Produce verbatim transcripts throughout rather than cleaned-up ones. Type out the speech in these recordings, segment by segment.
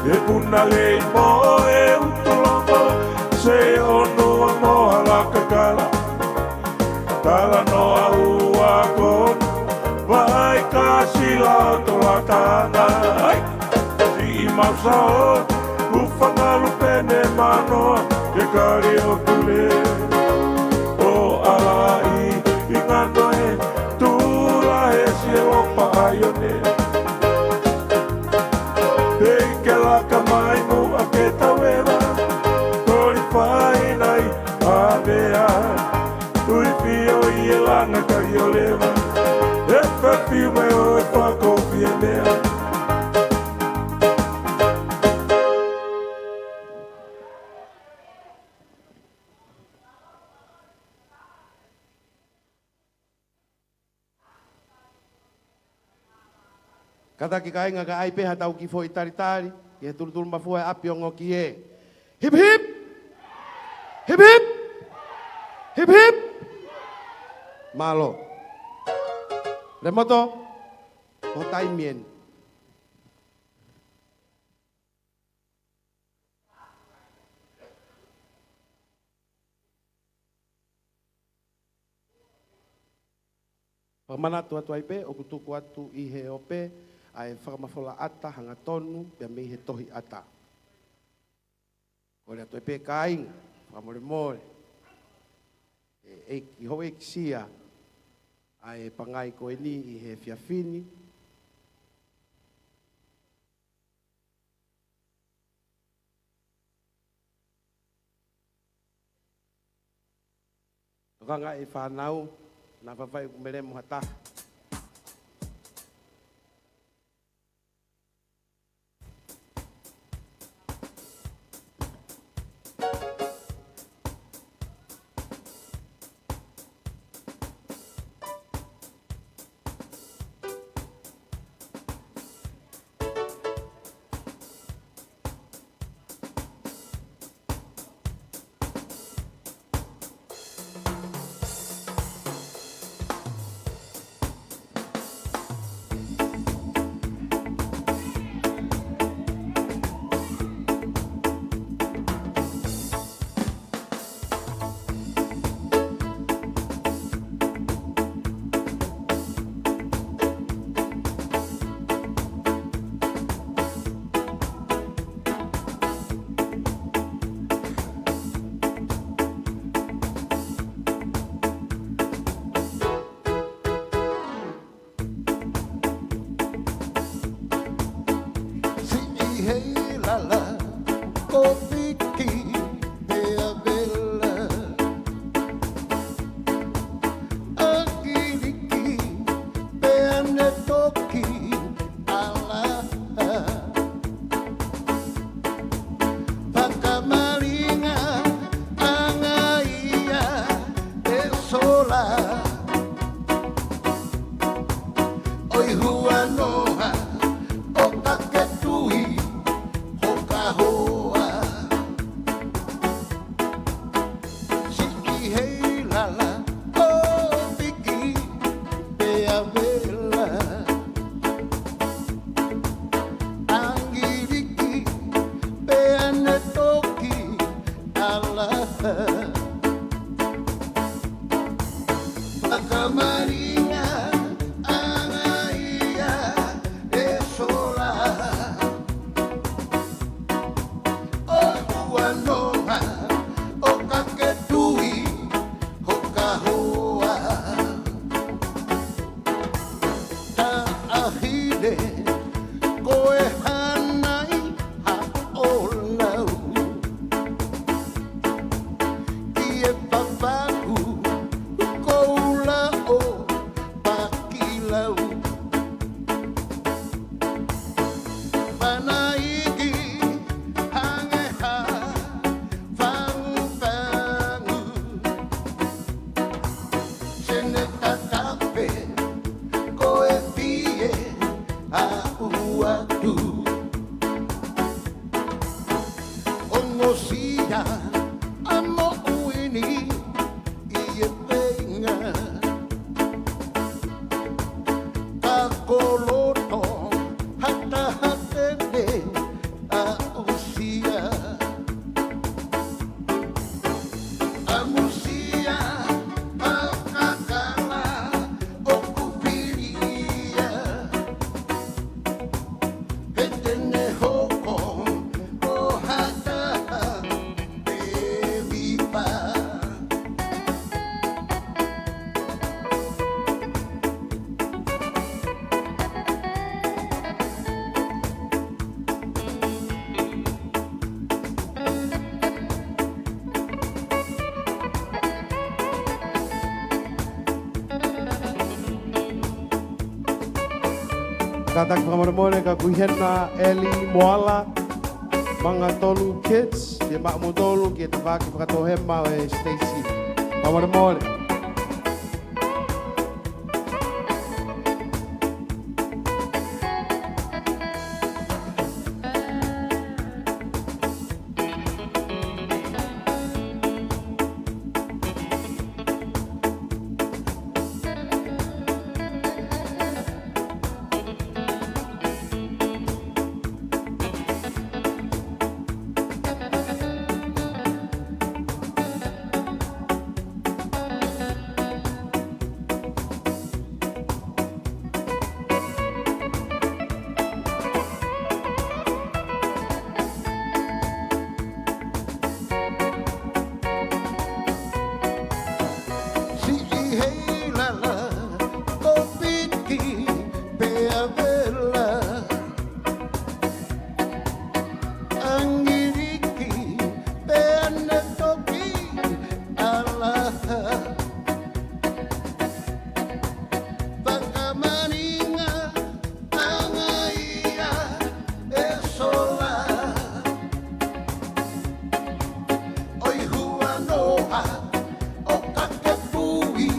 He puna lei mo e utu loko, se ono a mo ala kakala. Talanoa ua ko, vai ka sila o to lakanga. Ai, si i mau sao, ufa ngalu pene mano, ke kari o pule. O ala i, i ngano e, tula e si e lopa ai o ne. Pei ke laka mai muʻa ke tau eva, kori fai nai a mea, tui fio i e langa kai o leva, e fafiu mai o e fako fie mea. Kātaki kāinga, ka ʻai pē ha tau kiʻi foʻi talitali ki he tulutulu mafua e ʻapi ongo ki he. Hip hip! Hip hip! Hip hip! Mālō. Remoto, ko e taimi eni. Fakamanatu atu ai pē, ʻoku tuku atu ʻi he ope ʻa e fakamafola ʻata hangatonu, pea mei he tohi ʻata. Kole atu ai pē kāinga, fakamolemole, ʻe, ʻe, ʻi hoʻo ʻeikisia ʻa e pangai ko eni ʻi he efiafi ni. Tokanga e fānau, naʻa faifai ʻoku melemo ha taha. Siʻi hei lala, ko Piki pea vela. ʻAkiliki pea ne toki ala. Fakamalinga anga ia e sola. ʻOi huanoa, ʻo ka ke tui, ʻo ka hoa. Kātaki fakamolemole ka ʻoku ʻi hena Eli Moala, Mangatolu Kids, ke maʻu kimoutolu ki he tafaʻaki fakatoʻohema ʻo e siteisini. Fakamolemole. Siʻi heilala, tōpiki pea vela, ʻangiliki pea ne toki ʻalaha. Fakamaninga anga ia e sola, ʻo e huanoa ʻo Kakepui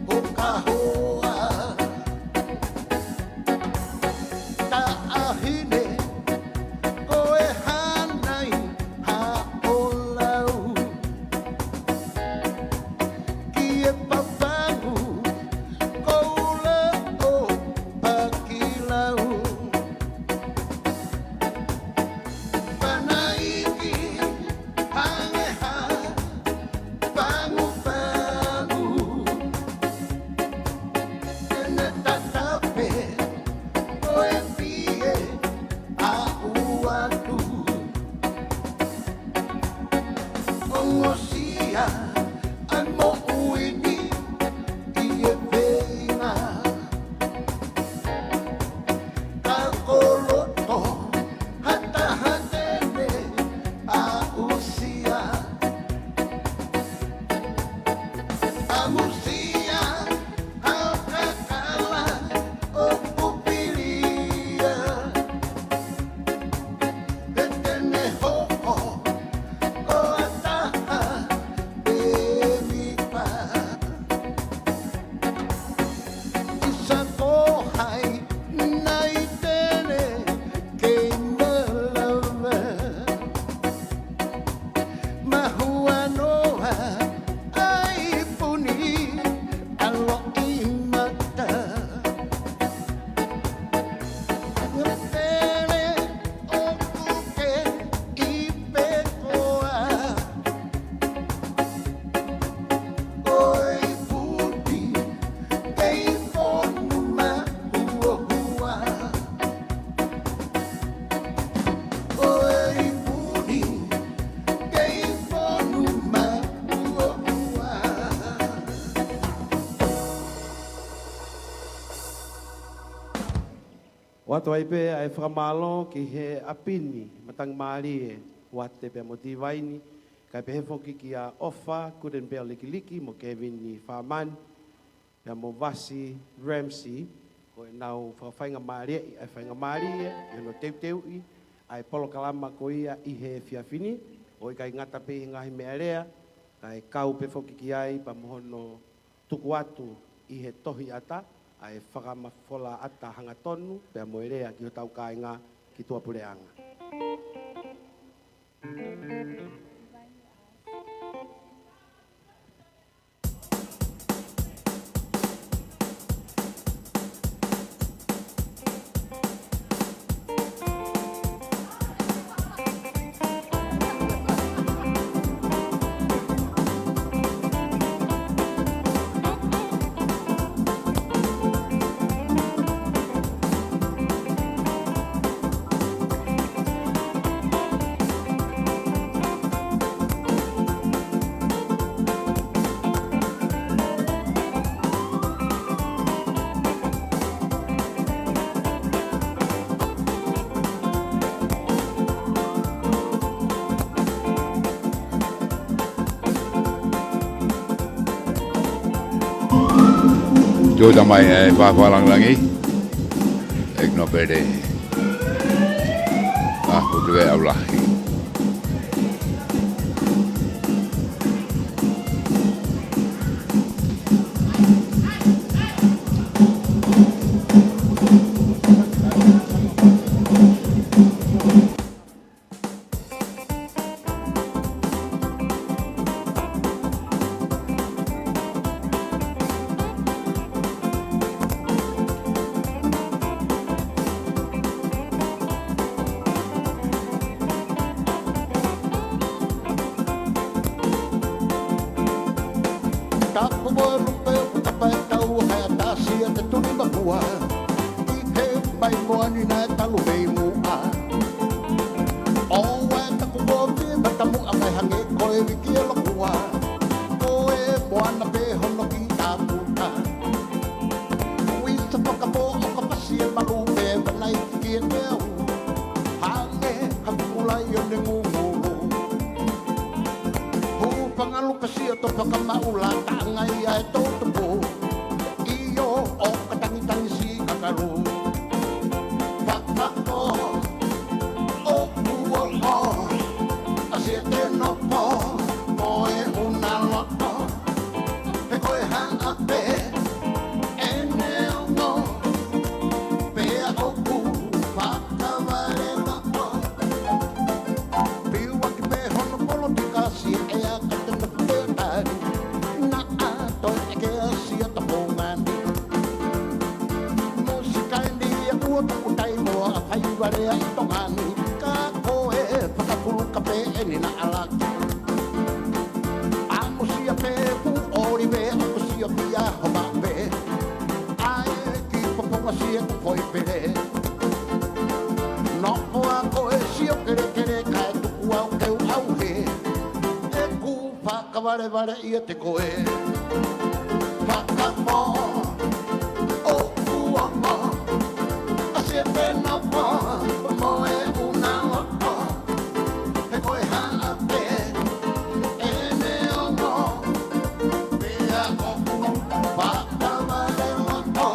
ʻo Kahoa. Taʻahine ko e hānai Haʻolau, ki he papangu koula ʻo Pakilau. Panaiki hangē ha pangupangu, ʻene tatape ko e pie ʻa ʻUatu. Ongosia ʻa e moʻui ni ʻi he feinga. Ka ko loto ha taha tene aʻusia. ʻAmusia ha kakala ʻo Pupilia. Te tene hoʻo ko ha taha ʻe mipa. Isa ko hai nai tene kei malava. Mahuanoa ʻa e puni ʻa Loʻimata. Pele ʻoku ke ʻi pe koa. Ko e puni kei fonu mahuohua. Ko e puni kei fonu mahuohua. ʻOatu ai pē ʻa e fakamālō ki he ʻapi ni, Matangi Mālie, Uate pea mo Tivaini, kae pehē foki kia ʻOfa Kutenibea Likiliki mo Kevini Fāmani, pea mo Vasi Ramsey, ko ʻenau fakafaingamālieʻi ʻa e faingamālie ʻi hono teuteuʻi ʻa e polokalama ko ia ʻi he efiafi ni, ʻo ʻikai ngata pē he ngaahi meʻalea, kae kau pē foki ki ai pea mo hono tuku atu ʻi he tohi ʻata ʻa e fakamafola ʻata hangatonu pea mo e lea ki hotau kāinga ki tuʻapuleʻanga. Tō tamai e fafa langilangi. Acknowledge. Pele. ʻA, hutu ke au lahi. Tapu mo e lupe ʻoku tapa e tau he ʻatā sia te tuli makua. ʻI he mai moani naʻe talu mei muʻa. ʻOua ʻe taku kovi matamuʻa mai hangē ko e viki e lokua. Ko e moana pē hono kiʻi taputa. Ui sa fakapō ʻo ka pasi e malu pē manai ki e teu. Hangē ha kukulai ʻo ne ngungulu. Hūfanga lupe sio to fakamaʻula taʻangai ʻa e toutupu. ʻIo ʻo ka tangitangi si kakalu. Fakapō ʻoku ʻoʻo ʻa sia te nopo mo e una loto. He ko e haʻape ʻene ongo pea ʻoku fakavale loto. Piuaki pē hono polotika si e ʻea ka te nopo pē tari. Naʻa toe ʻeke ʻa sia ta pōngani. Musika eni ia kuo tuku taimoa ʻa fai vale ʻa ʻi Tonga ni. Ka ko e fakapulu ka pē eni naʻa laki. ʻA mo sia pē ku ʻoli pē ʻa mo sia pia ho mape. ʻAi ki poponga sia ku poi pele. Nopo ʻa ko e sio kelekele kae tuku au ke u au he. ʻE ku fakavalevale ia te koe. Fakapō ʻoku ʻoʻo ʻa sia te nopo mo e una loto. He ko e haʻape ʻene ongo pea ʻoku fakavale loto.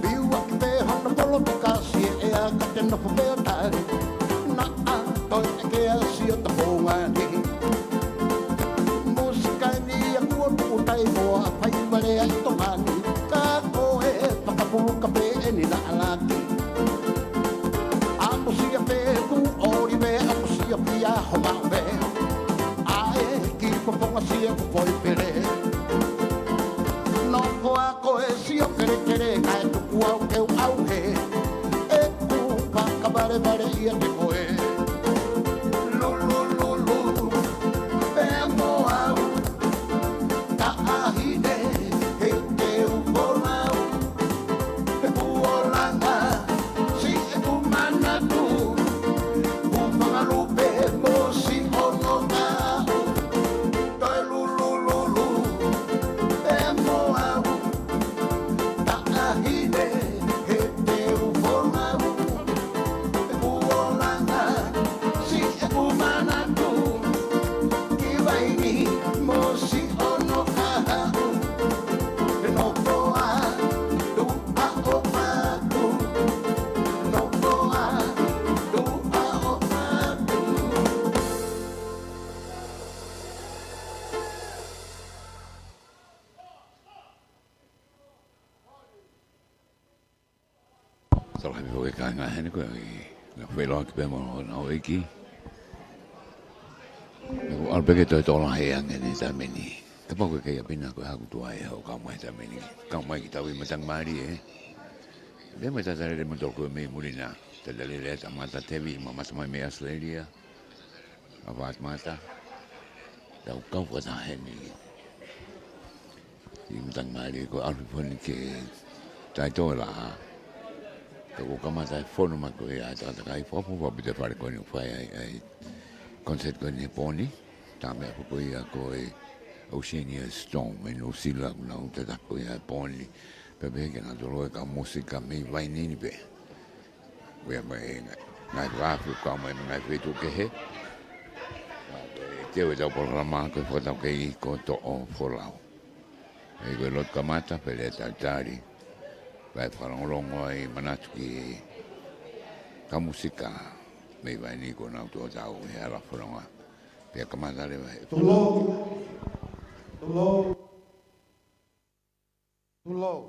Piuaki pē hono polotika si e ʻea ka te nopo pē tari. Naʻa toe ʻeke ʻa sia ta pōngani. Musika eni ia kuo tuku taimoa ʻa fai vale ʻa ʻi Tonga ni. Ka ko e fakapulu ka pē eni naʻa laki. ʻA mo sia pē ku ʻoli pē ʻa mo sia pia ho mape. ʻAi ki poponga sia ku poi pele. Nopo ʻa ko e sio kelekele kae tuku au ke u au he. ʻE ku fakavalevale ia te koe. Lulululu pea mo au. Taʻahine he te u polau. He kuolanga si e ku manatu. Hūfanga lupe mo si ono ngāu. Toe lulululu pea mo au. Taʻahine he te u polau. He kuolanga si e ku manatu. Ki vai ni mo si ono ngāu. He nopo atu ʻa ʻo patu. Nopo atu ʻa ʻo patu. Tau lahi pē foki e kāinga heni ko e ngaahi feʻiloaki pē mo hono ʻeiki. Ko ʻAlupeke toe tō lahi ange ʻi he taimi ni. Kapau ko e kei ʻapi na ko e haku tuai ʻo kau mai he taimi ni. Kau mai ki tau ʻi matangi mālie. Pea mo e tatalele mo tolu ko e mei muli na. Tatalele ʻa Tamata Tevi, mamata mai mei Australia. ʻA Vatamata. Tau kau fakataha heni. ʻI matangi mālie ko ʻAlupeke foki ke taʻetoe la. Ka ko kamata e fono mai ko ia ʻa e takatakai fakafofonga pē te fale ko eni ʻo fai ai, ai concert ko eni he pō ni. Tā meʻa ko ia ko e Oceania Storm mei Nuʻusila, ʻoku nau tatapu ia he pō ni. Pea pehē ke nau tolo e kau mūsika mei Vainini pē. Ko ia mai e ngaahi, ngaahi fakaafe kau mai mei he ngaahi feituʻu kehe. Pea ko e teu ʻetau polokalama ko e fakataukei ko Toʻo Folau. ʻE ko e lotu kamata pea lea talitali. Pea fakalongolongo ai manatu ki he kau mūsika mei Vainini kuo nau tuʻu ʻo tau he hala fononga. Pea kamata leva he Tulou. Tulou. Tulou.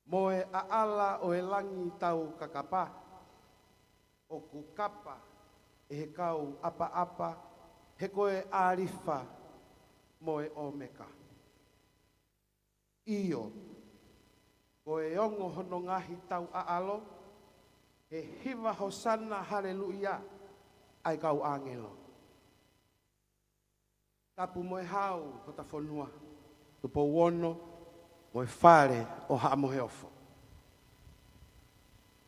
Mo e ʻaʻala ʻo e langi taukakapa, ʻoku kapa ʻe he kau ʻapaʻapa, he ko e ʻAlifa mo e ʻOmeka. ʻIo, ko e ongo hono ngaahi tauʻaʻalo, he hiva Hosana Haleluia ʻa e kau ʻāngelo. Tapu mo e hau hota fonua, Tupou Ono, mo e fale ʻo Haʻa Moheofo.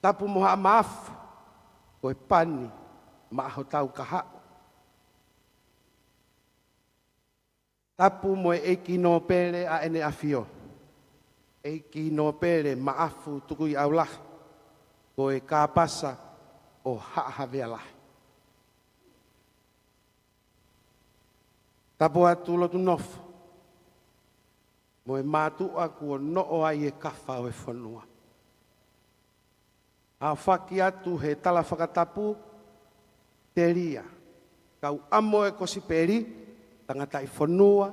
Tapu mo Haʻa Maʻafu, ko e pani maʻa hotau kahaʻu. Tapu mo e ʻEiki Nōpele ʻa ʻEne ʻAfio, ʻEiki Nōpele Maʻafu Tukuʻiʻaulahi, ko e kāpasa ʻo Haʻa Havea Lahi. Tapu atu lotu nofo mo e mātuʻa kuo noʻo ai e kafa ʻo e fonua. ʻAofaki atu he tala fakatapu, telia, kau ʻamo e kosipeli, tangataʻi fonua,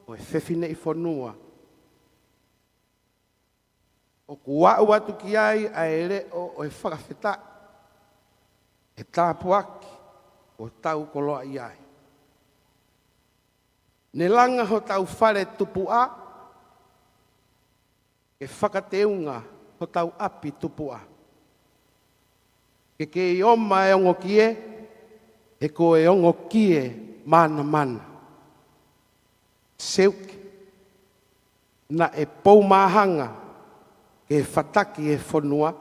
mo e fefineʻi fonua. ʻOku aʻu atu ki ai ʻa e leʻo ʻo e fakafetaʻi, ʻe tāpuaki ʻo tau koloaʻia ai. Ne langa hotau fale tupuʻa, ke fakateunga hotau ʻapi tupuʻa. Ke kei ʻoma e ongo kie, he ko e ongo kie mānamana. Seuke, naʻe pou māhanga ke fataki e fonua,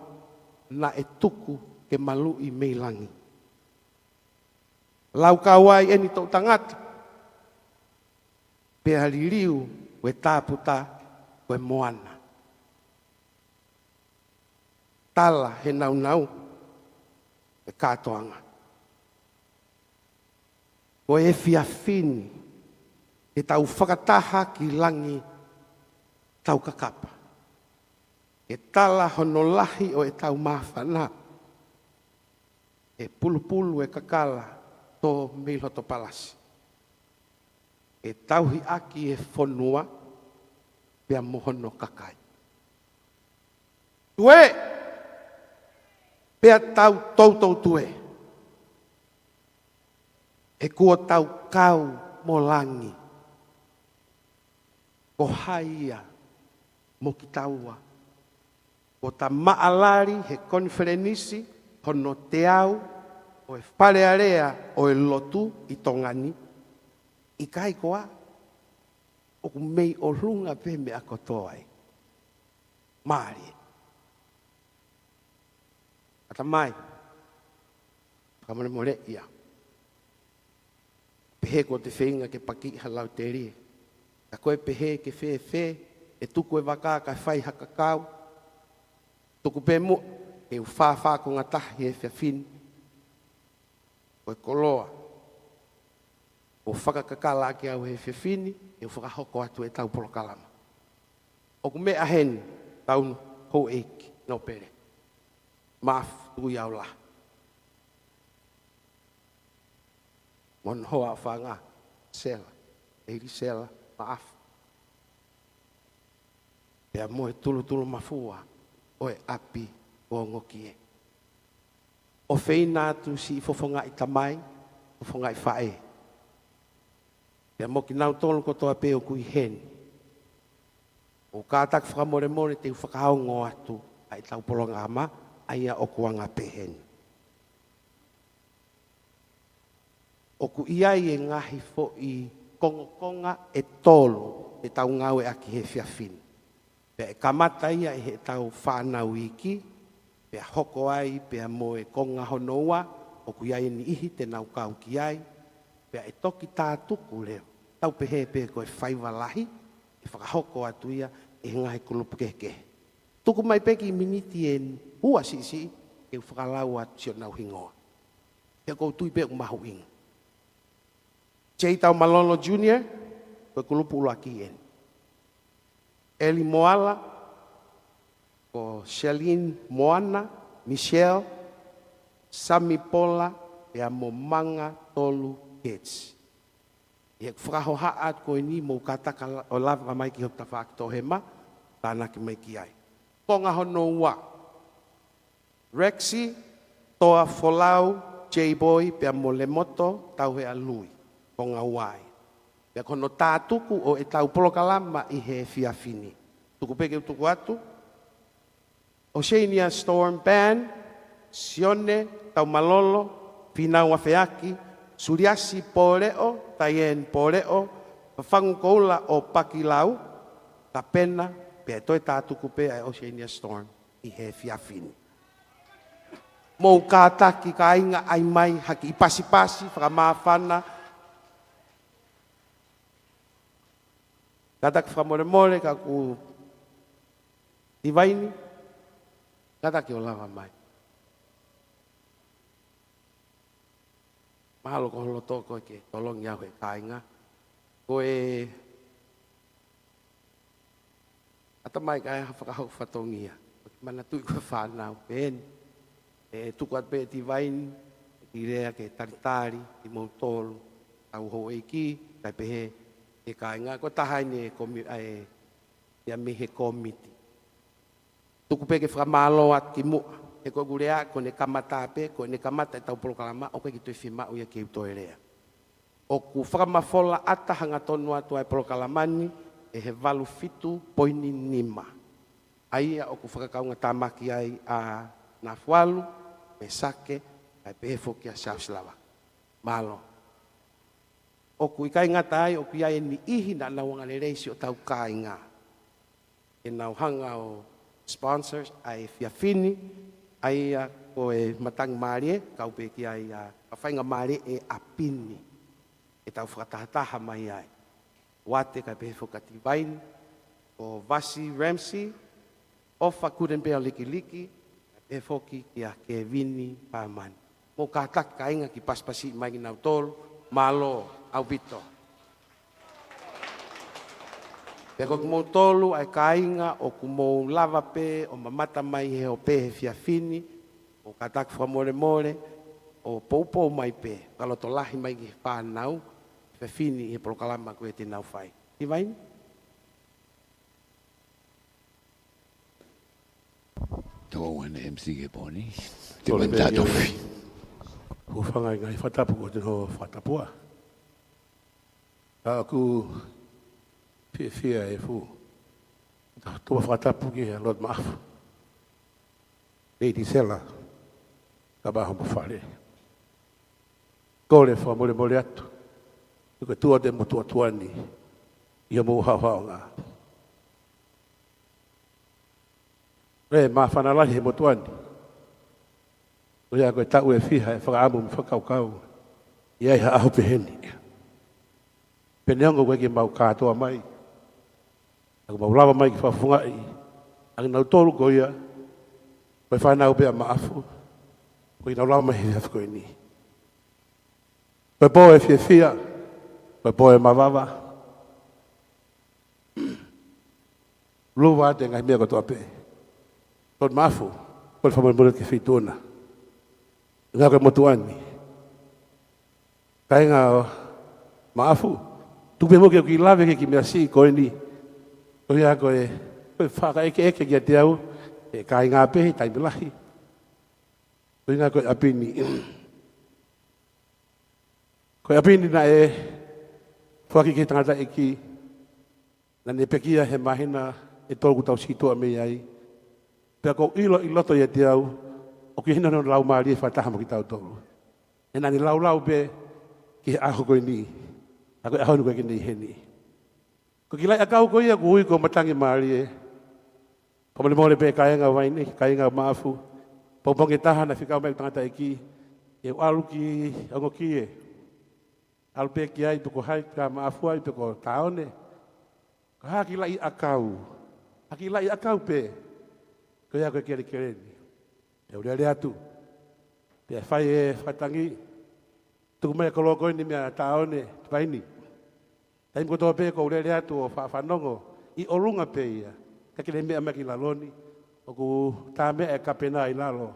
naʻe tuku ke maluʻi mei langi. Laukau ai eni toʻutangata, pea liliu ko e tāputa ko e moana. Tala he naunau e kātoanga. Ko e efiafi ni, ke tau fakataha ki langi taukakapa. Ke tala hono lahi ʻo ʻetau māfana, ʻe pulupulu e kakala tō mei loto palasi. ʻE tauhi ʻaki e fonua pea mo hono kakai. Tuē, pea tau toutou tuē. He kuo tau kau mo langi. Ko hai ia mo kitaua. Ko ta maʻalali he konifelenisi hono teau ʻo e Fale Alea ʻo e Lotu ʻi Tonga ni, ʻikai koā ʻoku mei ʻolunga pē meʻa kotoa ē. Mālie. ʻAtamai, fakamolemole ia. Pehē ko e feinga ke pakiʻi ha lautelie. Ka ko e pehē ke fēfē, ʻe tuku e vaka kae fai ha kakau. Tuku pē muʻa, ke u fāfā konga tahi he efiafi ni. Ko e koloa ʻoku fakakakala ʻaki au he efiafi ni, ʻe u fakahoko atu ʻetau polokalama. ʻOku meʻa heni, tau houʻeiki nōpele. Maʻafu Tukuʻiʻaulahi. Mo hono hoa ʻofaʻanga, Sela, ʻEili Sela Maʻafu. Pea mo e tulutulu mafua ʻo e ʻapi ʻo Ongokie. ʻOfeina atu siʻi fofongaʻi tamai, fofongaʻi faʻē. Pea mo kinautolu kotoa pē ʻoku ʻi heni. ʻOku kātaki fakamolemole te u fakaongo atu ʻa ʻetau polokalama, ʻa ia ʻoku anga pehē ni. ʻOku ʻi ai e ngaahi foʻi kongokonga ʻe tolu ʻe tau ngāueʻaki he efiafi ni. Pea ʻe kamata ia ʻe heʻetau fānau iiki, pea hoko ai, pea mo e konga hono ua, ʻoku ʻi ai e niʻihi te nau kau ki ai, pea ʻe toki tātuku leva Tau pehē pē ko e faiva lahi ʻe fakahoko atu ia ʻe he ngaahi kulupu kehekehe. Tuku mai pē kiʻi miniti ʻe ua siʻisiʻi ke u fakalau atu siʻonau hingoa. He ʻoku ou tui pē ʻoku mahuʻinga. J. Taumalolo Junior, ko e kulupu ʻuluaki eni. Eli Moala, ko Shelin Moana, Michelle, Sami Pola, pea mo Manga Tolu Gates. ʻI heʻeku fakahohaʻa atu ko eni, mou kātaki ʻo lava mai ki hoku tafaʻaki toʻohema, tānaki mai ki ai. Konga hono ua, Rexi Toa Folau, J-Boy, pea mo Lemoto Tauheʻalui, konga ua ia. Pea ko hono tātuku ʻo ʻetau polokalama ʻi he efiafi ni. Tuku pē ke u tuku atu. Oceania Storm Band, Sione Taumalolo, Finau Afeaki, Suliasi Pōleʻo, Diane Pōleʻo, Fafangu Koula ʻo Pakilau, Kapena, pea toe tātuku pē ʻa e Oceania Storm ʻi he efiafi ni. Mou kātaki kāinga, ʻai mai ha kiʻi pasipasi fakamāfana. Kātaki fakamolemole ka ʻoku Tivaini, kātaki ʻo lava mai. Mahalo ko ho loto ko ē ke tolongi au he kāinga. Ko e ʻatamai ka ʻi ai ha fakahoko fatongia. Ko e manatuʻi ko e fānau pē eni. ʻE tuku atu pē ʻe Tivaini, ʻe lea ke talitali kimoutolu, tau houʻeiki, kae pehē ki he kāinga. Ko e taha eni e komi-, ʻa e ia mei he kōmiti. Tuku pē ke fakamālō atu kimuʻa, he ko ʻeku lea ko ʻene kamata pē, ko ʻene kamata ʻetau polokalama, ʻoku ʻikai ke toe fiemaʻu ia ke u toe lea. ʻOku fakamafola ʻata hangatonu atu ʻa e polokalama ni ʻe he valu fitu poini nima. ʻA ia ʻoku fakakaungātāmaki ai ʻa Nafualu, Mesake, kae pehē foki ʻa Siaosi Lava. Mālō. ʻOku ʻikai ngata ai, ʻoku ʻi ai e niʻihi naʻa nau angalelei siʻotau kāinga. ʻE nau hanga ʻo sponsors ʻa e efiafi ni, ʻa ia ko e matangi mālie, kau pē ki ai ʻa e faingamālie ʻe ʻapi ni. ʻE tau fakatahataha mai ai. Uate kae pehē foki kia Tivaini, ko Vasi Ramsey, ʻOfa Kutenibea Likiliki, kae pehē foki kia Kevini Pamani. Mou kātaki kāinga ke pasipasi mai kinautolu, mālō ʻaupito. Pea ko kimoutolu ʻa e kāinga ʻoku mou lava pē ʻo mamata mai he ope he efiafi ni, mou kātaki fakamolemole ʻo poupou mai pē, fakalotolahi mai ki he fānau, efiafi ni he polokalama ko ē te nau fai. Tivaini? Tau ʻoua ʻene M C ke poni. Te Tole pē Vani Tatofi. Hūfanga ʻi he ngaahi fakatapu kuo tau fakatapua. Ka ʻoku fiefia e fuʻu tau fakatapu ki he Lord Maʻafu. Lady Sela, ka maho mo fale. Kole fakamolemole atu. Ko e tuʻa te mo tuʻa tuʻa ni. ʻI hoʻomou haohaonga. ʻE māfana lahi he motuʻa ni. ʻO ia ko e taʻu ʻe fiha ʻe fakaʻamu mo fakakaukau. ʻI ai ha ʻaho pehē ni. Pea neongo ʻoku ʻikai ke mau kātoa mai. Ka ʻoku mau lava mai ke fakafofongaʻi. ʻA kinautolu ko ia. Ko e fānau pē ʻa Maʻafu. Ko kinautolu lava mai he efiafi ko eni. Ko e pō ʻe fiefia. Ko e pō ʻe mavava. Lava ʻa e ngaahi meʻa kotoa pē. Lord Maʻafu, kole fakamolemole ki he feituʻu na. Ngā ko e motuʻa ni. Kāinga ʻo Maʻafu, tuku pē mo ke u kiʻi lave ki he kiʻi meʻa siʻi ko eni. Ko ia ko e, ko e fakaʻekeʻeke kiate au, ʻe kāinga pē he taimi lahi. Ko ia ko e ʻapi ni. Ko e ʻapi ni naʻe foaki ki he tangataʻeiki, naʻa ne pekia he māhina ʻe tolu kuo tau sītuʻa mei ai. Pea ʻoku ou ʻilo ʻi loto ʻiate au, ʻoku ʻi ai hono laumālie fakataha mo kitautolu. ʻE naʻa ne laulau pē ki he ʻaho ko eni, ʻa ko e ʻaho ni ko ē ke ne ʻi heni. Ko e kiʻi laʻi ʻakau ko ia ʻoku ui ko e matangi mālie. Fakamolemole pē kāinga Vaini, kāinga Maʻafu. Pongipongi ʻe taha naʻe fekau mai ʻeku tangataʻeiki, ʻe u ʻalu ki ʻAngokie. ʻAlu pē ki ai pe ko hai, ka maʻafu ai pe ko Taone. Ka ha kiʻi laʻi ʻakau. Ha kiʻi laʻi ʻakau pē. Ko ia ko e kelekele ni. Pea u lele atu. Pea fai e fakatangi. Tuku mai e koloa ko eni meia Taone, Vaini. Taimi kotoa pē ʻoku ou lele atu ʻo faʻa fanongo ʻi ʻolunga pē ia. Ka ke ne meʻa mai ki lalo ni. ʻOku tā meʻa e kapena ʻi lalo.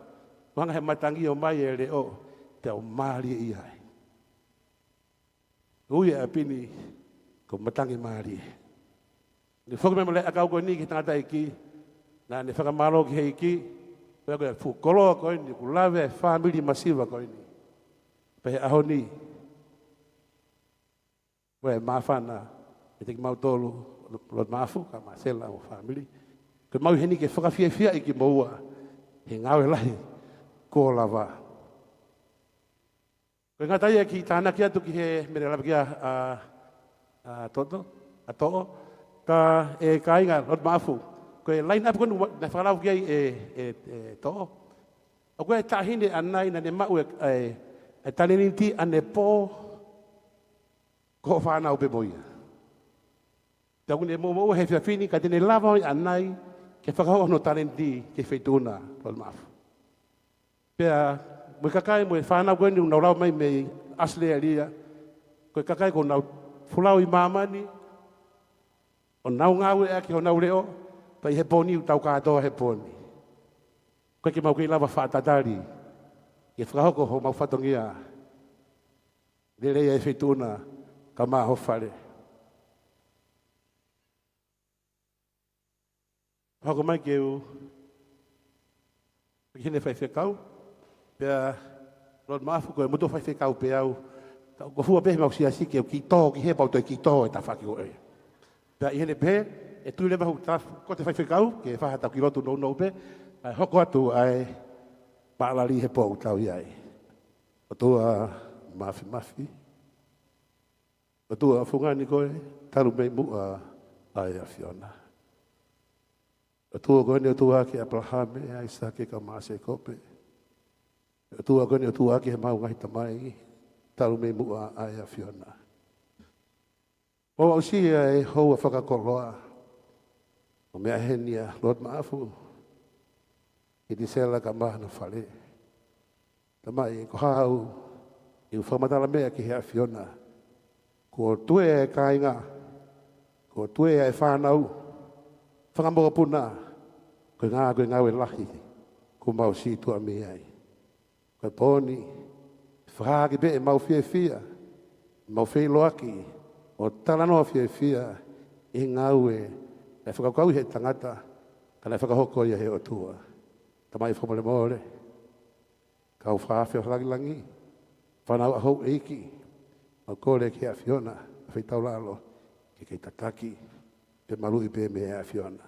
Mahanga he matangi ʻo mai e leʻo. Pea u mālie ʻi ai. Ui ʻa e ʻapi ni ko Matangi Mālie. Ne foki mai mo e laʻi ʻakau ko eni ki he tangataʻeiki. Naʻa ne fakamālō ki he ʻEiki. Ko ia ko e fuʻu koloa ko eni, kuo lave e fāmili masiva ko eni. Pea he ʻaho ni. Ko e māfana, ʻiate kimautolu, Lord Maʻafu, ka Masela mo e fāmili. Ko e mau ʻi heni ke fakafiefiaʻi kimoua, he ngāue lahi, kuo lava. Ko e ngata ia ke tānaki atu ki he meʻa naʻe lave ki ai ʻa, ʻa Toto, ʻa Toʻo, ka ʻe kāinga Lord Maʻafu. Ko e line up ko eni naʻe fakalau ki ai ʻe, ʻe, ʻe Toʻo. ʻOku ʻi ai e taʻahine ʻanai naʻa ne maʻu e, e, e talēniti ʻanepō, ko hoʻo fānau pē mo ia. Pea ʻoku ne moʻumoʻua he efiafi ni ka te ne lava ʻo ʻanai ke fakahoko hono talēniti ki he feituʻu na, Lord Maʻafu. Pea mo e kakai mo e fānau ko eni ʻoku nau lava mai mei ʻAositelēlia. Ko e kakai ʻoku nau folau ʻi māmani, ʻo nau ngāueʻaki honau leʻo, pea ʻi he pō ni ʻoku tau kātoa he pō ni. Ko e ke mau kei lava faʻa tatali, ke fakahoko homau fatongia. Lelei e feituʻu na, ka maʻa ho fale. Hoko mai ke u, ki heʻene faifekau, pea Lord Maʻafu ko e motuʻa faifekau pē au, ka ʻoku fua pē he mau siasi ke u kiʻi tō ki he pau toe kiʻi tō e tafaʻaki ko ē. Pea ʻi heʻene pehē, ʻe tui leva hoku tafu, ko e faifekau, ke fai haʻatau kiʻi lotu nounou pē, ʻa e hoko atu ʻa e pālali he pō ʻoku tau ʻi ai. ʻOtua Māfimafi. ʻOtua fungani koe, talu mei muʻa ʻa e ʻAfiona. ʻOtua ko eni ʻOtua ʻaki ʻa ʻApalahame, ʻAisake kae ʻumaʻā Sēkope. ʻOtua ko eni ʻOtua ʻaki ʻemau ngaahi tamai, talu mei muʻa ʻa e ʻAfiona. ʻOku aʻusia e houa fakakoloa. ʻO meʻa heni ʻa Lord Maʻafu. Kitisela kae ʻumaʻā hona fale. Tamai, ko haʻu ʻi he fakamatala meʻa ki he ʻAfiona. Kuo tue e kāinga, kuo tue e fānau, fanga mokopuna, ko e ngā, ko e ngāue lahi, kuo mau sītuʻa mei ai. Ko e pō ni, fakahā ʻaki pē ʻemau fiefia, mau feʻiloaki, ʻo talanoa fiefia, ʻi he ngāue, naʻe fakakaukauʻi ʻe he tangata, ka naʻe fakahoko ia ʻe he ʻOtua. Tamai fakamolemole, kau fakaafeʻi ʻo langilangi, fānau ʻa houʻeiki, mau kole ki he ʻAfiona, ʻa e feitaulalo, ke kei tataki, pea maluʻi pē mei he ʻAfiona.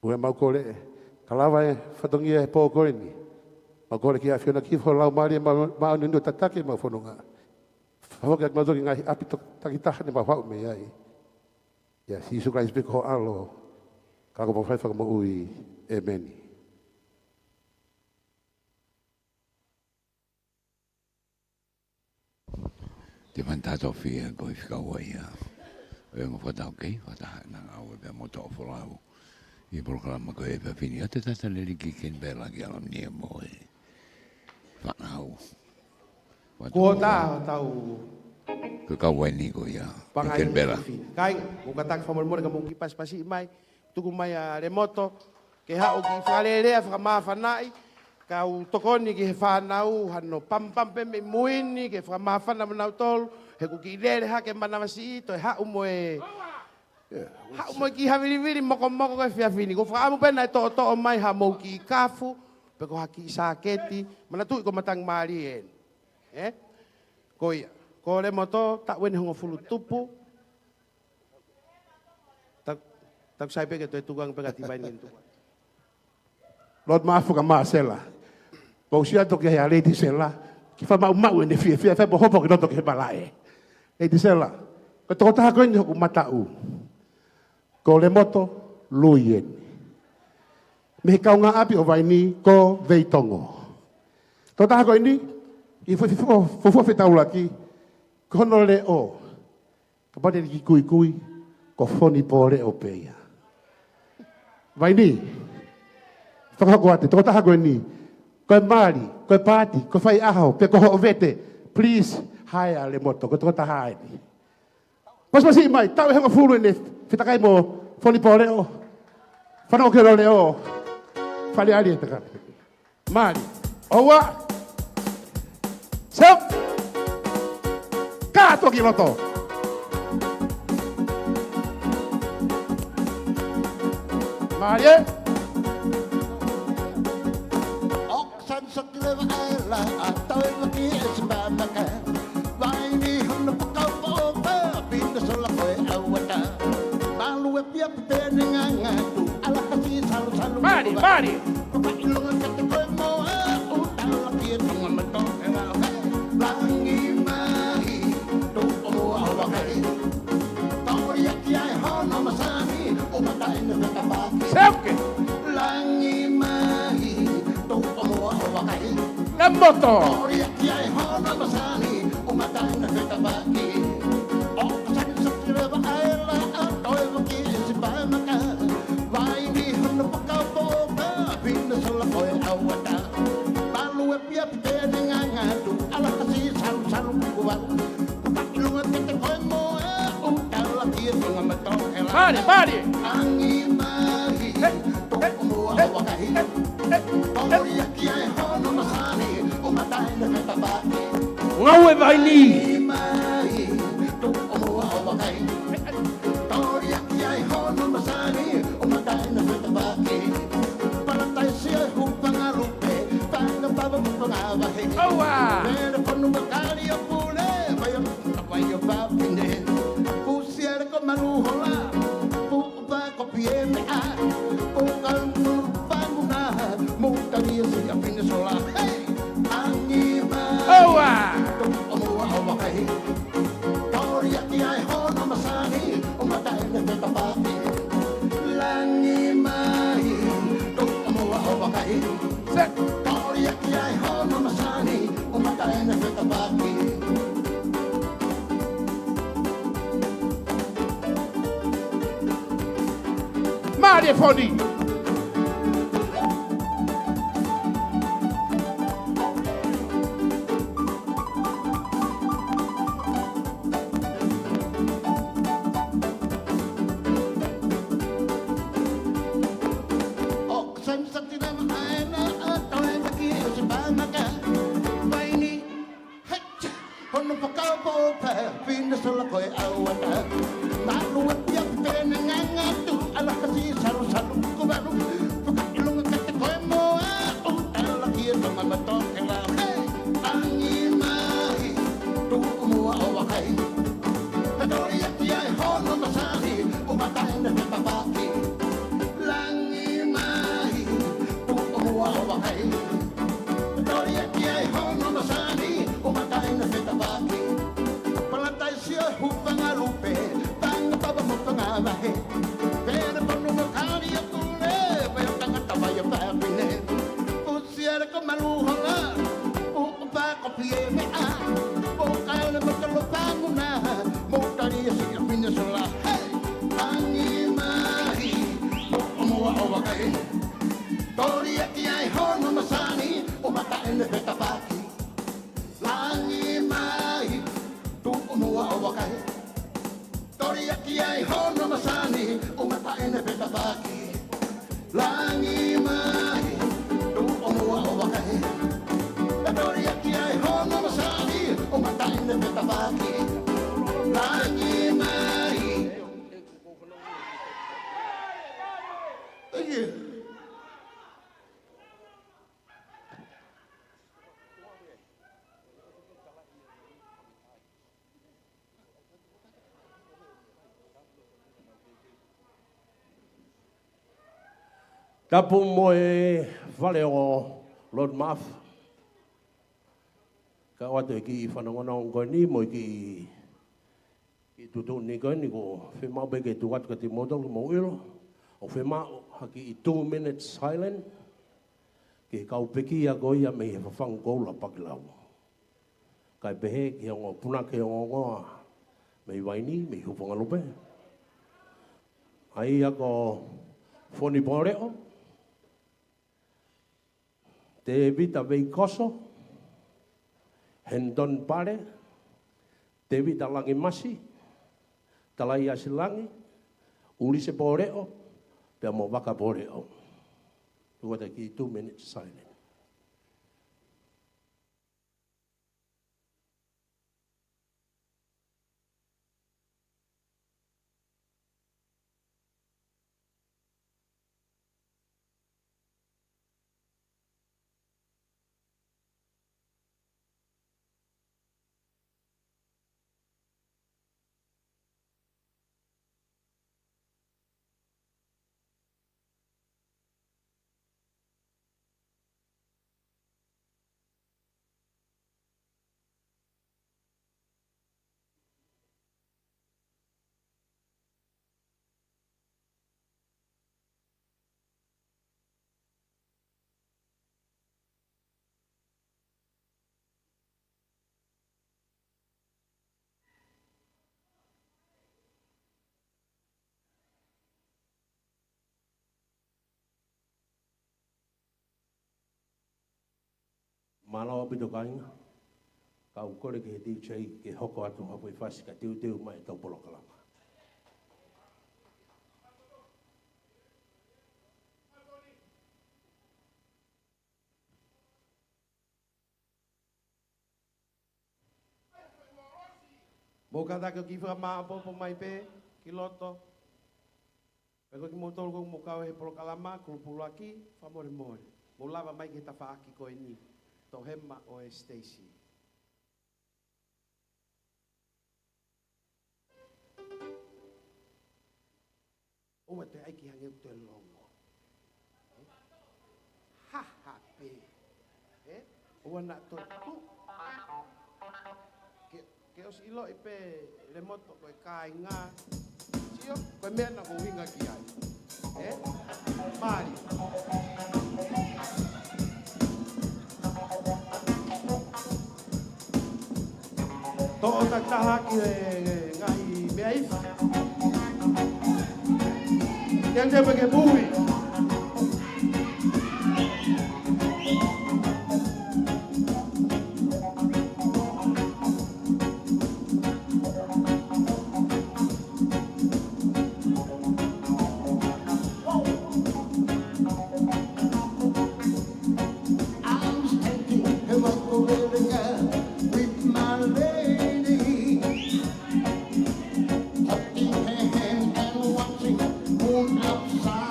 Pea mau kole, ka lava e fatongia he pō ko eni, mau kole ki he ʻAfiona ke folau mālie ma, ma ʻo nunu tataki ʻemau fononga. Fakafoki ʻaki kimautolu ki he ngaahi ʻapi to, takitaha ne mau haʻu mei ai. ʻIa Sīsū Kalaisi pē ko ho ʻAlo, ka ko homau fai fakamoʻui, ʻēmeni. Te manta tofia ko e fika ua ia. ʻOku ou fakatau kei, fakataha ʻena ngāue pea mo Toʻo Folau. ʻI he polokalama ko e efiafi ni ʻa e tata lelei ki Kenipela ki ʻAlamania mo e fānau. Kuo tā tau. Ko e kau eni ko ia. Pangai Kenipela. Kāinga, ʻoku ou kātaki fakamolemole ka mou kiʻi pasipasi mai. Tuku mai ʻa Lemoto, ke haʻu ki fakalelea fakamāfanaʻi, kau tokoni ki he fānau, hano pampam pē mei mui ni, ke fakamāfana mo nautolu, he ʻoku kiʻi lele hake manavasiʻi, toe haʻu mo e, haʻu mo e kiʻi havilivili mokomoko ko e efiafi ni. ʻOku ou fakaʻamu pē naʻe toʻotoʻo mai ha mou kiʻi kafu, pe ko ha kiʻi sāketi, manatuʻi ko Matangi Mālie eni. ʻE? Ko ia, ko Lemoto, taʻu eni hongofulu tupu, Ta, taku sai pē ke toe tukuange pē ka tivai ni tuku. Lord Maʻafu kae ʻumaʻā Sela. Pea u sio atu ki he ʻa Lady Sela. Ke fakamaʻumaʻu ʻene fiefia, fai mo hopo ki loto ki he malaʻe. Lady Sela. Ko e tokotaha ko eni hoku mataʻu. Ko Lemoto Lui eni. Mei he kaungāʻapi ʻo Vaini ko Veitongo. Tokotaha ko eni, ʻi he fuofua, fuofua fetaulaki, Ko hono leʻo, kapau te ke kiʻi kuikui, ko Foni Pōleʻo pē ia. Vaini, fakahoko atu, tokotaha ko eni. Ko e mali, ko e paati, ko e faiʻaho, pe ko hoʻo vete, please, hire Lemoto, ko e tokotaha eni. Pasipasi mai, taʻu ʻe hongofulu ʻene fetakai mo Foni Pōleʻo. Fanongo ki hono leʻo. Fale ali e taka. Mali. ʻOua. Seo. Kātoa ki loto. Mali e. ʻOku sai saki leva ʻa e laʻā, toe ʻilo ki he sipamaka. Vaini hono pakapoʻopa, pina sola ko e ʻauata. Malu e pia pene ngangatu, ala kasi salusalu. Mali, mali. Papa ilonga kete koe mo a, utala ki e tunga mato e la. Langi mai, tuʻu ʻo mua ʻo vakai. Tauria ki ai hono masani, ʻo mata ʻene fetapaki. Seuke. Langi mai, tuʻu ʻo mua ʻo vakai. Lemoto. Tauria ki ai hono masani, ʻo mata ʻene fetapaki. ʻOku sai saki leva ʻa e laʻā, toe ʻilo ki he sipamaka. Vaini hono pakapoʻopa, pina sola ko e ʻauata. Malu e pia pene ngangatu, ala kasi salusalu kuku valu. Puka ilonga kete koe mo a, utala ki e tunga mato e la. Mali, mali. Langi mai, tuʻu ʻo mua ʻo vakai. Tauria ki ai hono masani, ʻo mata ʻene fetapaki. Ngāue vaini. Langi mai, tuʻu ʻo mua ʻo vakai. Tauria ki ai hono masani, ʻo mata ʻene fetapaki. Palataisi e hūfanga lupe, fanga pava mo fanga vahe. ʻOua. Mele konu makali o pule, vai o, vai o papine. Pusi ale ko malu hola, pu pa ko pie meʻa, pu ka mu pa muna, mu talia si a pine sola. Hey! Langi mai. ʻOua. Tuʻu ʻo mua ʻo vakai. Tauria ki ai hono masani, ʻo mata ʻene fetapaki. Langi mai, tuʻu ʻo mua ʻo vakai. Se. Tauria ki ai hono masani, ʻo mata ʻene fetapaki. Mali e Foni. ʻOku sai saki leva ʻa e laʻā, toe ʻilo ki he sipamaka. Vaini, hei, hono pakapoʻopa, pina sola ko e ʻauata. Malu e pia pene ngangatu, ala kasi salusalu kuku valu. Puka ilonga kete koe mo a, utala ki e tunga mato e la. Hey! Langi mai, tuʻu ʻo mua ʻo vakai. Tauria ki ai hono masani, ʻo mata ʻene fetapaki. Langi mai, tuʻu ʻo mua ʻo vakai. Tauria ki ai hono masani, ʻo mata ʻene fetapaki. Palataisi e hūfanga lupe, fanga pava mo fanga vahe. Pele konu makali o pule, vai o tangata vai o papine. Pusi ale ko malu hola, pu pa ko pie meʻa, pu ka le mo tolo pa muna, mo talia si a pine sola. Hey! Langi mai, tuʻu ʻo mua ʻo vakai. Tauria ki ai hono masani, ʻo mata ʻene fetapaki. Langi mai, tuʻu ʻo mua ʻo vakai. Tauria ki ai hono masani, ʻo mata ʻene fetapaki. Langi mai, tuʻu ʻo mua ʻo vakai. Tauria ki ai hono masani, ʻo mata ʻene fetapaki. Langi mai. Thank you. Tapu mo e fale ʻo Lord Muff. Ka ʻoatu e kiʻi fanongonongo ko eni mo e kiʻi, kiʻi tuʻutuʻuni ko eni, ʻoku fiemaʻu pē ke tuku atu kiate kimoutolu ke mou ʻilo. ʻOku fiemaʻu ha kiʻi two minutes silent ki he kau pekia ko ia mei he fafangu koula Pakilau. Kae pehē ki he ongo punake ongoongoa mei Vainī, mei Hūfangalupe. ʻA ia ko Foni Pōleʻo, Tēvita Veikoso, Henton Pale, Tēvita Langimasi, Talaiasi Langi, ʻUlise Pōleʻo, pea mo Vaka Pōleʻo. We're gonna keep two minutes silent. Mālō ʻaupito kāinga. Kau kole ki he D J ke hoko atu ha foʻi fasi ka teuteu mai ʻetau polokalama. Mou kātaki ʻo kiʻi fakamāʻopoʻopo mai pē ki loto. Pea ko kimoutolu ʻoku mou kau he polokalama, kulupu ʻuluaki, fakamolemole. Mou lava mai ki he tafaʻaki ko eni, Tohema ʻo e Stacy. ʻOua te ai ki hangē ʻoku te longo. Ha ha pē. ʻE? ʻOua naʻa toe tuʻu. Ke, ke ʻosi ʻiloʻi pē Lemoto ko e kāinga. Sio, ko e meʻa naʻa ku ʻuhinga ki ai. ʻE? Mali. Toʻo takitaha ki he ngaahi meʻa ifi. Ke te peke pui. I'm standing here like a little girl with my lady, holding her hand and watching moon outside.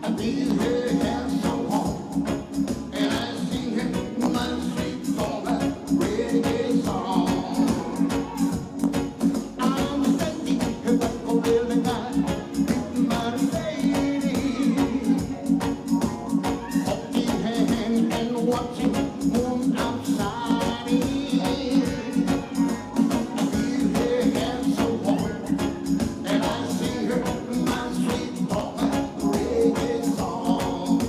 I feel her hair so warm, and I sing her my sweet song, a reggae song. I'm standing here like a little girl with my lady, holding her hand and watching moon outside. I feel her hair so warm, and I sing her my sweet song, a reggae song.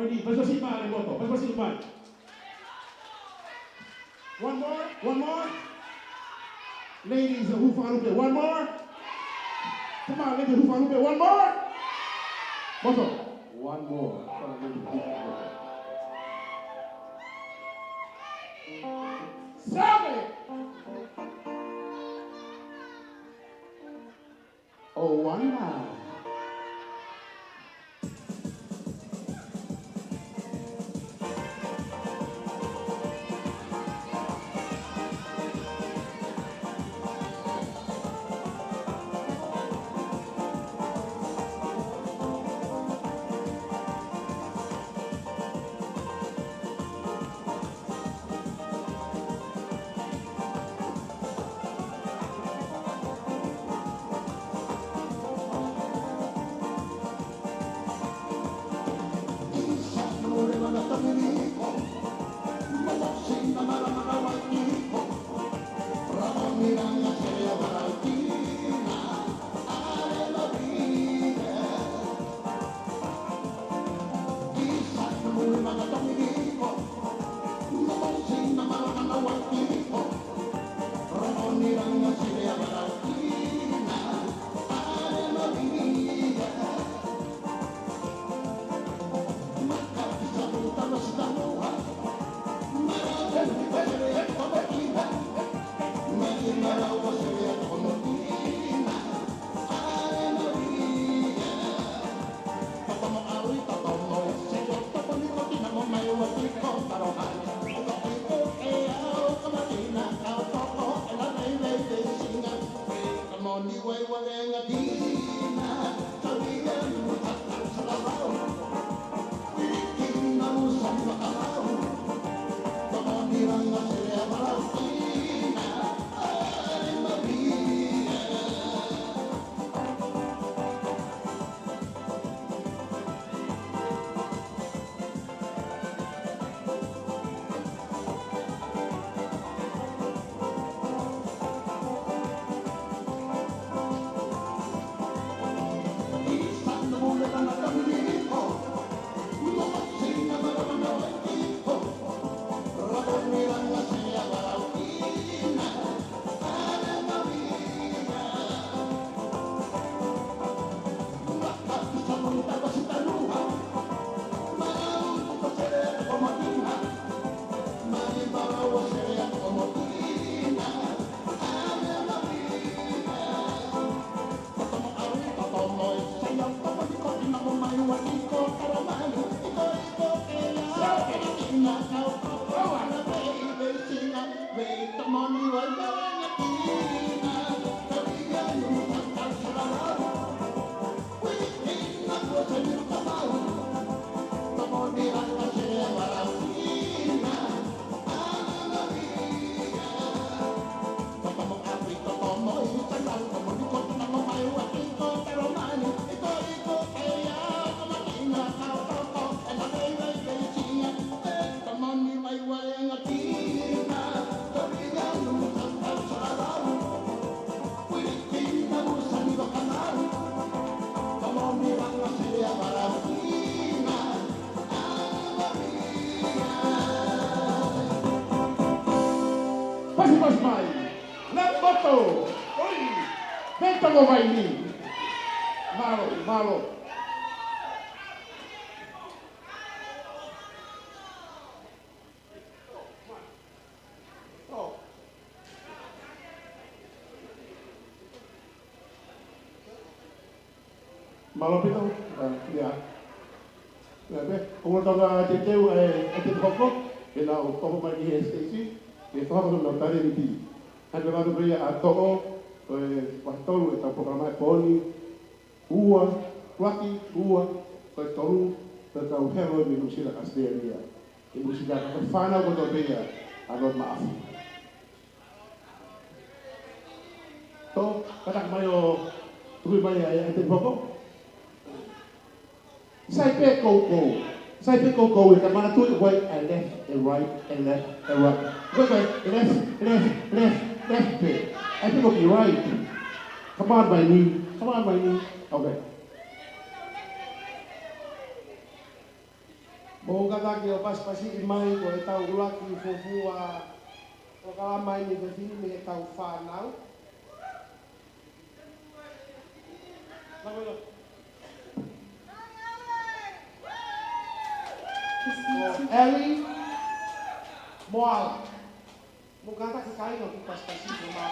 Pasipasi mai, Moto. Pasipasi mai. One more, one more. Ladies, Hūfangalupe, one more. Come on, ladies, Hūfangalupe, one more. Moto, one more. Sell it. Oh, one more. Pasipasi mai. Left Moto. Oi. Meʻa toko mai ni. Mālō, mālō. Mālō ʻaupito, ʻa, ia. Ia, pea, ʻoku tau teuteu, ʻe, ʻe te hoko, ʻe nau ʻofa mai ki he stage, ʻe fakahoko ʻenau talēniti. Hake lava pē ia ʻa Toʻo, ʻo e vahe tolu ʻetau polokalama ʻi he pō ni, ua, ʻuluaki, ua, ko e tolu, ko e kau helo mei Nuʻusila, ʻAositelēlia. ʻE Nuʻusila, ko e fānau kotoa pē ia ʻa Lord Maʻafu. Tō, kātaki mai ʻo tuku mai ʻa e, ʻa e te hoko. Sai pē koukou. Sai pē koukou ē, ka manatuʻi ʻoku ʻi ai e left, e right, e left, e right. ʻOku ʻi ai e left, left, left, left pē. ʻAi pē ko e right. Come on, Vaini. Come on, Vaini. Okay. ʻOku kātaki ʻo pasipasiʻi mai ko e tau ʻuluaki fuofua polokalama ʻi he fefine mei he tau fānau. Ko Ellie Moala. Mou kātaki kāinga ʻoku pasipasiʻi mai.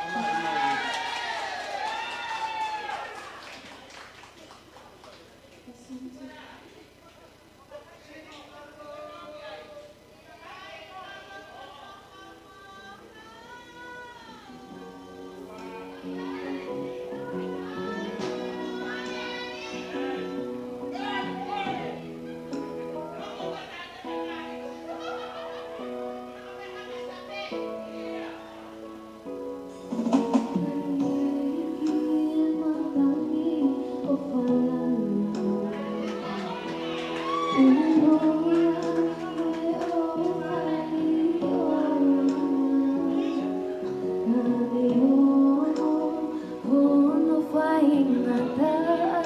Hono faingataʻa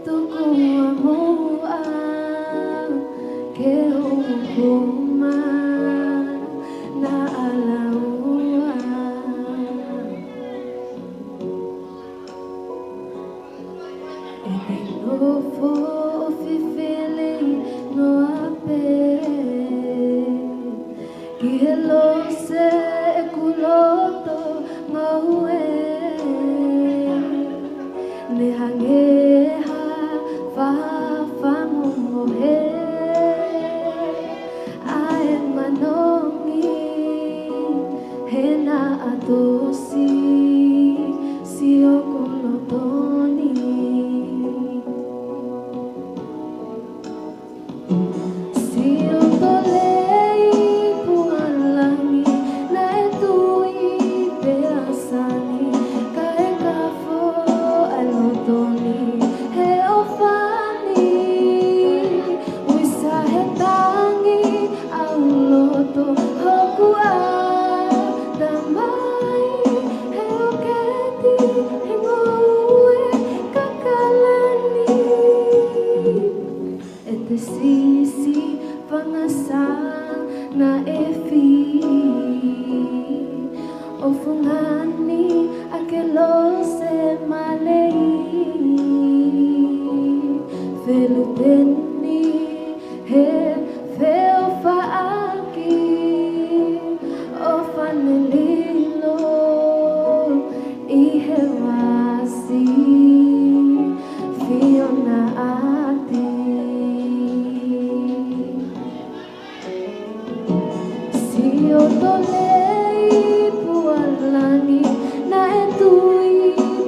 tuku ʻa muʻa ke u hū mai, naʻa laua ʻe te nofo ʻo fifili noa pē ki he lose ʻeku loto ngaue. Ne hangē ha fafangu mohe ʻa e manongi he naʻa tosi siʻoku loto ni. Siʻo tole ipu ʻa langi naʻe tui pē ʻa sani, kae kafo ʻa e loto ni he ʻofa ni. Uisa he tangi ʻa u loto hoku ʻatamai, he ʻoketi he ngoue kakalani. ʻE te sisi fanga sā naʻe fī ʻo fungani ʻa ke lose malei. Feluteni he feʻofaʻaki ʻo fane lilo ʻi he vasi Fiona ʻAti. Siʻo tole ipu ʻa langi naʻe tui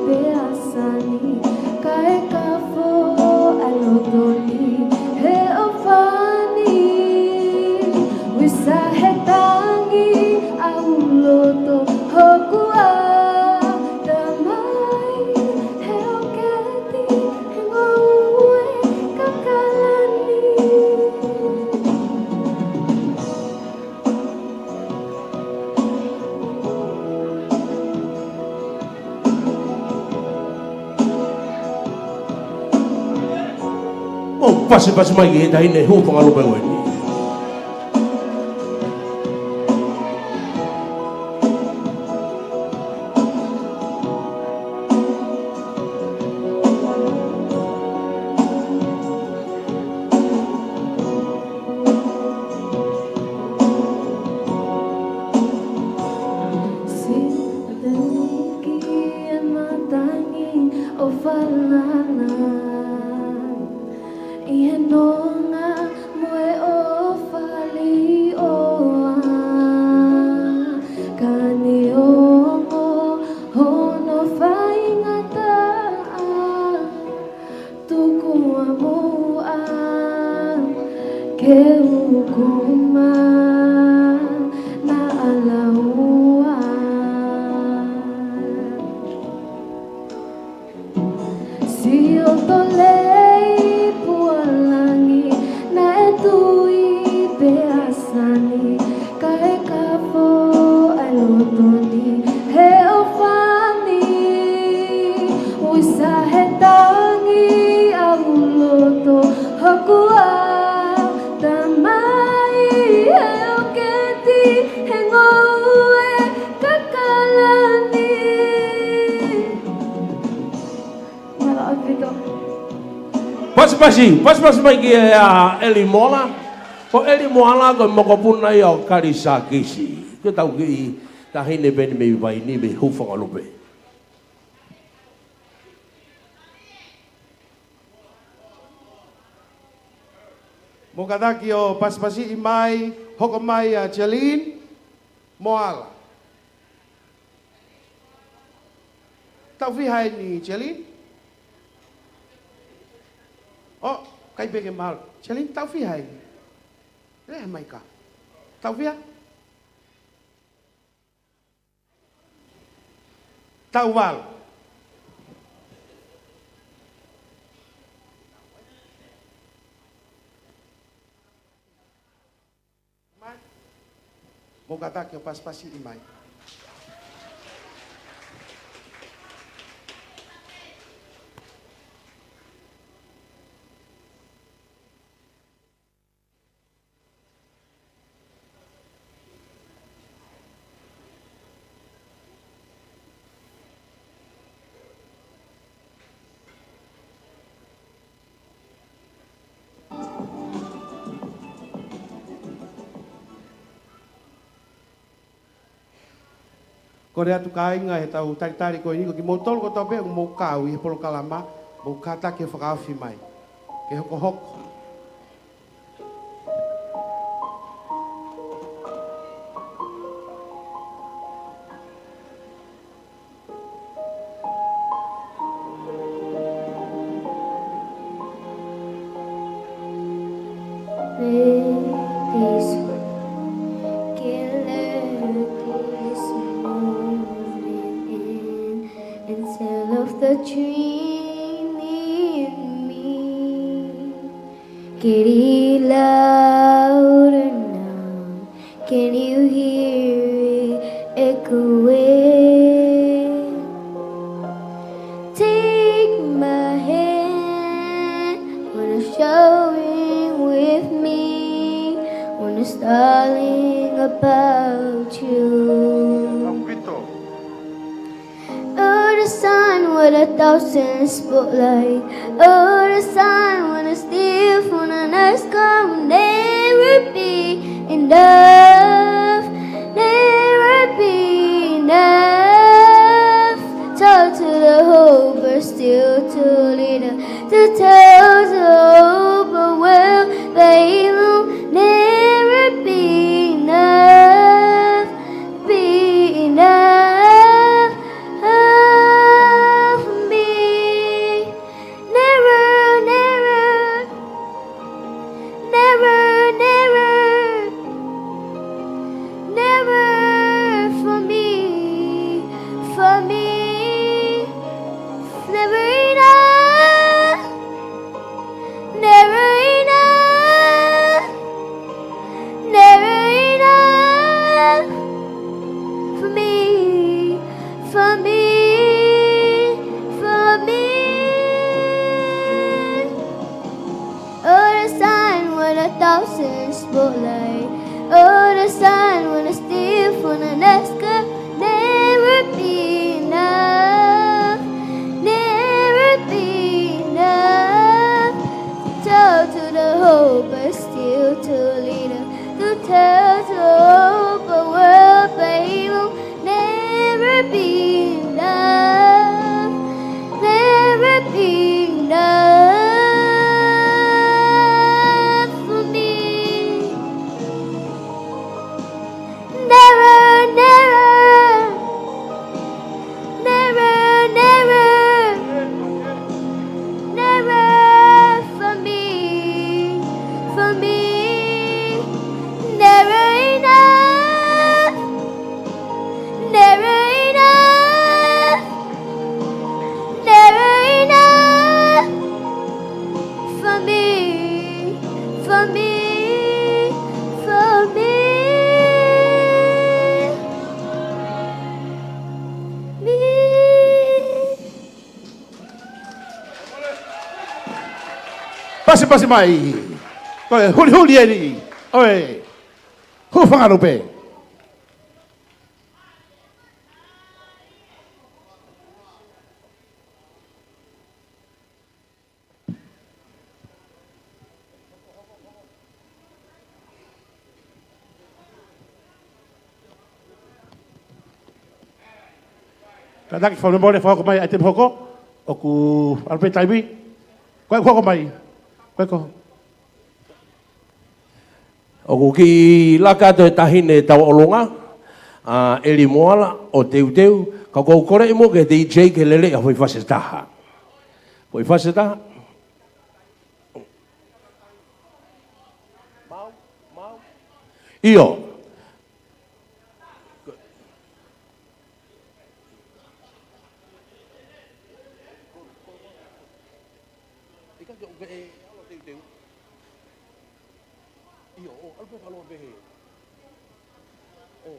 pē ʻa sani, kae kafo ʻa e loto ni he ʻofa ni. Uisa he tangi ʻa u loto hoku ʻatamai, he ʻoketi he ngoue kakalani. Mou pasipasi mai ki he taʻahine hūfanga lupe ko eni. Siteki e matangi ʻo falala ʻi he nonga mo e Pasipasi, pasipasi mai ki he, ʻa, ʻEli Moala. Ko ʻEli Moala ko e mokopuna ia ʻo Kalisakisi. Ko ʻetau kiʻi taʻahine pē eni mei Vainī, mei Hufangalupe. Mou kātaki ʻo pasipasiʻi mai, hoko mai ʻa Jeline Moala. Taʻu fiha eni, Jeline? ʻO, ʻikai pē ke mahalo. Jeline, taʻu fiha eni? Lea mai ka. Taʻu fiha? Taʻu valu. Mou kātaki ʻo pasipasiʻi mai. Kole atu kāinga, ʻi heʻetau talitali ko eni, ko kimoutolu kotoa pē ʻoku mou kau ʻi he polokalama, mou kātaki ʻo fakaofi mai ke hokohoko. May this can let this moment in and tell of the dream in me. Get it louder now. Can you hear it echoing? Take my hand, wanna showing with me, wanna starting about you. Oh, the sun with a thousand spotlight. Oh, the sun with a steal from the night sky will never be enough. Never be enough. Talk to the whole, but still too little to tell the whole world, but it will never be enough. Be enough for me. Never, never, never, never, never for me, for me. Never enough, never enough, never enough for me, for me, for me. Oh, the sun with a thousand spotlight. Oh, the sun with a steal from the next girl. Never be enough. Never be enough. Talk to the whole, but still too little to tell the whole world, babe. Never be enough, never be enough for me. Never, never, never, never, never for me, for me. Never enough. Never enough, never enough for me, for me, for me, me. Pasipasi mai. Ko e hulihuli eni ʻo e Hufangalupe. Kātaki fakamolemole, fakahoko mai ʻa e ʻaitemi hoko. ʻOku ʻalu pē taimi. Ko e hoko mai. Ko e ko. ʻOku kiʻi laka atu e taʻahine tauʻolunga, ʻa ʻEli Moala ʻo teuteu, ka ʻoku ou kole mo ke D J ke lele ʻa e foʻi fasi ʻe taha. Foʻi fasi ʻe taha. Mau, mau. ʻIo. ʻIkai ke ʻoku ke ʻalu teuteu. ʻIo, ʻo, ʻalu pē fakalongo pehē. ʻO.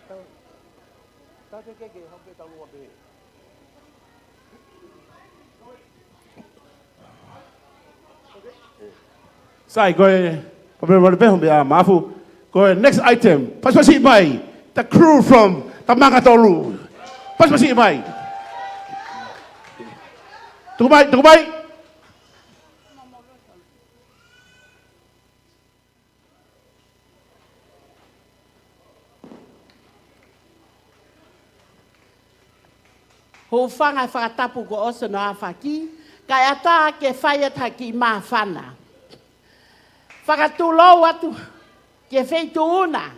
Ta, ta ke ke ke hau pē taulua pehē. Sai, ko e, ko e, ko e, ko e, ko e, ko e next item. Pasipasi mai, the crew from Tamangatolu. Pasipasi mai. Tuku mai, tuku mai. Hūfanga he fakatapu kuo ʻosi hono ʻaofaki, kae ʻatā ke fai atu ha kiʻi māfana. Fakatulou atu ki he feituʻu na,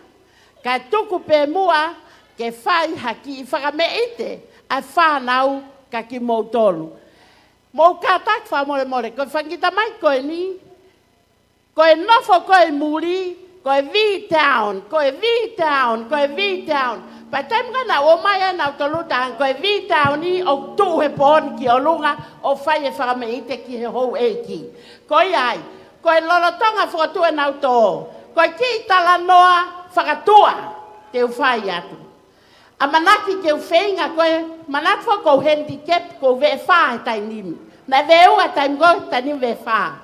kae tuku pē muʻa ke fai ha kiʻi fakameʻite ʻa e fānau kia kimoutolu. Mou kātaki fakamolemole, ko e fanga kiʻi tamai ko eni, ko e nofo ko ē ʻi muli, ko e V-Town, ko e V-Town, ko e V-Town. Pea taimi ko ē naʻa nau ō mai ai nautolu, tā ko e V-Town ʻoku tuʻu he pooni ki ʻolunga ʻo fai e fakameʻite ki he houʻeiki. Ko ia ai, ko e lolotonga fokotuʻu ʻenau tō, ko e kiʻi talanoa fakatua te u fai atu. ʻAmanaki ke u feinga ko ē, manatu foki ko u handicap, ko u veʻe fā he taimi ni. Naʻe veʻe ua he taimi ko ē, taimi ni veʻe fā.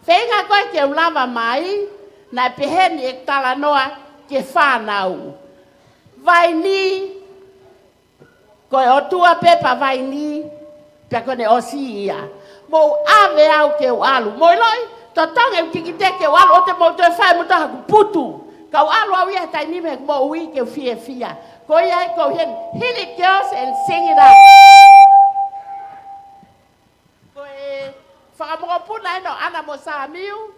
Feinga ko ē ke u lava mai, naʻe pehē ni ʻeku talanoa ki he fānau. Vaini, ko e ʻotua pē pea vaini, pea kuo ne ʻosi ia. Mou ʻave au ke u ʻalu. Mou ʻiloʻi, totongi ʻeku kikite ke u ʻalu, ʻoua te mou toe fai mo taha ku putu. Ka u ʻalu au ia he taimi ni mo e moʻui ke u fiefia. Ko ia ai ko u heni. Hit it, girls, and sing it out. Ko e fakamokopuna ʻeni ʻo ʻAna mo Samiu,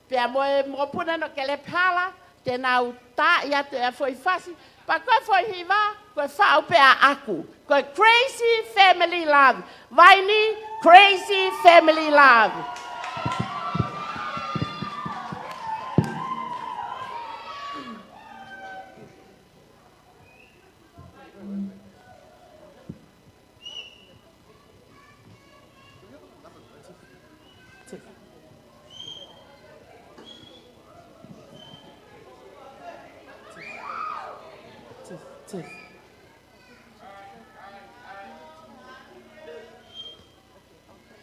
pea mo e mokopuna ʻeni ʻo Kelepala, te nau taaʻi atu e foʻi fasi, pea ko e foʻi hiva, ko e faʻu pē ʻaʻaku. Ko e Crazy Family Love. Vaini, Crazy Family Love.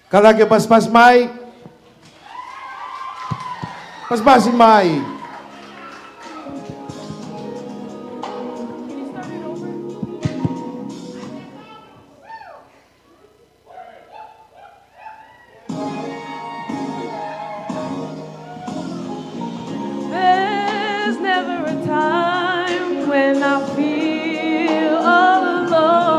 Kātaki pasipasi mai. Pasipasi mai. There's never a time when I feel all alone.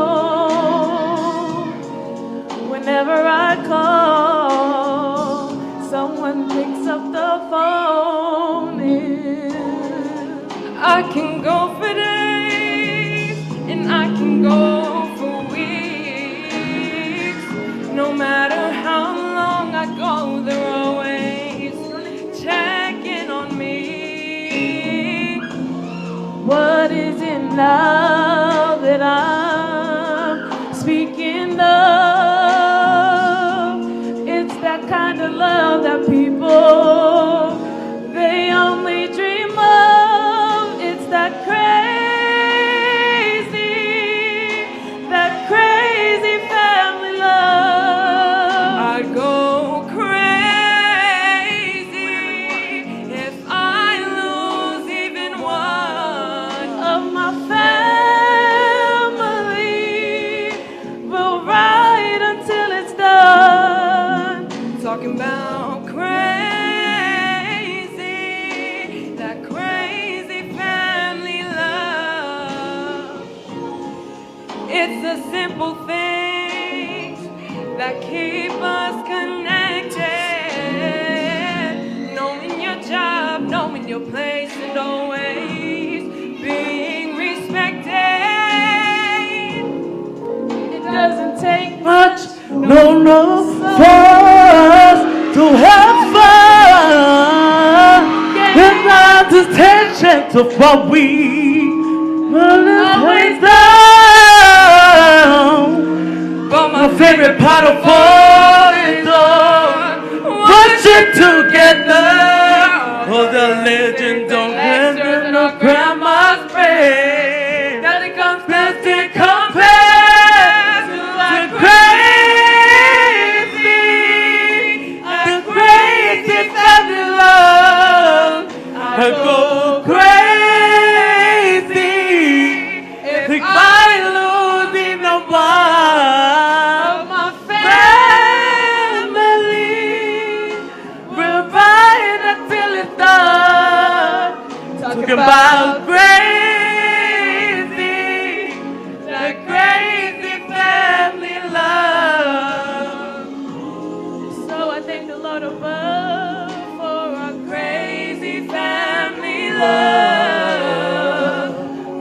Whenever I call, someone picks up the phone. And I can go for days, and I can go for weeks. No matter how long I go, they're always checking on me. What is it now that I'm speaking of? It's that kind of love that people, they only dream of. It's that crazy, that crazy family love. I go crazy if I lose even one of my family. It's the simple things that keep us connected. Knowing your job, knowing your place, and always being respected. It doesn't take much, no, no, for us to have fun. It's not the tension of what we always down. But my favorite part of all is all worship together. Oh, the legend don't end in our grandma's praise. Nothing compares, nothing compares to the crazy, the crazy family love. I go crazy if I lose in a war. My family will fight until it's done. Talking about crazy, the crazy family love. So I thank the Lord above for our crazy family love.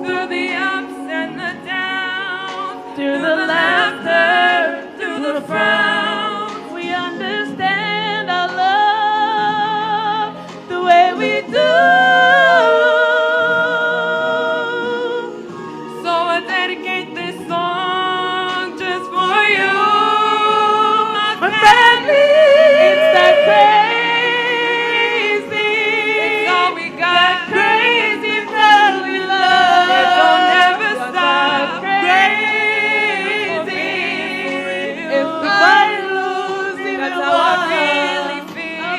Through the ups and the downs, through the laughter, through the frowns, we understand our love the way we do. So I dedicate this song just for you, my family. It's that crazy. It's all we got. Crazy family love. It don't ever stop. Crazy. If I lose in the war, that's how I really feel.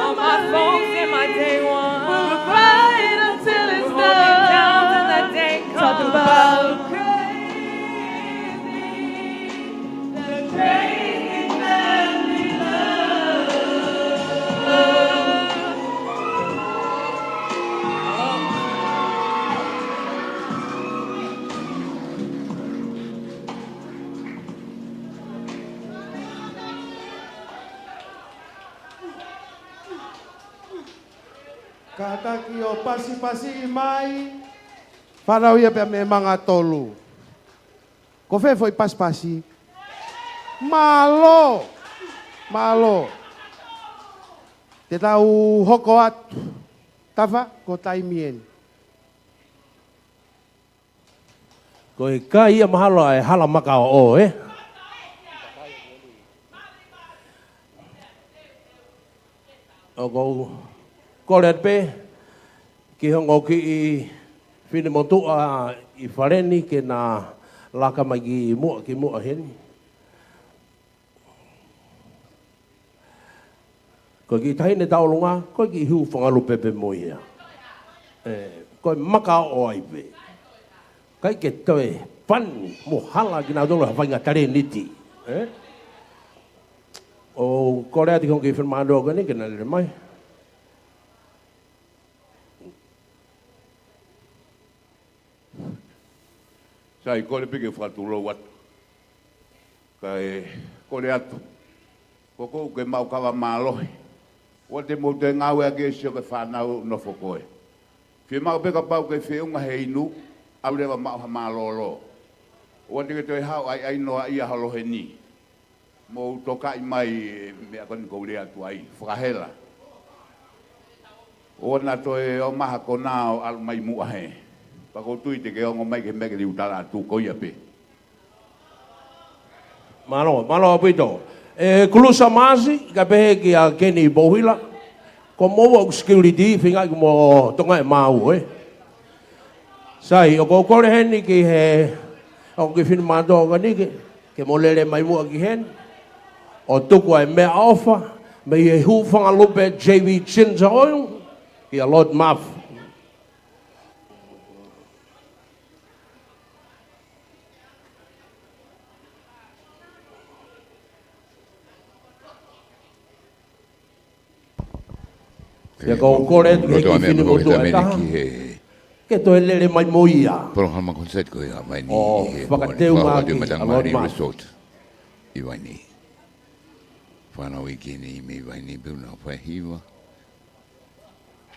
All my folks and my day one. We'll fight until it's done. We're holding down till that day comes. Talking about crazy, the crazy family love. Kātaki ʻo pasipasi mai. Fānau ia pea mei Mangatolu. Ko fē foʻi pasipasi? Mālō. Mālō. Te tau hoko atu. Tafa, ko e taimi eni. Ko e kai ia mahalo ʻa e hala makaoʻo, ē? ʻOku ou kole atu pē ki he ongo kiʻi finemotuʻa ʻi fale ni ke na laka mai ki muʻa, ki muʻa heni. Ko e kiʻi taʻahine tauʻolunga, ko e kiʻi hūfanga lupe pē mo ia. ʻE, ko e makaoʻo ai pē. ʻIkai ke toe pani mo hala kinautolu ha faʻahinga talēniti. ʻE? ʻOku ou kole atu ki he ongo kiʻi finemātuʻa ko eni ke na lele mai. Sai, kole pē ke fakatulou atu. Kae kole atu. Ko koe ke maʻu kava mālohi. ʻOua te mou toe ngāueʻaki e sio ki he fānau ʻoku nofo ko ē. Fiemaʻu pē kapau ke feʻunga he inu, ʻalu leva maʻu ha mālōlō. ʻOua te ke toe haʻu ʻaiʻai noa ia holo heni. Mou tokaʻi mai e meʻa ko eni ʻoku ou lea atu ai, fakahela. ʻOua naʻa toe ō mai ha konā ʻo ʻalu mai muʻa hē. Pea ʻoku ou tui te ke ongo mai ki he meʻa ke liu tala atu ko ia pē. Mālō, mālō ʻaupito. ʻE Kulusa Masi, kae pehē kia Keni Pouhila. Ko moua ʻoku security, feinga ke mo tonga e mau, ē. Sai, ʻoku ou kole heni ki he, ʻoku ke finemātuʻa ko eni ke, ke mo lele mai muʻa ki heni. ʻO tuku ai e meʻaʻofa, mei he hūfanga lupe J V Ginger Oil, kia Lord Muff. Pea ʻoku ou kole atu ki he kiʻi finemotuʻa ʻe taha. Ki he Ke toe lele mai mo ia. Polokalama concert ko ia, Vaini, ʻo ʻi he fakateu Polokalama mai Concert ki Matamari Lord Master Resort ʻi Vaini. Fānau ʻi Kini mei Vaini pē ʻoku nau fai hiva.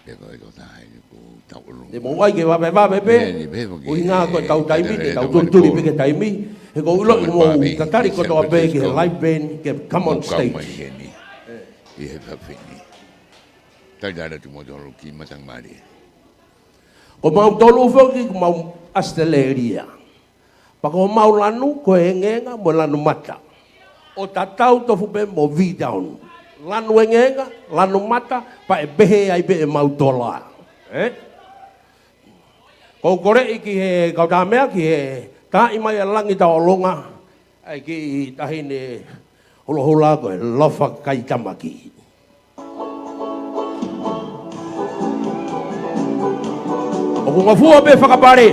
Pea ko e tō taha eni ko Tauʻolunga. Te mou ʻai ke vavevave pē. Eni pē, ko e ʻuhinga ko e tau taimi, te tau tulituli pē ki he taimi. He ko e ʻilo ʻoku mou tatali kotoa pē ki he live band ke come on stage. ʻI he fafini. Talitali atu kimoutolu ki Matamari. Ko mautolu foki, ko mau ʻAositelēlia. Pea ko mau lanu, ko e engeenga mo e lanu mata. ʻO tatau tofu pē mo V-Town. Lanu engeenga, lanu mata, pea ʻe pehē ai pē ʻemau tola. Ē? Ko u koleʻi ki he kau tāmea, ki he taaʻi mai ʻa Langi Tauʻolunga, ʻa e kiʻi taʻahine hulohula ko e Lofa Kaitamaki. ʻOku ngofua pē fakapale.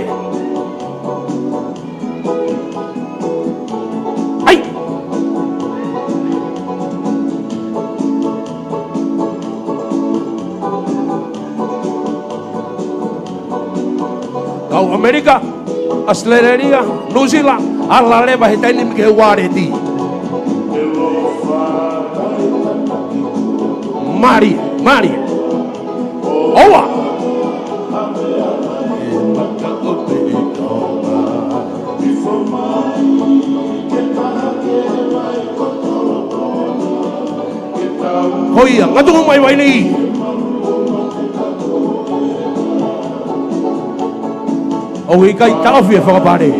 ʻAi! Kau ʻAmelika, ʻAositelēlia, Nuʻusila, ala leva he taimi ni ki he ualeti. Mālie, mālie. ʻOua. Ko ia, ngatu mai Vaini. ʻOku ʻikai taʻofi e fakapale.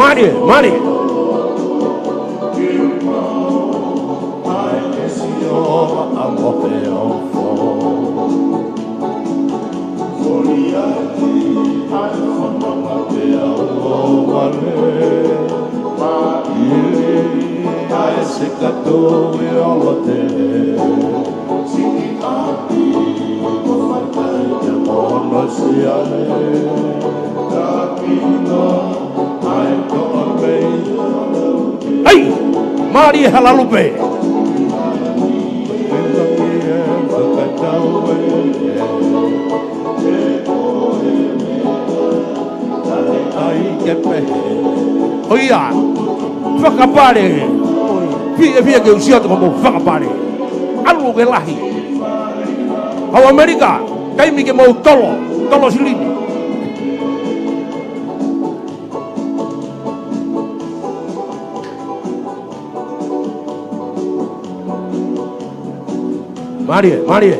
Mālie, mālie. ʻAi! Mālie Halalupe. ʻOia, fakapale. Fiefia ke u sio atu ko hoʻomou fakapale. ʻAlu ke lahi. Kau ʻAmelika, taimi ke mou tolo, tolo silini. Mālie, mālie.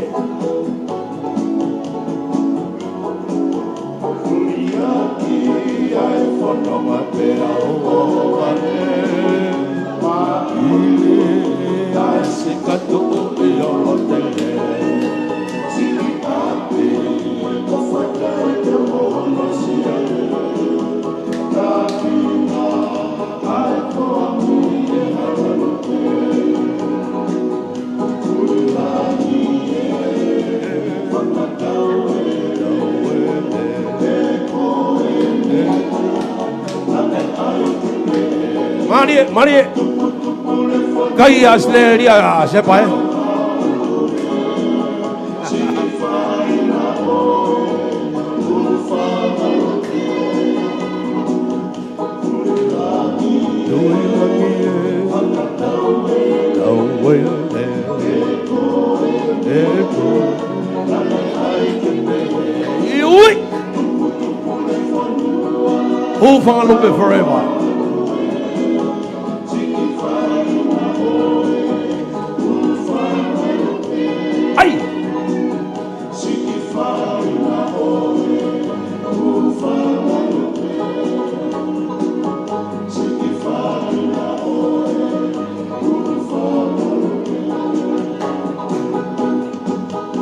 Mālie, mālie. Kai ʻAositelēlia, Sepa, ē. Ui! Hūfangalupe forever. ʻAi!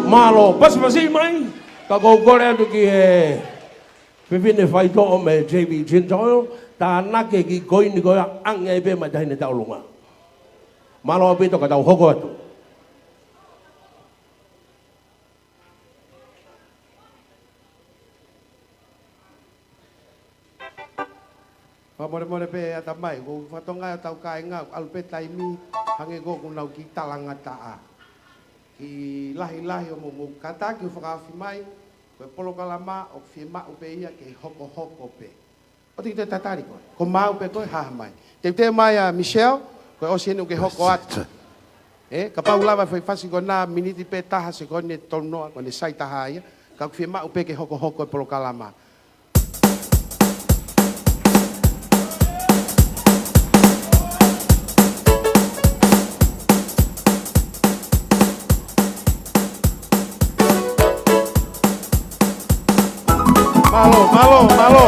Mālō, pasipasi mai, ka ʻoku ou kole atu ki he fefine faitoʻo mei J V Ginger Oil, tānaki e kiʻi koini ko ia ʻange ai pē maʻa e taʻahine Tauʻolunga. Mālō ʻaupito, ka tau hoko atu. Molemole pē ʻatamai, ko e fatongia ʻo ʻetau kāinga, ʻalu pē taimi, hangē ko ʻoku nau kiʻi talangataʻa. Kiʻi lahilahi ʻo mou, mou kātaki ʻo fakaofi mai, ko e polokalama ʻoku fiemaʻu pē ia ke hokohoko pē. ʻOua te ke tatali koe. Ko maau pē koe, haʻu mai. Teuteu mai ʻa Michelle, ko e ʻosi eni ʻoku ke hoko atu. Ē, kapau lava ʻe fai fasi ko ena miniti pē taha, sekoni ʻe tolunoa, ko ʻene sai taha ia, ka ʻoku fiemaʻu pē ke hokohoko e polokalama. Mālō, mālō, mālō.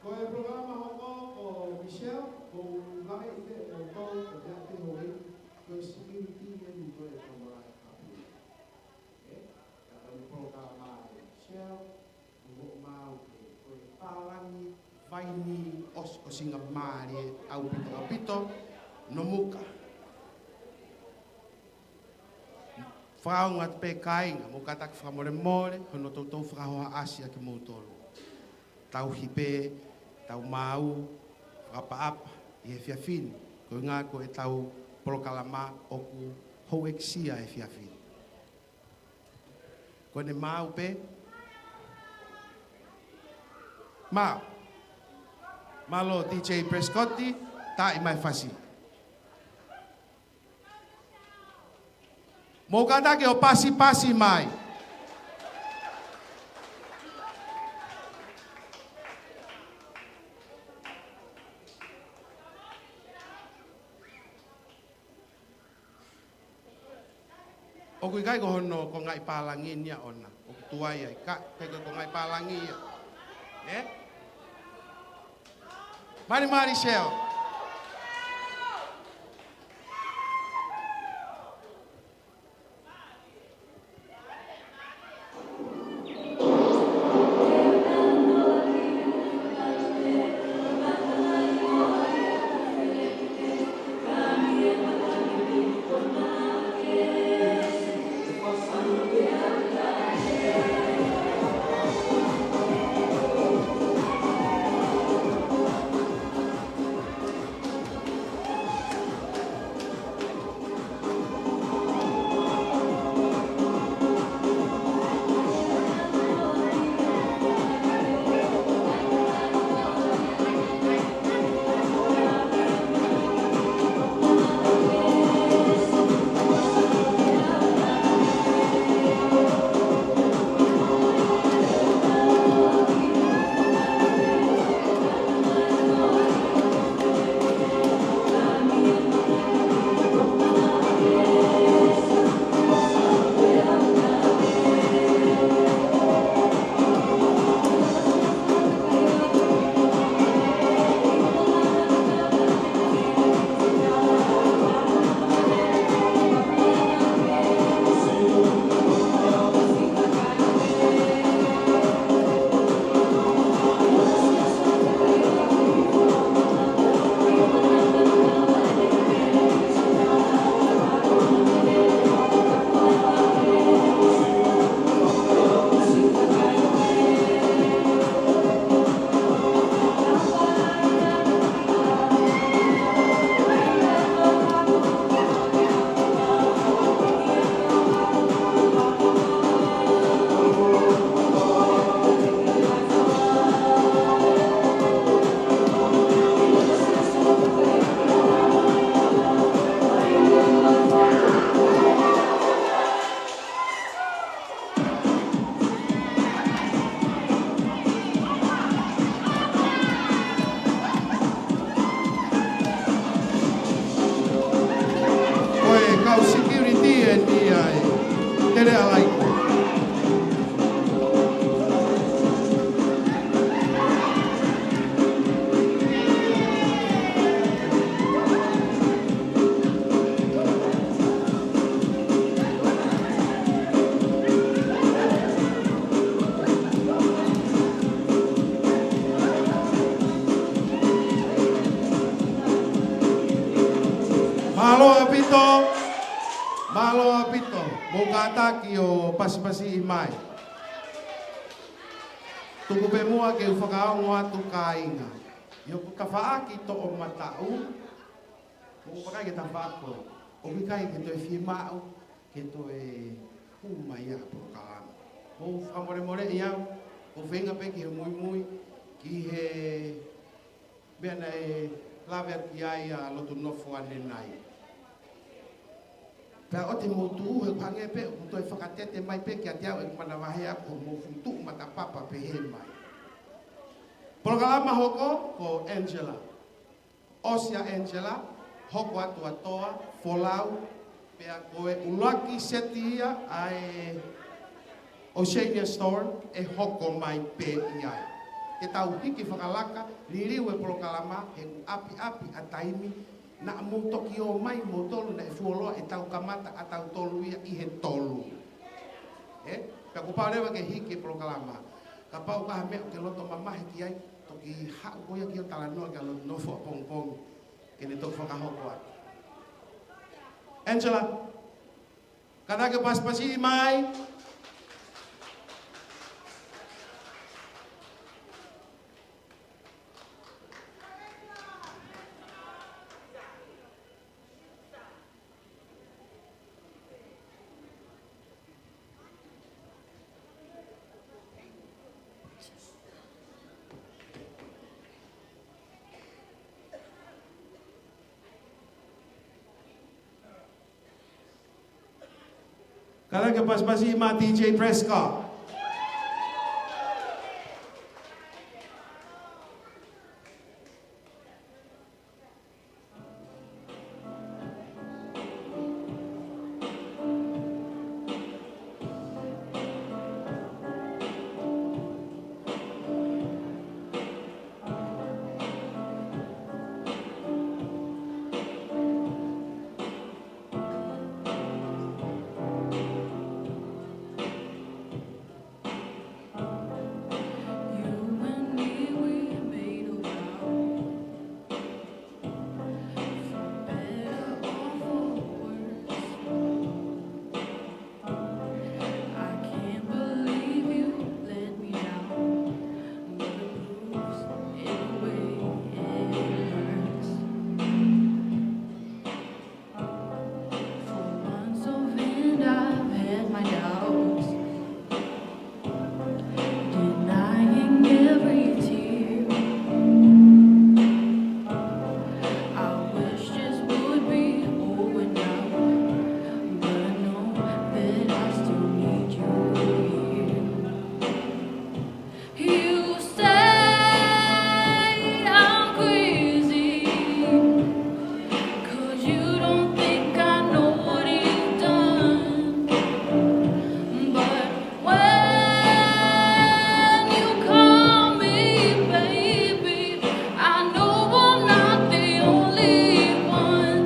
Ko e polokalama hoko ko Michelle, ko u lave ʻi he ʻo tau ko te ate hoi, ko e siminiti eni ko e kamala e kapu. Ē, ka ko e polokalama ʻa Michelle, mo hoʻo maau pē, ko e pālangi vaini ʻos-, ʻosinga mālie ʻaupito ʻaupito, Nomuka. Fakaongo atu pē kāinga, mou kātaki fakamolemole, hono toutou fakahohaʻasi ʻa kimoutolu. Tauhi pē, tau maau, fakaʻapaʻapa, ʻi he efiafi ni, ko e ʻuhinga ko ʻetau polokalama ʻoku houʻeiki ʻa e efiafi ni. Ko ʻene maau pē, Mā. Mālō D J Prescott, taaʻi mai e fasi. Mou kātaki ʻo pasipasi mai. ʻOku ʻikai ko hono kongaʻi pālangi ia ʻoʻona. ʻOku tuai ai ka, pe ko e kongaʻi pālangi ia. Ē? Malimali Seo. Ko e kau security eni ia ē. Tele alai. Mālō ʻaupito. Mālō ʻaupito. Mou kātaki ʻo pasipasiʻi mai. Tuku pē muʻa ke u fakaongo atu kāinga. ʻI hoku tafaʻaki toʻomataʻu, mou vakai ki he tafaʻaki ko ē. ʻOku ʻikai ke toe fiemaʻu ke toe hū mai ʻa e polokalama. Mou fakamolemoleʻi au, ʻoku ou feinga pē ki he muimui, ki he meʻa naʻe lave atu ki ai ʻa Lotu Nofo ʻanenai. Pea ʻoua te mou tuʻu he ʻoku hangē pē ʻoku toe fakatete mai pē kiate au ʻeku manavahē ʻaku hoʻomou fuʻu tuʻu matapapa pehē mai. Polokalama hoko ko Angela. ʻOsi ʻa Angela, hoko atu ʻa Toa, Folau, pea ko e ʻuluaki seti ia ʻa e Oceania Storm ʻe hoko mai pē ia. Ke tau hiki fakalaka, liliu e polokalama, he ʻoku ʻapiʻapi ʻa taimi, naʻa mou toki ō mai moutolu naʻe fuoloa ʻetau kamata ʻa tautolu ia ʻi he tolu. Ē? Pea kuo pau leva ke hiki e polokalama. Kapau ko ha meʻa ʻoku ke loto mamahi ki ai, toki haʻu koe ia ke ʻo talanoa kia Lotu Nofo ʻapongipongi. Ke ne toki fakahoko atu. Angela, kātaki ʻo pasipasiʻi mai. Kātaki ke pasipasi maʻa D J Prescott. You and me, we made a vow. For better or for worse. I can't believe you let me down, but it proves in a way it hurts. For months on end, I've had my doubts, denying every tear. I wish this would be over now, but I know that I still need you here. You say I'm crazy, 'cause you don't think I know what you've done. But when you call me baby, I know I'm not the only one.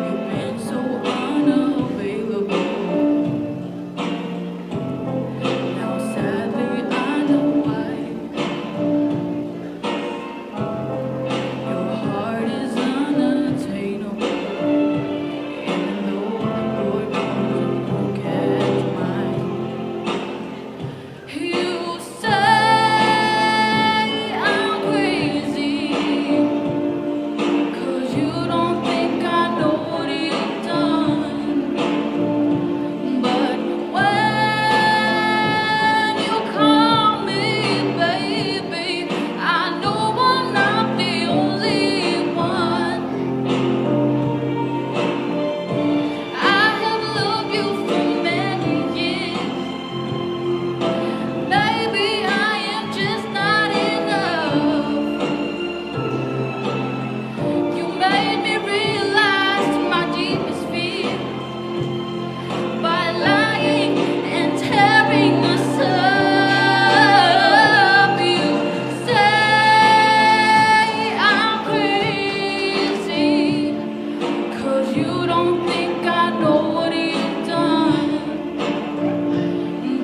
You've been so unavailable. Now sadly I know why. Your heart is unattainable, even though Lord knows you catch mine. You say I'm crazy, 'cause you don't think I know what you've done. But when you call me baby, I know I'm not the only one. I have loved you for many years. Maybe I am just not enough. You made me realize my deepest fear by lying and tearing us up. You say I'm crazy, 'cause you don't think I know what you've done.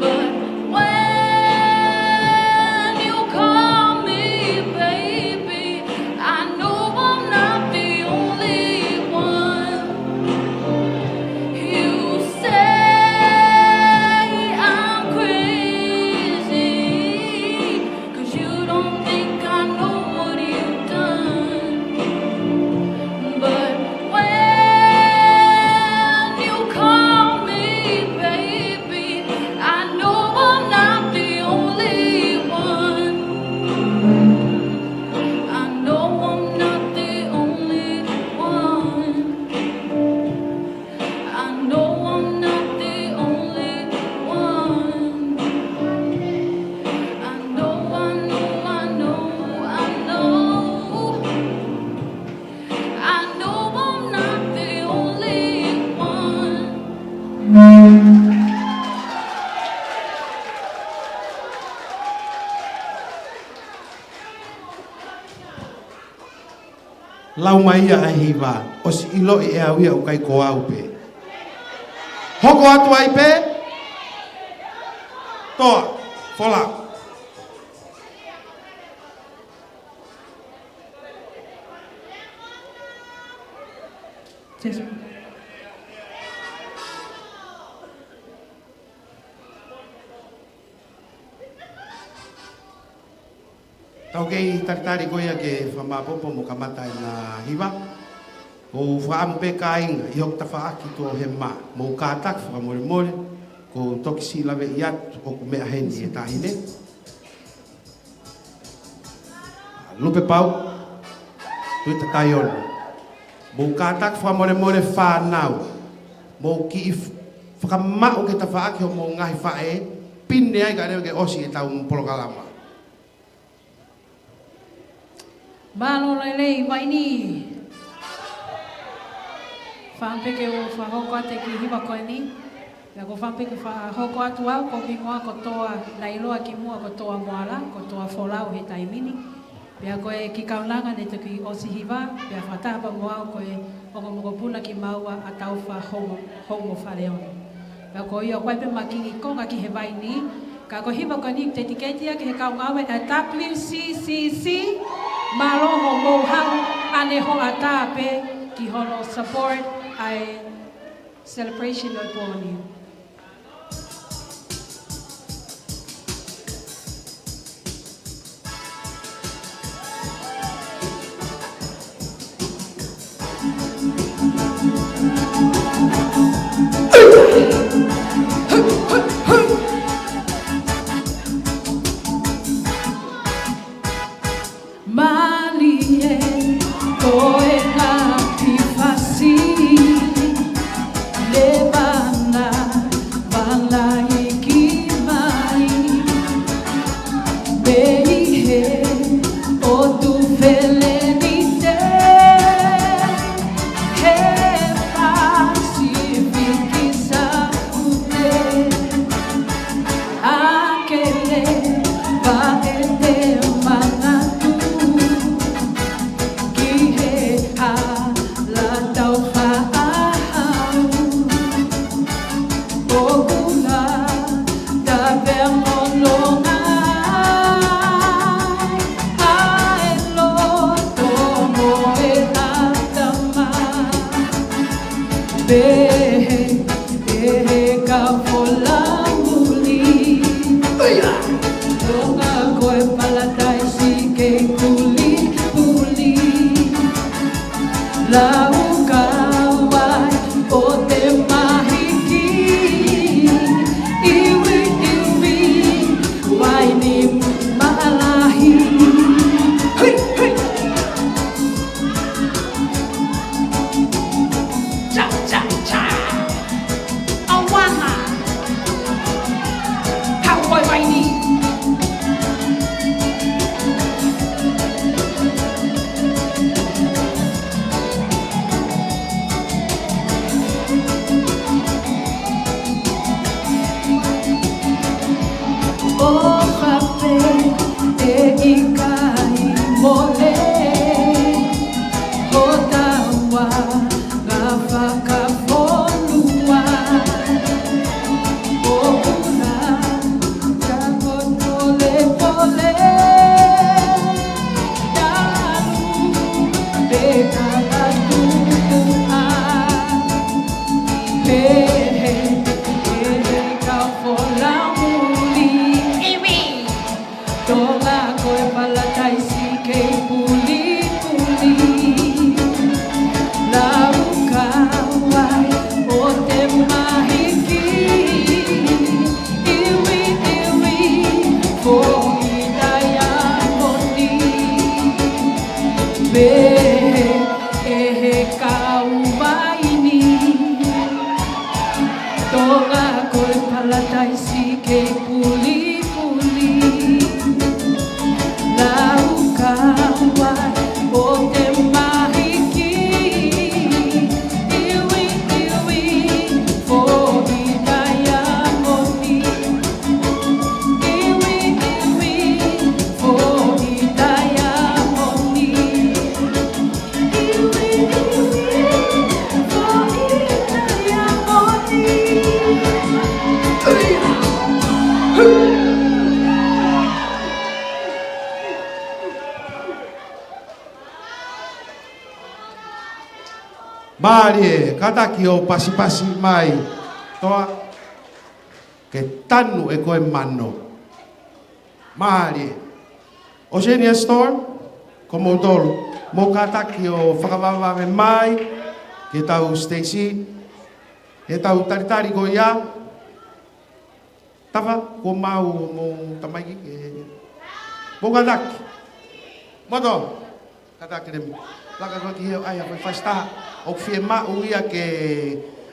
But when you call me baby, I know I'm not the only one. You say I'm crazy, 'cause you don't think I know what you've done. But when you call me baby, I know I'm not the only one. I know I'm not the only one. I know I'm not the only one. I know, I know, I know, I know. I know I'm not the only one. Lau mai ia ʻa e hiva, ʻosi ʻiloʻi ʻe au ia ʻoku ʻikai ko au pē. Hoko atu ai pē. Toa, folau. Tau kei talitali ko ia ke fakamāpopo mo kamata ʻena hiva. ʻOku ou fakaʻamu pē kāinga ʻi hoku tafaʻaki tuʻo hema, mou kātaki fakamolemole, ʻoku ou toki siʻi laveʻi atu ʻoku meʻa heni e taʻahine. Lupe Pau, Tuita Taione. Mou kātaki fakamolemole fānau. Mou kiʻi f-, fakamaʻu ke tafaʻaki hoʻomou ngaahi faʻē, pine ai kae leva ke ʻosi ʻetau polokalama. Mālō e lelei, Vaini. Fakaʻamu pē ke u fakahoko atu e kiʻi hiva ko eni. Pea ko e fakaʻamu pē ke fakahoko atu au, ko hoku hingoa ko Toa Nailoa kimuʻa ko Toa Moala, ko Toa Folau he taimi ni. Pea ko e kiʻi kaunanga naʻe toki ʻosi hiva, pea fakataha pē mo au ko e ongo mokopuna kimaua ʻa Taufa Houmo-, Houmofaleoni. Pea ko ia ʻoku ʻi ai pē ʻema kiʻi konga ki he Vaini, ka ko e hiva ko eni dedicate ia ki he kau ngāue ʻa W C C C, mālō hoʻomou haʻu ʻanehoʻatā pē ki hono support ʻa e celebration ʻo e pō ni. Mālie ko e ngaahi fasi, levana valaʻi ki mai, mei he ʻotu felenite, he Pasifiki Saute. Akele, paʻete manatu ki he hala taufaʻahau. ʻOku lava tape molonga ʻa e loto mo e ʻatama. Pehē, pehē ka folau muli. Tonga ko e palataisi kei pulipuli. Laukau ai ʻo te mahiki. Iwi, iwi, Vaini Maʻalahi. Hei, hei. Cha, cha, cha. ʻAuana. Haʻu ko e Vaini. ʻOfa pē ʻe ʻikai mole hotau anga fakafonua. ʻOku na tako tole pole talu pe tala tutuʻa. Pehē, pehē ka folau muli. Iwi. Tonga ko e palataisi kei pulipuli. Laukau ai ʻo te mahiki. Iwi, iwi, foʻi taiamoni. Pehē, pehē kau Vaini. Tonga ko e palataisi kei pulipuli. Laukau ai ʻo te mahiki. Iwi, iwi, foʻi taiamoni. Iwi, iwi, foʻi taiamoni. Mālie, kātaki ʻo pasipasi mai. Toa, ke tanu ʻe koe mano. Mālie. Oceania Storm, ko moutolu, mou kātaki ʻo fakavavevave mai ki heʻetau siteisi, heʻetau talitali ko ia. Tafa, ko mau mo tamaiki, ē. Mou kātaki. Moto, kātaki lemi. Laka ko ē ki he ʻai ha foʻi fasi taha ʻoku fiemaʻu ia ke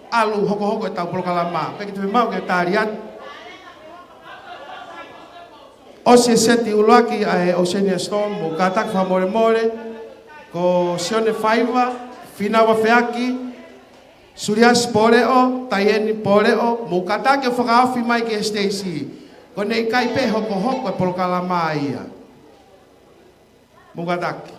ʻalu hokohoko ʻetau polokalama. Pea ke toe maʻu ke tali atu. ʻOsi e seti ʻuluaki ʻa e Oceania Storm, mou kātaki fakamolemole, ko Sione Faiva, Fīnau Afeaki, Suliasi Pōleʻo, Taieni Pōleʻo, mou kātaki ʻo fakaofi mai ki he siteisi. Ko ʻene ʻikai pē hokohoko e polokalama ia. Mou kātaki.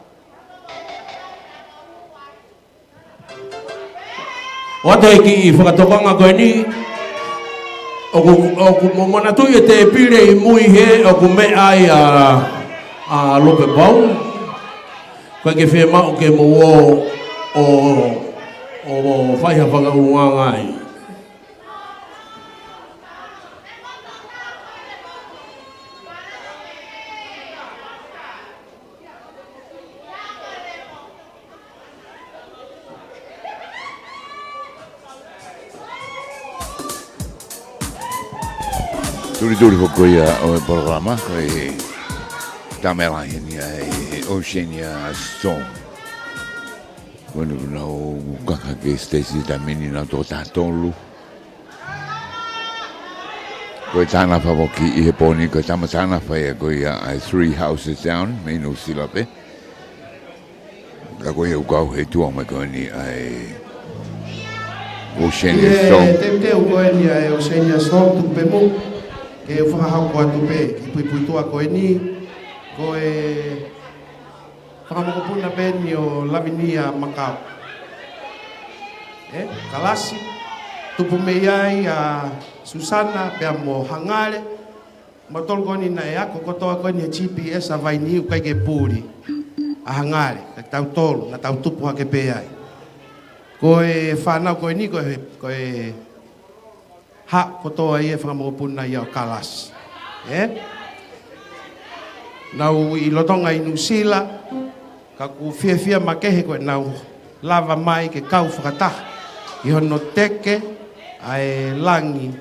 ʻOatu e kiʻi fakatokanga ko eni, ʻoku, ʻoku mou manatuʻi e tēpile ʻi mui hē, ʻoku meʻa ai ʻa, ʻa Lope Pau. ʻIkai ke fiemaʻu ke mou ō, ʻo, ʻo, ʻo fai ha fakaʻulungaanga ai. Tulituli foki ko ia ʻo e polokalama, ko e taimi lahi eni ʻa e Oceania Storm. Ko eni kuo nau kaka ki he siteisi he taimi ni, nau toko taha tolu. Ko e tangata foki ʻi he pō ni, ko e tama tangata ia ko ia ʻa e Three Houses Down, mei Nuʻu Sila pē. Ka ko ia ʻoku kau he tuʻa mai ko eni ʻa e Oceania Storm. Teuteu ko eni ʻa e Oceania Storm, tuku pē muʻa ke u fakahoko atu pē, kiʻi puipuituʻa ko eni, ko e fanga mokopuna pē eni ʻo Lavinia Makau. ʻE, Kalasi, tupu mei ai ʻa Susana, pea mo Hangale, mautolu ko eni naʻe ako kotoa ko eni he G P S ʻa Vainiu, ʻikai ke puli ʻa Hangale, ka tautolu, naʻa tau tupu hake pē ai. Ko e fānau ko eni, ko e, ko e haʻu kotoa ia e fanga mokopuna ia ʻo Kalasi. ʻE? Nau ʻi Lolotonga ʻi Nuʻu Sila, ka ʻoku fiefia makehe ko ʻenau lava mai ke kau fakataha ʻi hono teke ʻa e langi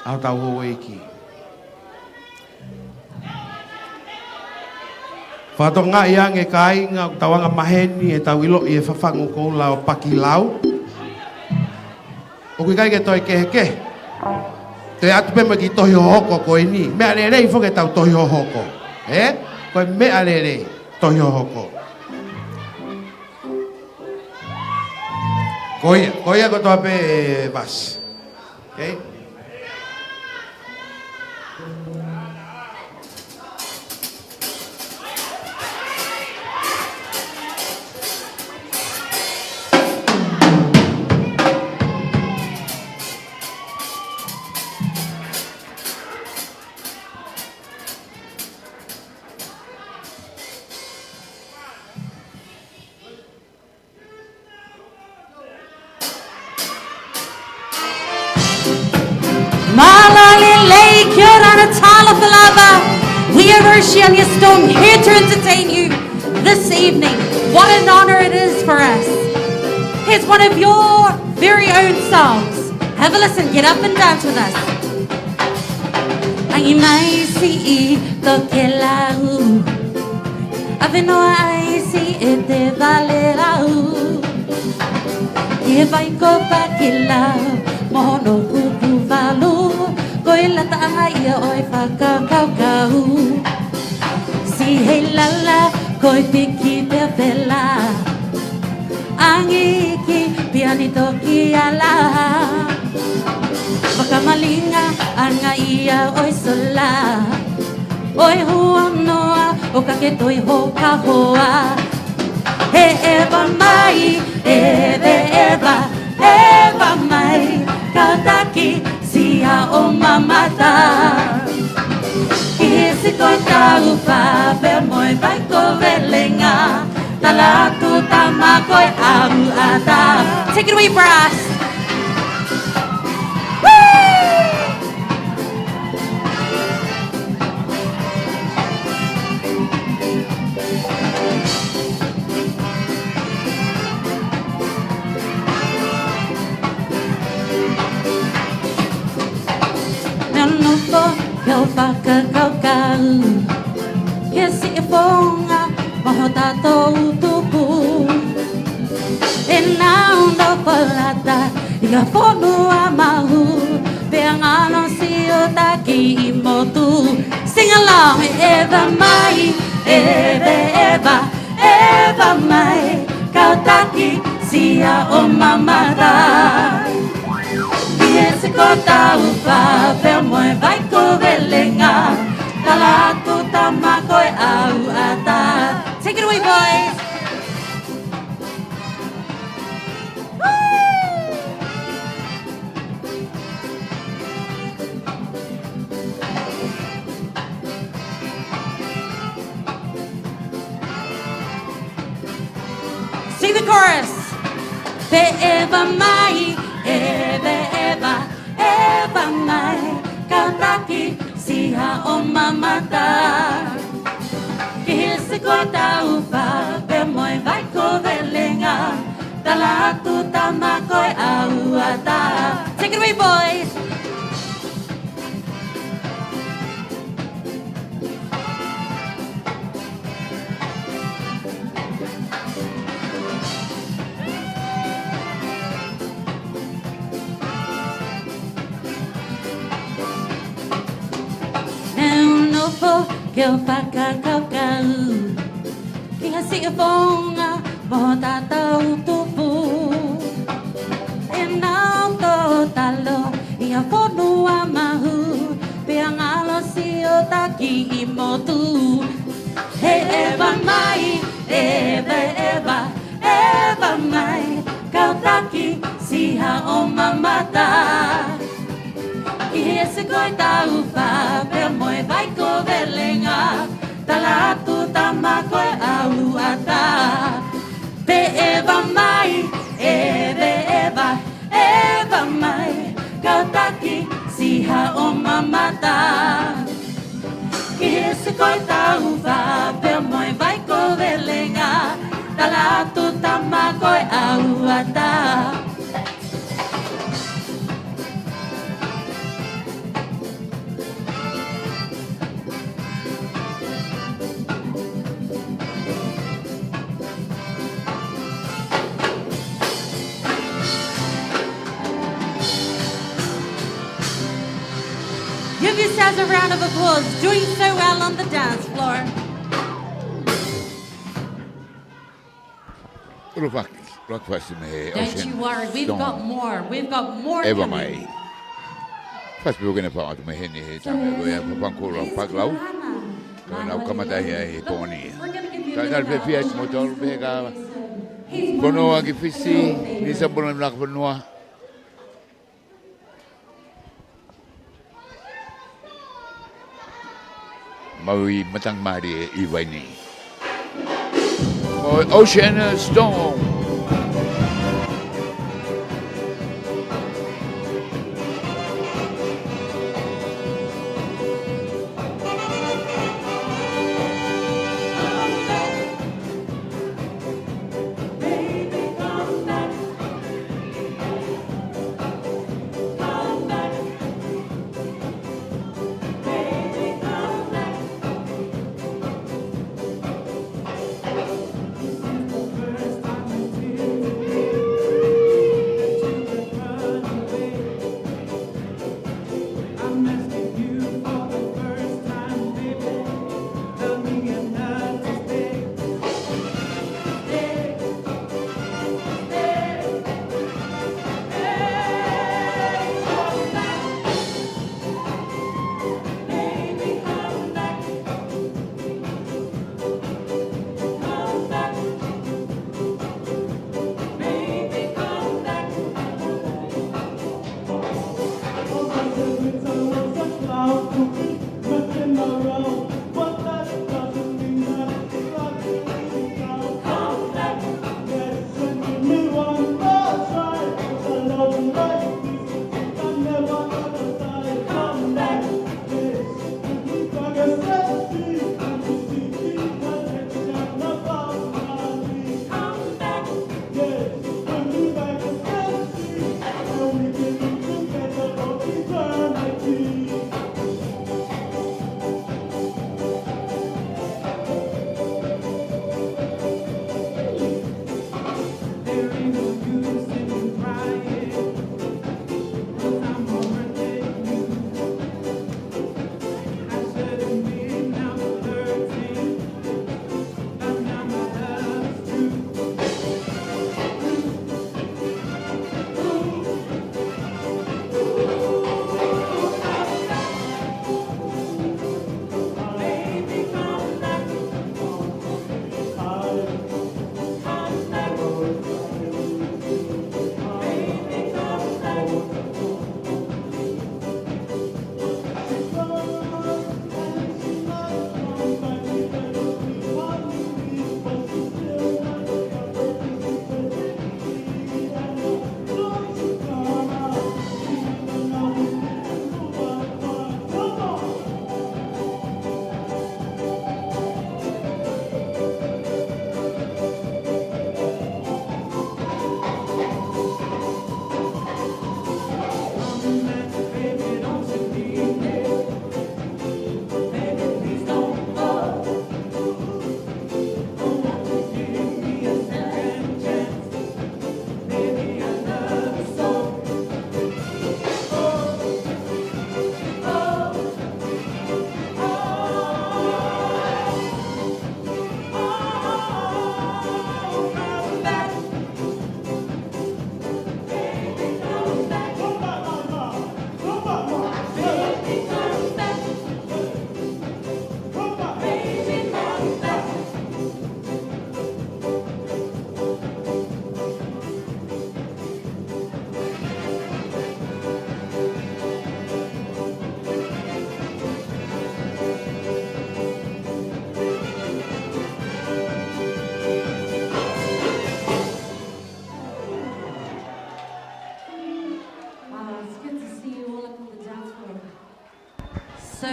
ʻa hotau houʻeiki. Fakatokangaʻi ange kāinga, ʻoku tau anga maheni ʻetau ʻiloʻi e fafangu koula ʻo Pakilau. ʻOku ʻikai ke toe kehekehe. Toe ʻatu pē mo e kiʻi tohi hohoko ko eni. Meʻa lelei foki ʻetau tohi hohoko. ʻE? Ko e meʻa lelei, tohi hohoko. Ko ia, ko ia kotoa pē e vasi. Okay? Mālō e lelei, kia ora, talofa lava. We are Oceania Storm, here to entertain you this evening. What an honor it is for us. Here's one of your very own songs. Have a listen, get up and dance with us. Angi mai siʻi tokelau, ʻave noa ai siʻete valelau ki he vai ko Pakilau mo hono kupu valu, ko e lataʻanga ia ʻo e fakakaukau. Siʻi heilala ko e piki pepela, angi ki piani toki ala. Fakamalinga anga ia ʻo e sola, ʻo e huanoa ʻo ka ke toi hoka hoa. He ʻeva mai, ʻeveʻeva, ʻeva mai, kau taki, siʻa ʻo mamata. Ki he siko tau fa pea mo e vai ko Velenga, tala atu tama ko e ʻalu ʻatā. Take it away, brass. Woo! Meʻa nofo, ke u fakakaukau ki he siʻi founga mo hoʻo tatou tupu. ʻE nau nofo lata ʻi ha fonua mahu, pea ngalo siʻotau kiʻi motu. Sing along. ʻEva mai, ʻeva, ʻeva, ʻeva mai, kau taki siʻa ʻo mamata. Ki he siko tau fa pea mo e vai ko velenga, tala atu tama ko e ʻau ʻatā. Take it away, boys. Sing the chorus. Pea ʻeva mai, ʻeva, ʻeva, ʻeva mai, kau taki siʻa ʻo mamata. Ki he siko tau fa pea mo e vai ko velenga, tala atu tama ko e ʻau ʻatā. Take it away, boys. Nau nofo ke u fakakaukau ki ha siʻi founga mo hotau tupu. ʻE nau tō talo ʻi ha fonua mahu, pea ngalo siʻotau kiʻi motu. He ʻeva mai, ʻeva, ʻeva, ʻeva mai, kau taki siʻa ʻo mamata. Ki he siko tau fa pea mo e vai ko velenga, tala atu tama ko e ʻau ʻatā. Pea ʻeva mai, ʻeva, ʻeva, ʻeva mai, kau taki siʻa ʻo mamata. Ki he siko tau fa pea mo e vai ko velenga, tala atu tama ko e ʻau ʻatā. Give yourselves a round of applause. Doing so well on the dance floor. ʻUluaki, ʻuluaki fasi mei he Ocean Storm. Don't you worry, we've got more. We've got more coming. ʻEva mai. Fasi pē ʻoku ne fai atu mei heni he taimi ko ia, Papakura Paklau. Ka nau kamata ia he pōni. Ka tau fiefia ʻi moutolu pē ka fonua ki Fisi, ni sambona na fonua. Maui matangamālie ʻi Vaini. Mo Ocean Storm.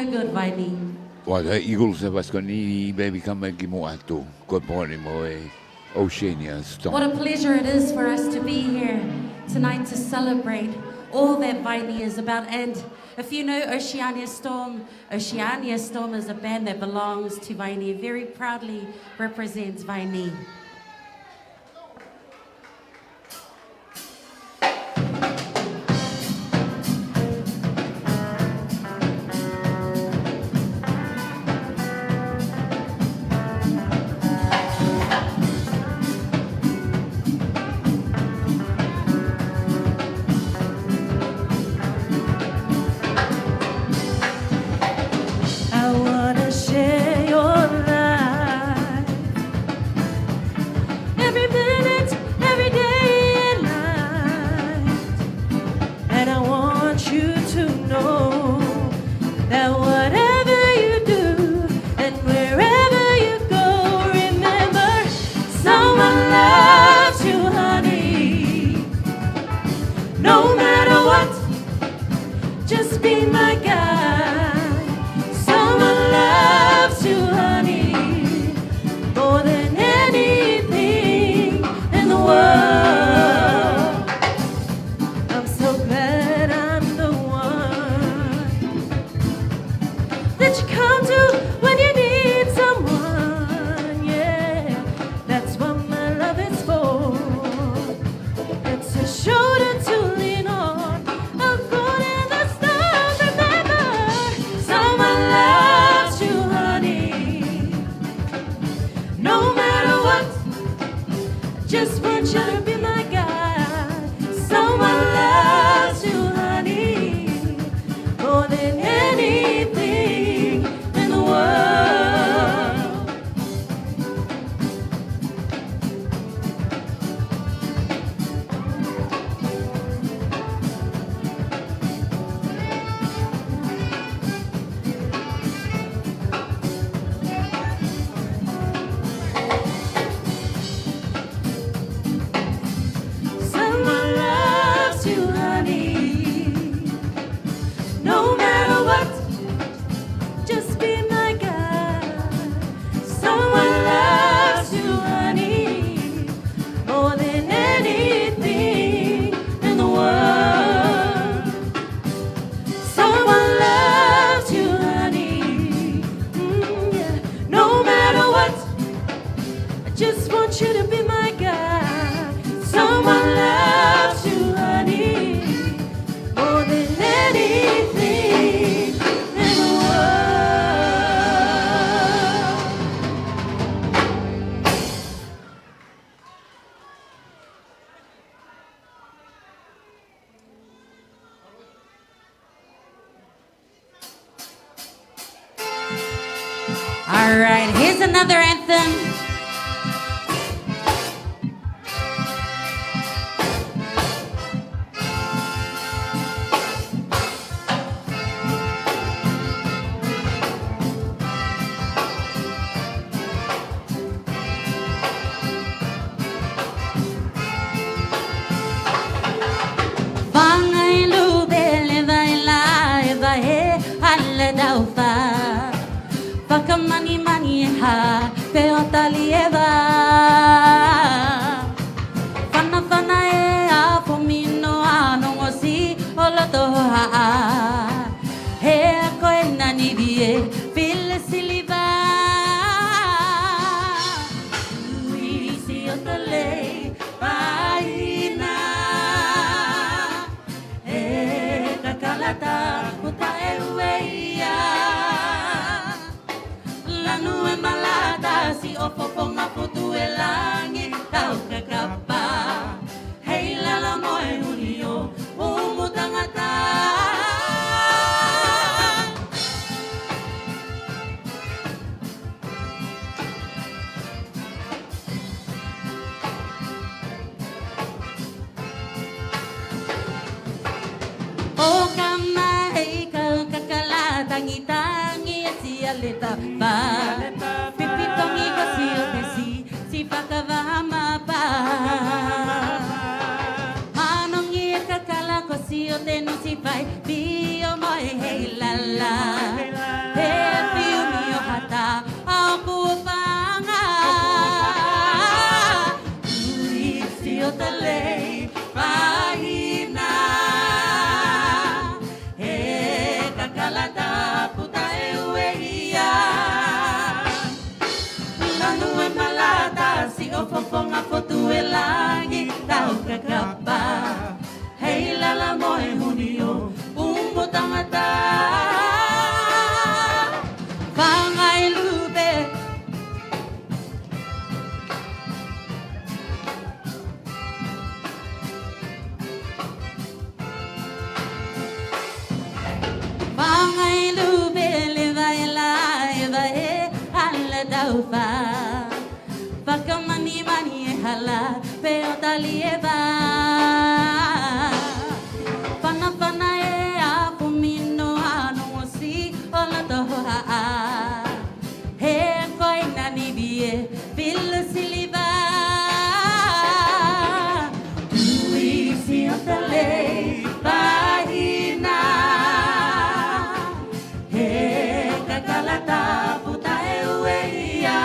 Good, Vaini. Well, the Eagles have us going to need baby come back, give more to. Good morning, Moe. Oceania Storm. What a pleasure it is for us to be here tonight to celebrate all that Vaini is about. And if you know Oceania Storm, Oceania Storm is a band that belongs to Vaini, very proudly represents Vaini. I wanna share your life. Every minute, every day and night. And I want you to know that whatever you do and wherever you go, remember, someone loves you, honey. No matter what, just be my guy. Someone loves you, honey, more than anything in the world. I'm so glad I'm the one that you come to when you need someone, yeah. That's what my love is for. It's a shoulder to lean on, a golden star. Remember, someone loves you, honey. No matter what, just want you to be my guy. Someone loves you, honey, more than anything in the world. Someone loves you, honey. No matter what, just be my guy. Someone loves you, honey, more than anything in the world. Someone loves you, honey. Mm, yeah. No matter what, I just want you to be my guy. Someone loves you, honey, more than anything in the world. All right, here's another anthem. Fanga i lube le vaela e vahe ala daufa. Fakamanimani e hā pe o tali e vā. Fanafana e afo mino a nongosi o loto haʻa. He ko e nani vie file siliva. Uisi o tolei paina. E kakalata kuta e ueia. Lanu e malata si o popo maputu e langi tau kakapa. Hei lala mo e uni o umu tangata. O ka mai ka kakala tangitangi e sia le tapa. Pipitongi ko si o te si, si fakavamapa. Manongi e kakala ko si o te nusi fai, pio mo e hei lala. ʻofa. Fakamanimani e hala, pea ʻo tali e vā. Fanafana e afu mino ano ngosi ʻo loto hohaʻa. He ko e nani vie, Filu Siliva. Tuisi ʻo tale pahina. He kakala tapu taʻe ueʻia.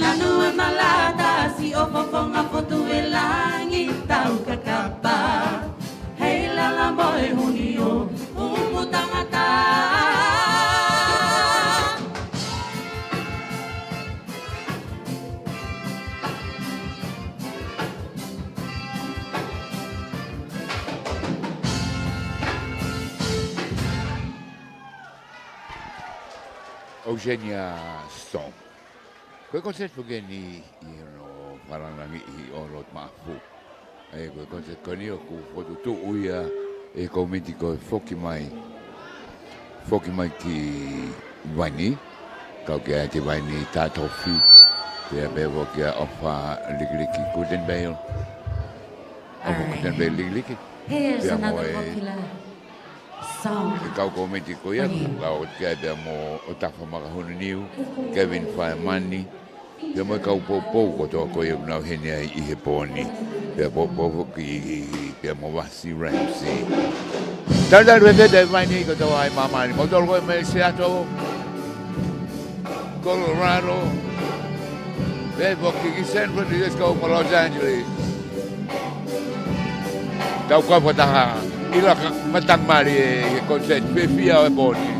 Lanu e malata siʻo fofonga fotu e langi tau kakapa. Hei lala mo e huni ʻo umu tangata. Oceania Song. Ko e konsēti foki eni ʻi hono fakalangilangiʻi ʻo Lord Maʻafu. ʻE, ko e konsēti ko eni ʻoku fokotuʻu ia ʻe he komiti ko e Foki Mai, Foki Mai ki Vaini, kau ki ai ʻa e Vaini Tatofi, pea pehē foki ʻa ʻOfa Likiliki Gutenberg, ʻOfa Gutenberg Likiliki. Pea mo e song. ʻE kau komiti ko ia, ʻoku lau atu ki ai pea mo ʻOtafa Makahununiu, Kevin Faemani, pea mo e kau poupou kotoa ko ia ʻoku nau ʻi heni ai ʻi he pō ni. Pea poupou foki pea mo Vasi Ramsey. Talu talu he pē pea mai ni kotoa ʻi māmani. Mou tolu ko e mei Seattle, Colorado, pea foki ki San Francisco mo Los Angeles. Tau kau fakataha ʻi he laka matangi mali ʻi he konsēti fiefia ʻo e pō ni.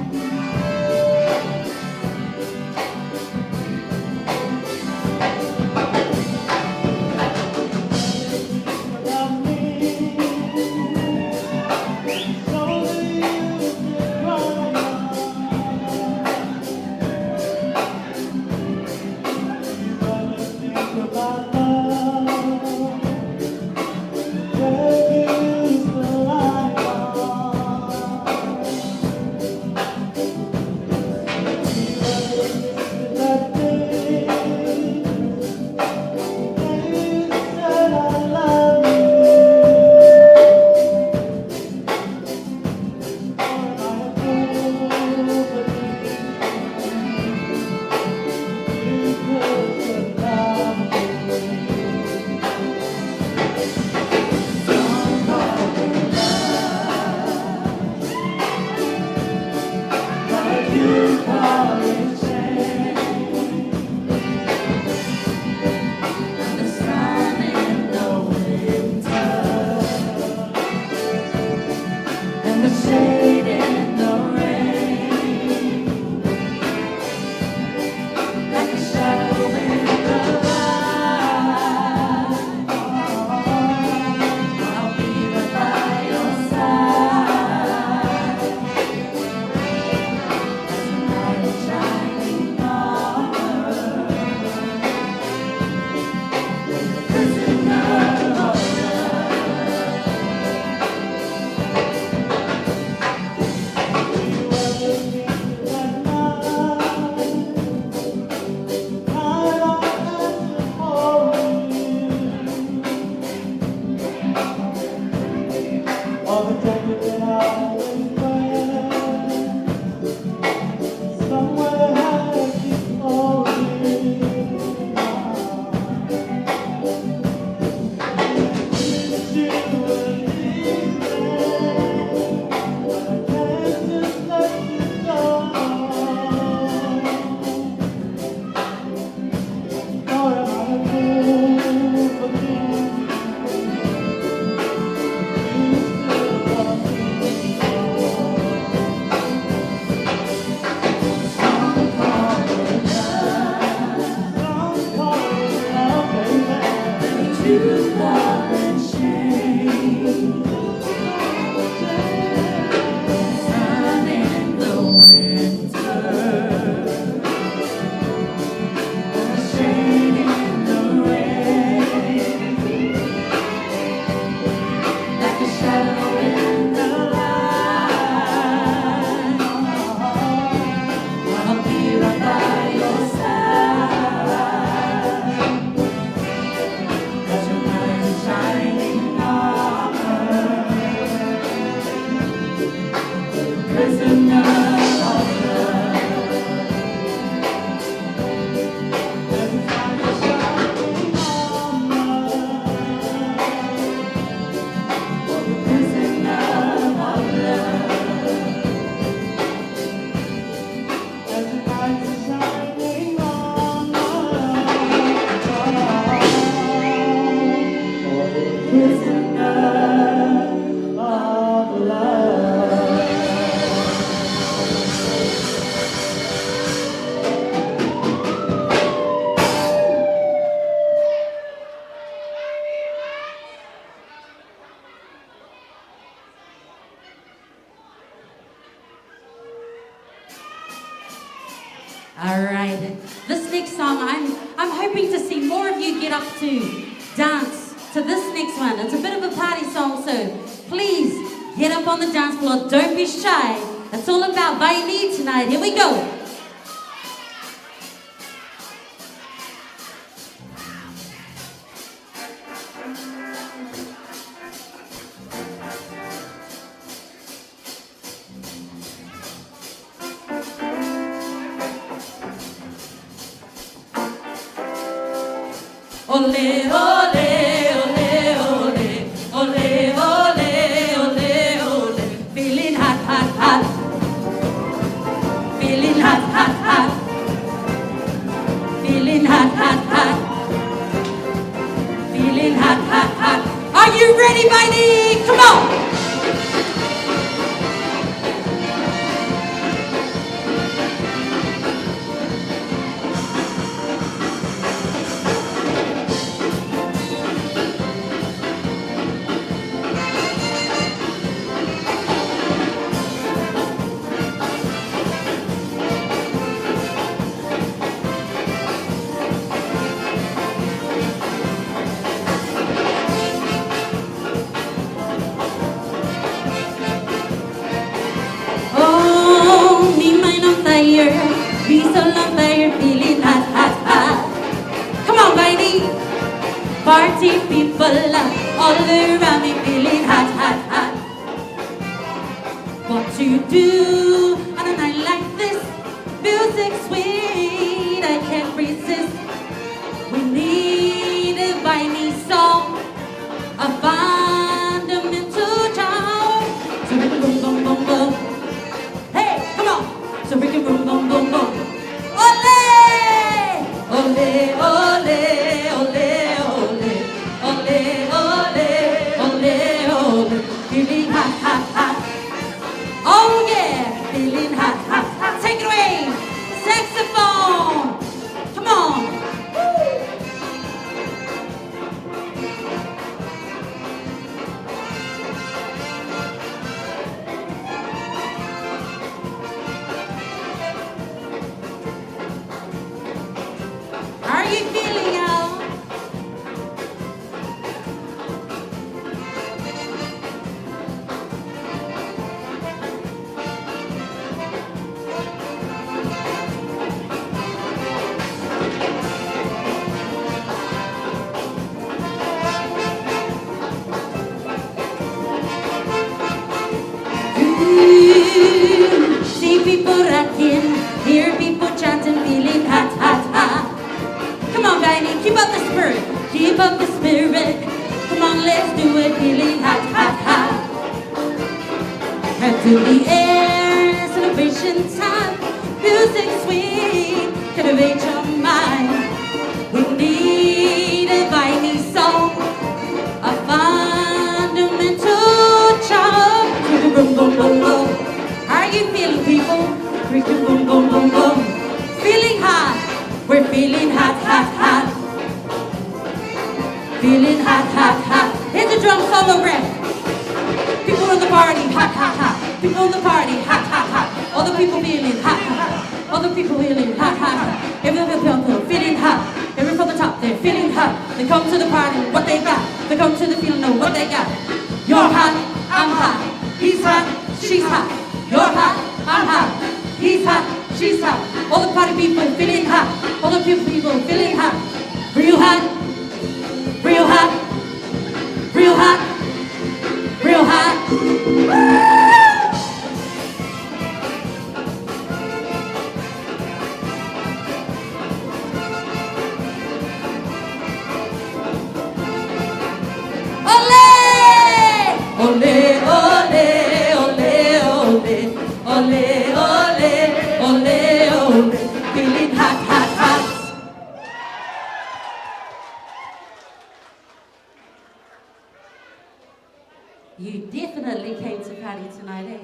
All right. This next song, I'm, I'm hoping to see more of you get up to dance to this next one. It's a bit of a party song, so please get up on the dance floor. Don't be shy. It's all about Vainī tonight. Here we go. Ole, ole, ole, ole. Ole, ole, ole, ole. Feeling hot, hot, hot. Feeling hot, hot, hot. Feeling hot, hot, hot. Feeling hot, hot, hot. Are you ready, Vainī? Come on. Oh, me mind on fire, me soul on fire, feeling hot, hot, hot. Come on, Vainī. Party people, uh, all around me, feeling hot, hot, hot. What to do on a night like this? Music sweet, I can't resist. We need a Vainī song, a fundamental jam. So we can boom, boom, boom, boom. Hey, come on. So we can boom, boom, boom, boom. Ole! Ole, ole, ole, ole. Ole, ole, ole, ole. Feeling hot, hot, hot. Oh yeah, feeling hot, hot, hot. Take it away. Saxophone. Come on. Woo. How are you feeling, y'all? Ooh, see people rocking, hear people chanting, feeling hot, hot, hot. Come on, Vainī, keep up the spirit, keep up the spirit. Come on, let's do it, feeling hot, hot, hot. Hands in the air, celebration time. Music sweet, can elevate your mind. We need a Vainī song, a fundamental jump. Boom, boom, boom, boom. How are you feeling, people? Boom, boom, boom, boom, boom. Feeling hot. We're feeling hot, hot, hot. Feeling hot, hot, hot. Here's a drum solo rap. People in the party, hot, hot, hot. People in the party, hot, hot, hot. All the people feeling hot, hot, hot. All the people feeling hot, hot, hot. Everyone feeling hot. Everyone from the top, they're feeling hot. They come to the party, what they got? They come to the feeling of what they got. You're hot, I'm hot. He's hot, she's hot. You're hot, I'm hot. He's hot, she's hot. All the party people feeling hot. All the people, people feeling hot. Real hot, real hot, real hot, real hot. Ole! Ole, ole, ole, ole. Ole, ole, ole, ole. Feeling hot, hot, hot. You definitely came to party tonight, eh?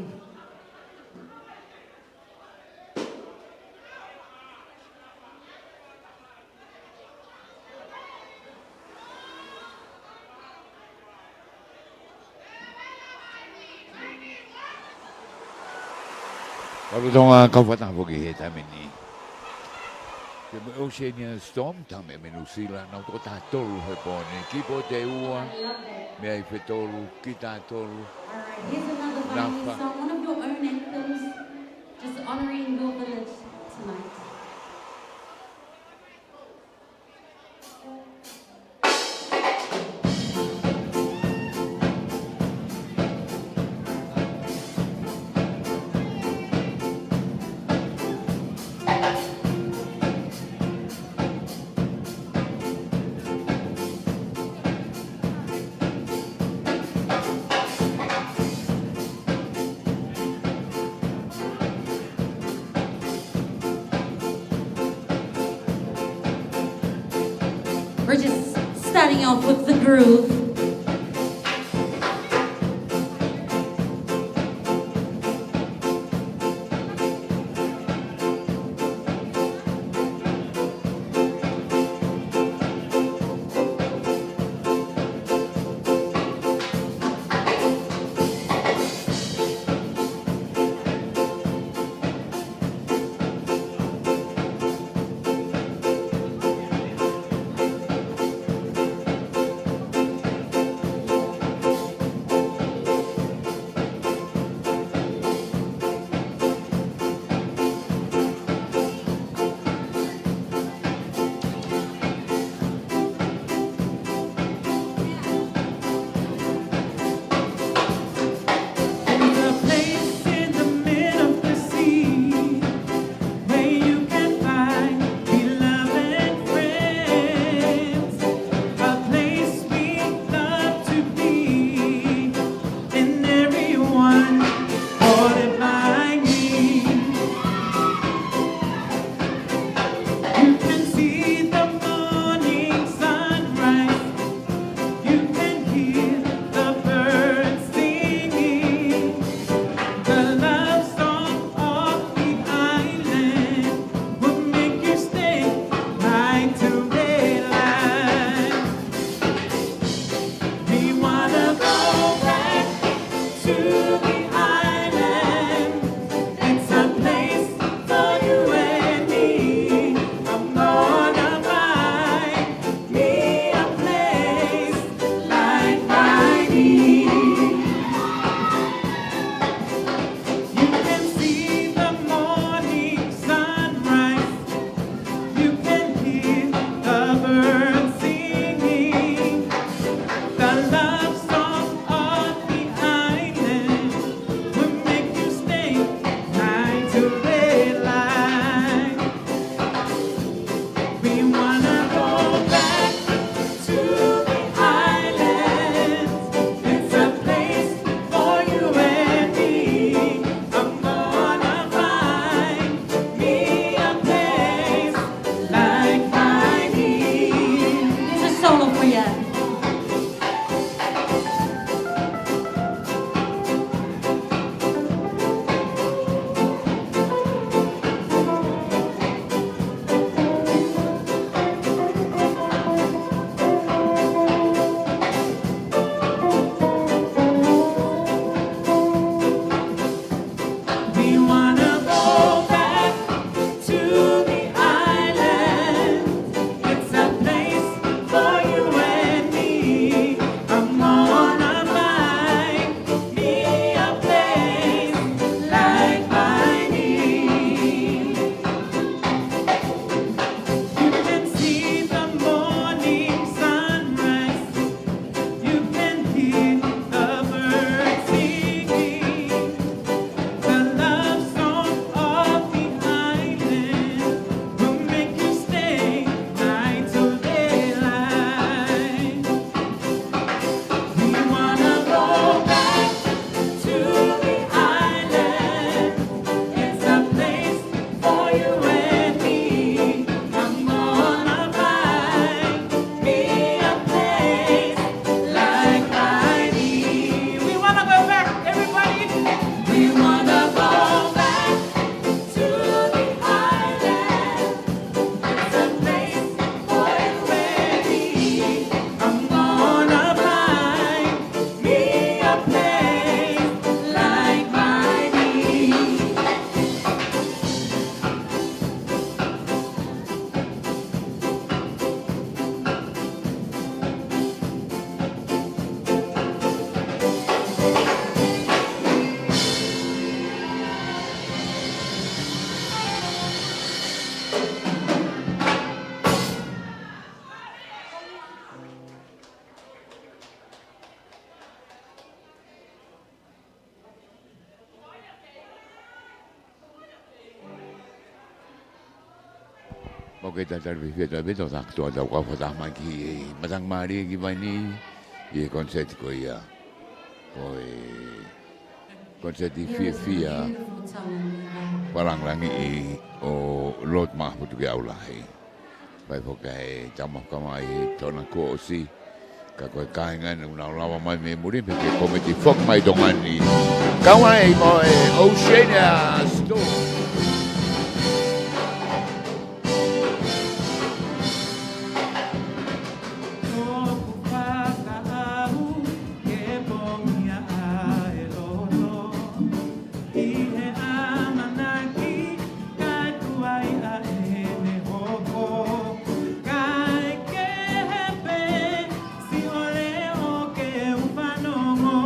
Kau Tonga, kau fakataha foki he taimi ni. Te mo Oceania Storm, tama mei Nuʻu Sila, nau toko taha tolu he pō ni. Kipo te ua, mei Fetolu, ki taha tolu. All right, here's another Nafa. Song, one of your own anthems, just honoring your village tonight. We're just starting off with the groove. Mau kei tatali fiefia atu ʻaupito, tā kotoa tau kau fakataha mai ki he matangi mālie ki Vainī, ʻi he koniseti ko ia. Ko e koniseti fiefia, fakalāngilangiʻi ʻo Lord Maʻafu Tukuʻiʻaulahi. Fai foki ʻa e tama fakamai he tona kuo ʻosi, ka ko e kāinga naʻa nau lava mai mei muli, pea ke komiti foki mai Tonga ni. Kau ai mo e Oceania Store. ʻOku fakaʻau ke pongia ʻa e loto ʻi he ʻamanaki ka tuai ʻa ʻene hoko. Kae kehe pē siʻo leʻo ke u fanongo,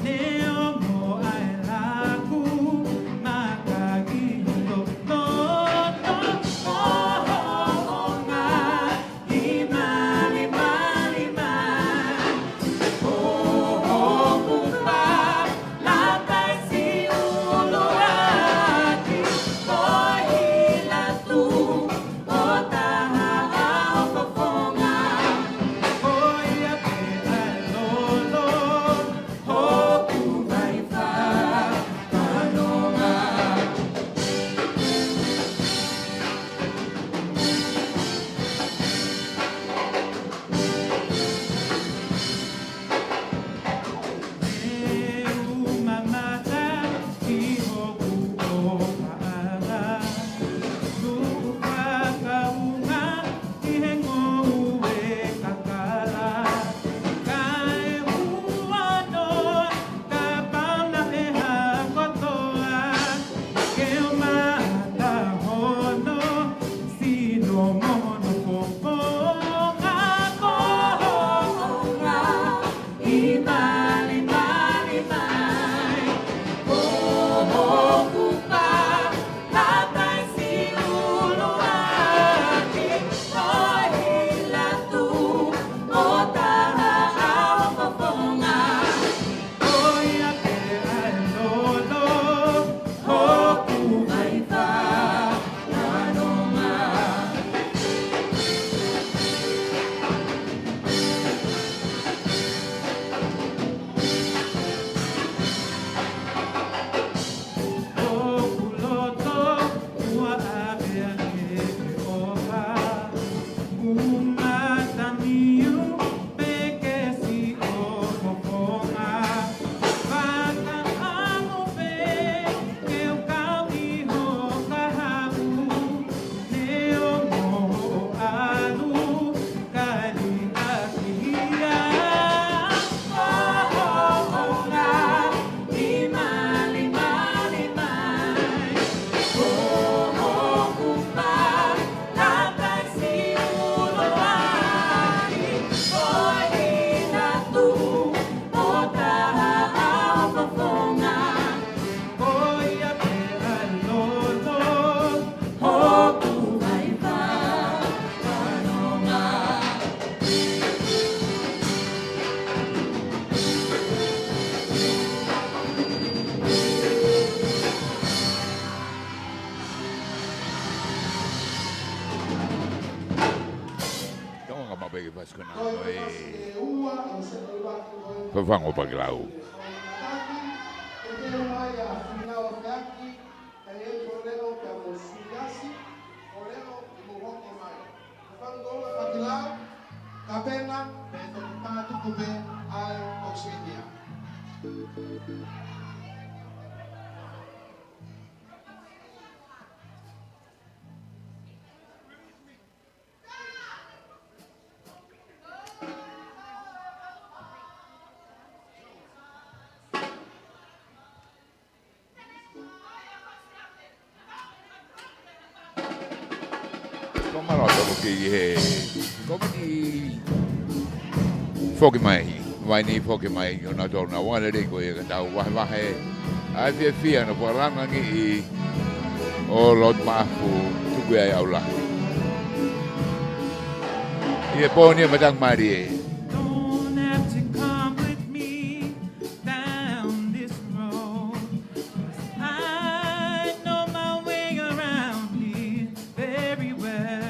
neongo ʻa e laku maka ʻi loto, loto hoʻonga. Tonga ka mape ke pasikona ko e Fafangu Pakilau. Kapena, pea toki pātuku pē ʻa e Oceania. Ko mālō atu ki he komiti foki mai, Vainī foki mai, ʻo nau tō naua lelei ko ia ka tau vahevahe ʻa e fiefia ʻa e fakalāngilangiʻi ʻo Lord Maʻafu Tukuʻiʻaulahi. ʻI he pō ni ʻo e matangi mālie. Don't have to come with me down this road. I know my way around it very well.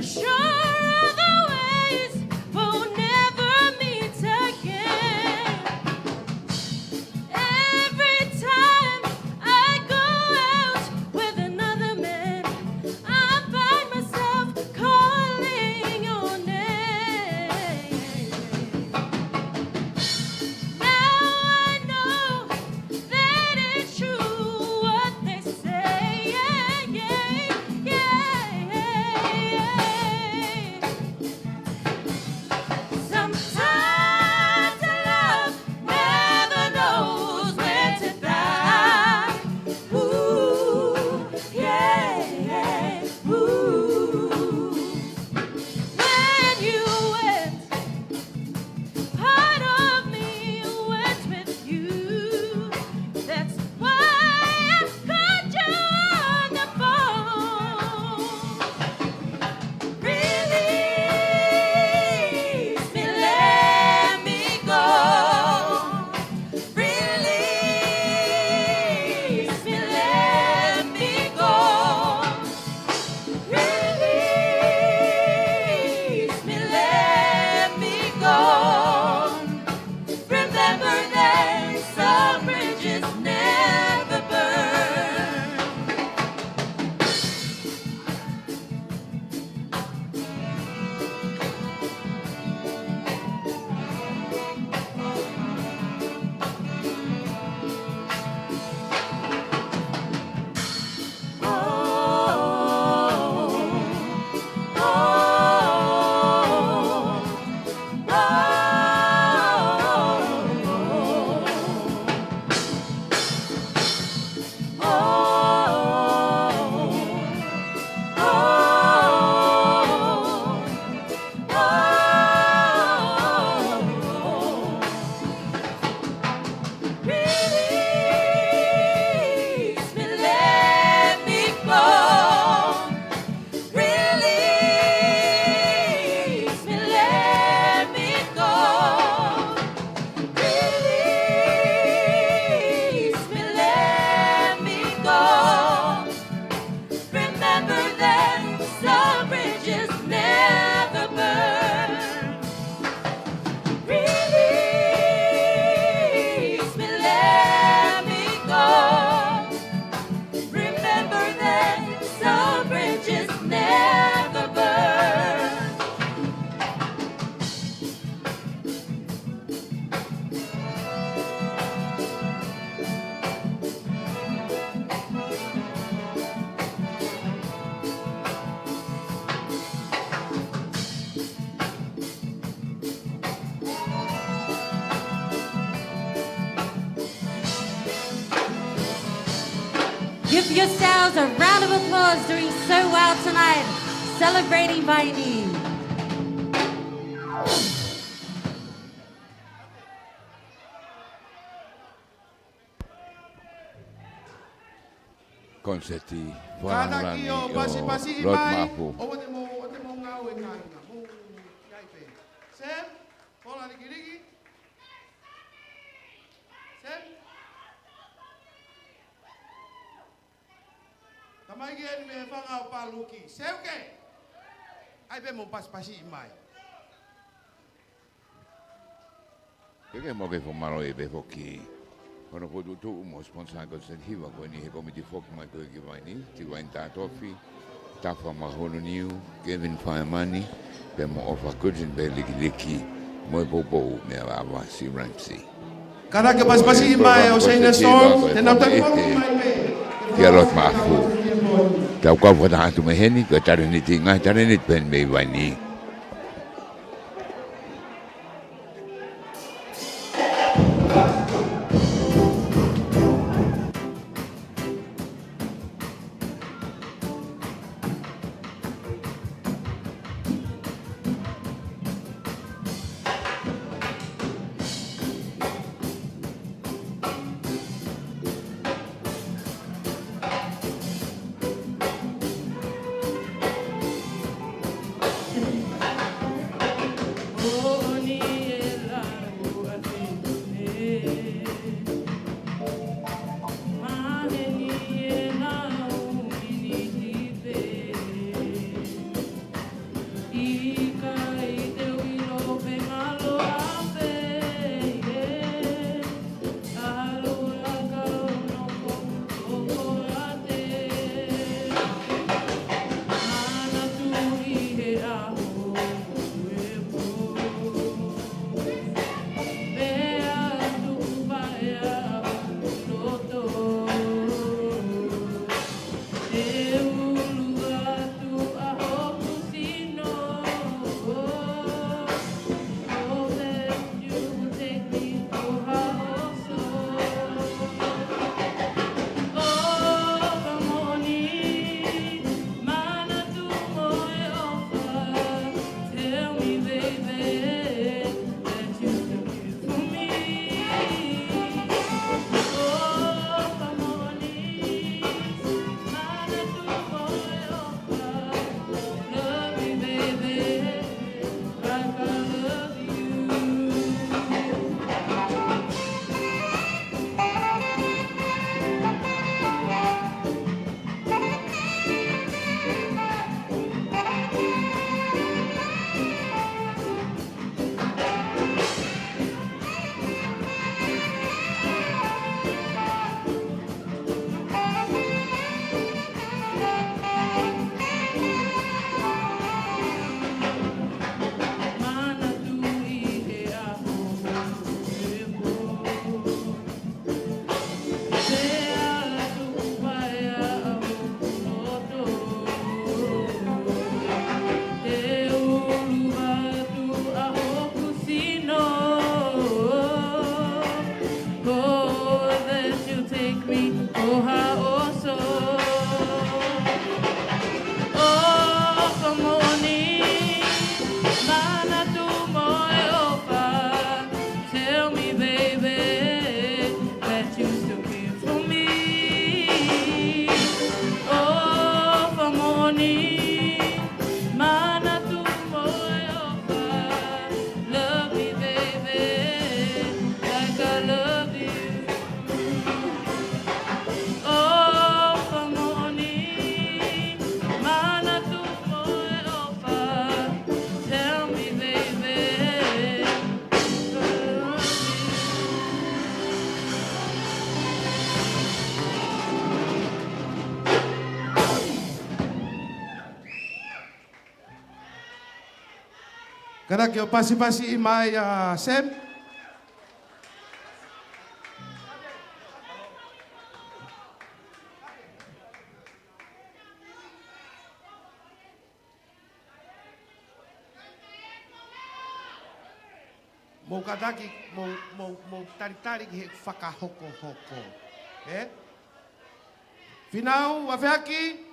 Sure are the ways we'll never meet again. Every time I go out with another man, I find myself calling your name. Now I know that it's true what they say. Yeah, yeah, yeah. Sometimes a love never knows when to die. Ooh, yeah, yeah, ooh. When you went, part of me went with you. That's why I called you on the phone. Release me, let me go. Release me, let me go. Release me, let me go. Remember that some bridges never burn. Release me, let me go. Release me, let me go. Release me, let me go. Remember that some bridges never burn. Release me, let me go. Remember that some bridges never burn. Give yourselves a round of applause, doing so well tonight, celebrating Vainī. Koniseti Kātaki fakalangilangi ʻo ʻo pasipasi Lord mai. Mapu. ʻOua te mou, ʻoua te mou ngāue ngāue ngā. Mou ʻi ai pē. Sam, Pola Likiliki. Sam. Tamaiki eni mei he fanga ʻo Paluki. Seuke. ʻAi pē mou pasipasi mai. Pea ke mou kei fakamālō pē foki. Hono fokotuʻutuʻu mo sponsor koniseti hiva ko eni he kōmiti foki mai ko ē ki Vainī, Tivaini Tatofi, Tafa Mahononiu, Kevin Faimani, pea mo ʻOfa Kutin pē Likiliki, mo e poupou meia Vavasi Ramsey. Kātaki ʻo pasipasi mai ʻo Seina Storm, te nau taki foki mai pē. Kia Lord Mapu. Tau kau fakataha atu mei heni, ko e talēniti, ngaahi talēniti pē eni mei Vainī. Kātaki ʻo pasipasi mai ʻa Sam. Mou kātaki, mou, mou, mou talitali ki he fakahokohoko. Ē? Fīnau, Afeaki.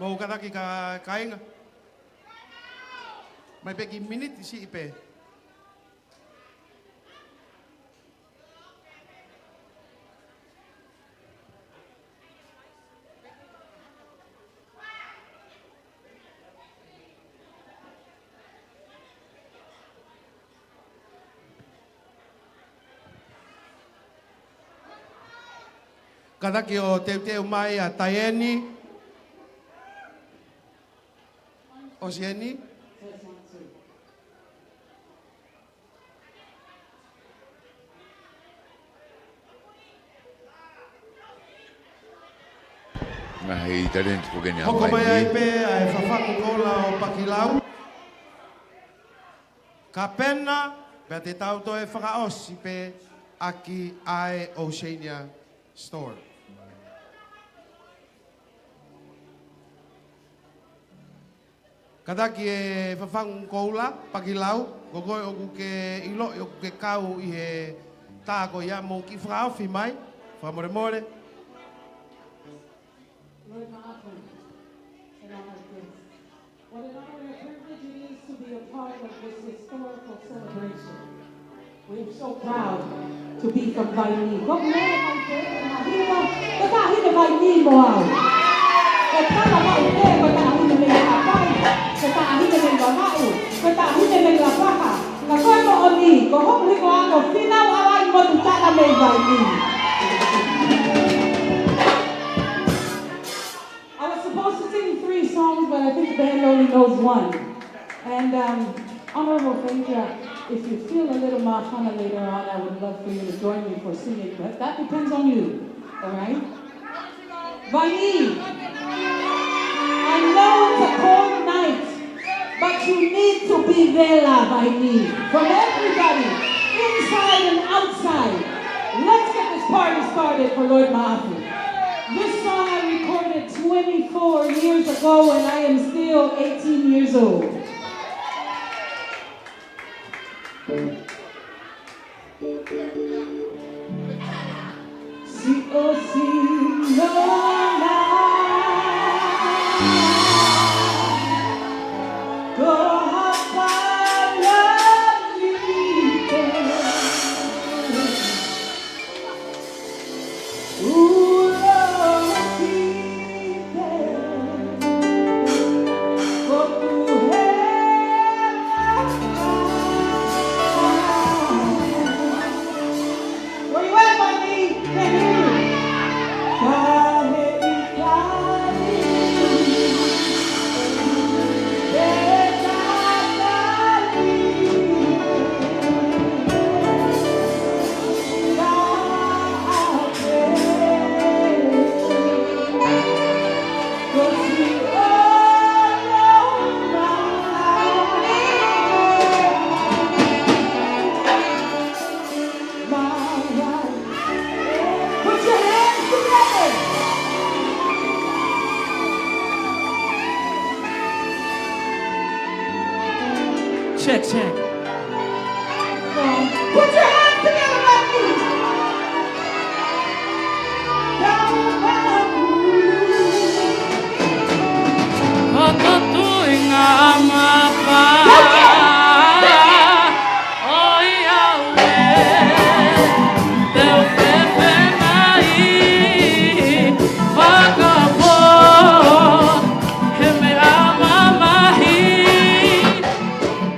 Mou kātaki ka-, kāinga. Mai pē kiʻi miniti siʻi pē. Kātaki ʻo teuteu mai ʻa Taieni. ʻOsi eni. Ngaahi talenti ko eni ʻa Hoko mai Vaini. Ai pē ʻa e fafangu koula ʻo Pakilau. Kapena, pea te tau toe fakaʻosi pē ʻaki ʻa e Oceania Store. Kātaki e fafangu koula, Pakilau, ko koe ʻoku ke ʻiloʻi ʻoku ke kau ʻi he tā ko ia, mou kiʻi fakaofi mai, fakamolemole. Lord Maʻafu, and all our guests. What an honor and a privilege it is to be a part of this historical celebration. We're so proud to be from Vaini. Ko Mele mai pē, ko Mahino, ko Taʻahine Vaini mo au. Ko Tala mai pē, ko Taʻahine mei Haʻapai, ko Taʻahine mei Vavaʻu, ko Taʻahine mei Lapaha. Ka ko e moʻoni, ko hoku hingoa ko Fīnau ʻAlai Motu Tala mei Vaini. I was supposed to sing three songs, but I think the band only knows one. And, um, Honorable Phaedra, if you feel a little mahana later on, I would love for you to join me for singing, but that depends on you, all right? Vaini, I know it's a cold night, but you need to be vela, Vaini, from everybody, inside and outside. Let's get this party started for Lord Maʻafu. This song I recorded twenty-four years ago, and I am still eighteen years old. Siʻosiʻona ko ha pala mite. Put your hands together. Check, check. Put your hands together, Matthew. Down, down. Ko e tuʻunga mapa ʻo ia ue, te u fefeʻi mai, fakapō, he meʻa mamahi,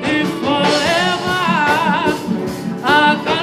i forever, a ka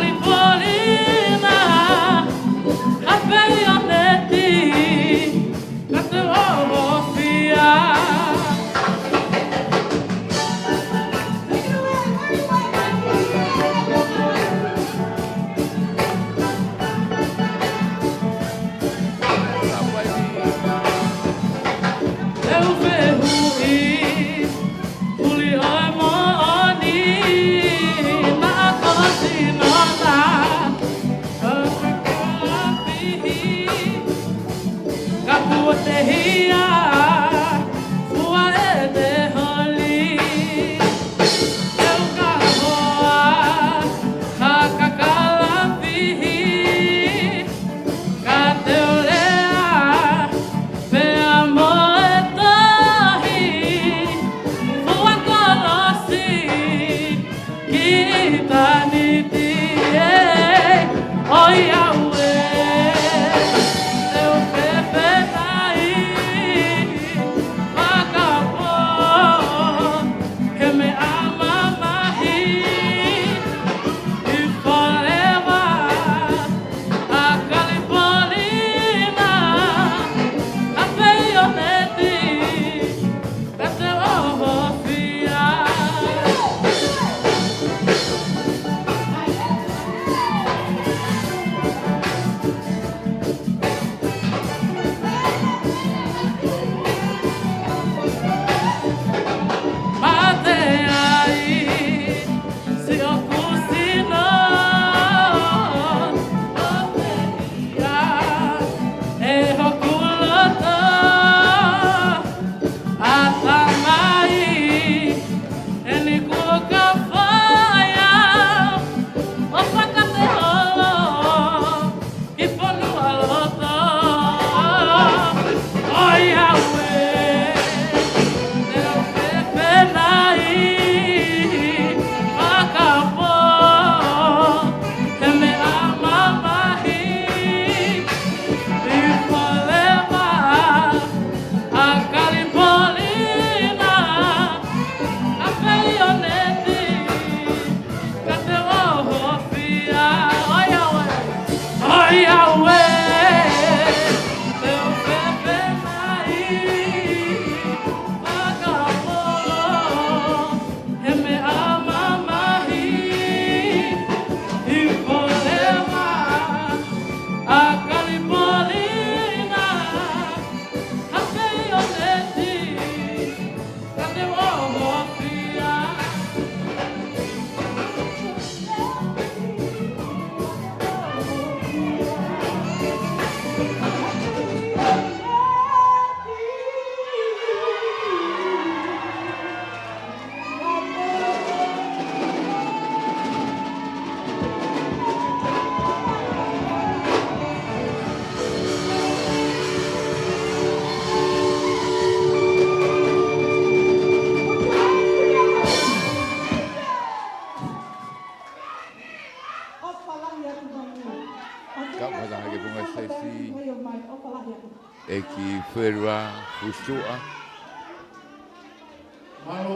ʻEiki Ferua Fusuʻa.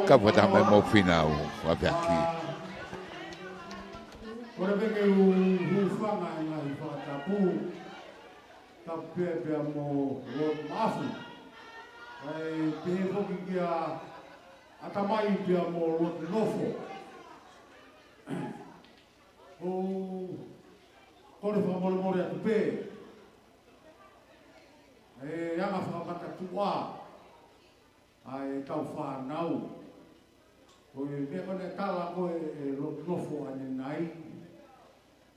Ka fakataha mai mo Finau Afiaki. Kole pē ke u hūfanga he ngaahi fakatapu, tapu pē pea mo Lord Mafu. Kae pehē foki kia ʻAtamai pea mo Lord Nofo. ʻOku ou kole fakamolemole atu pē he anga fakamatatuʻa ʻa e tau fānau. Ko e meʻa ko ē naʻe tala ko ē ʻe Lord Nofo ʻanenai,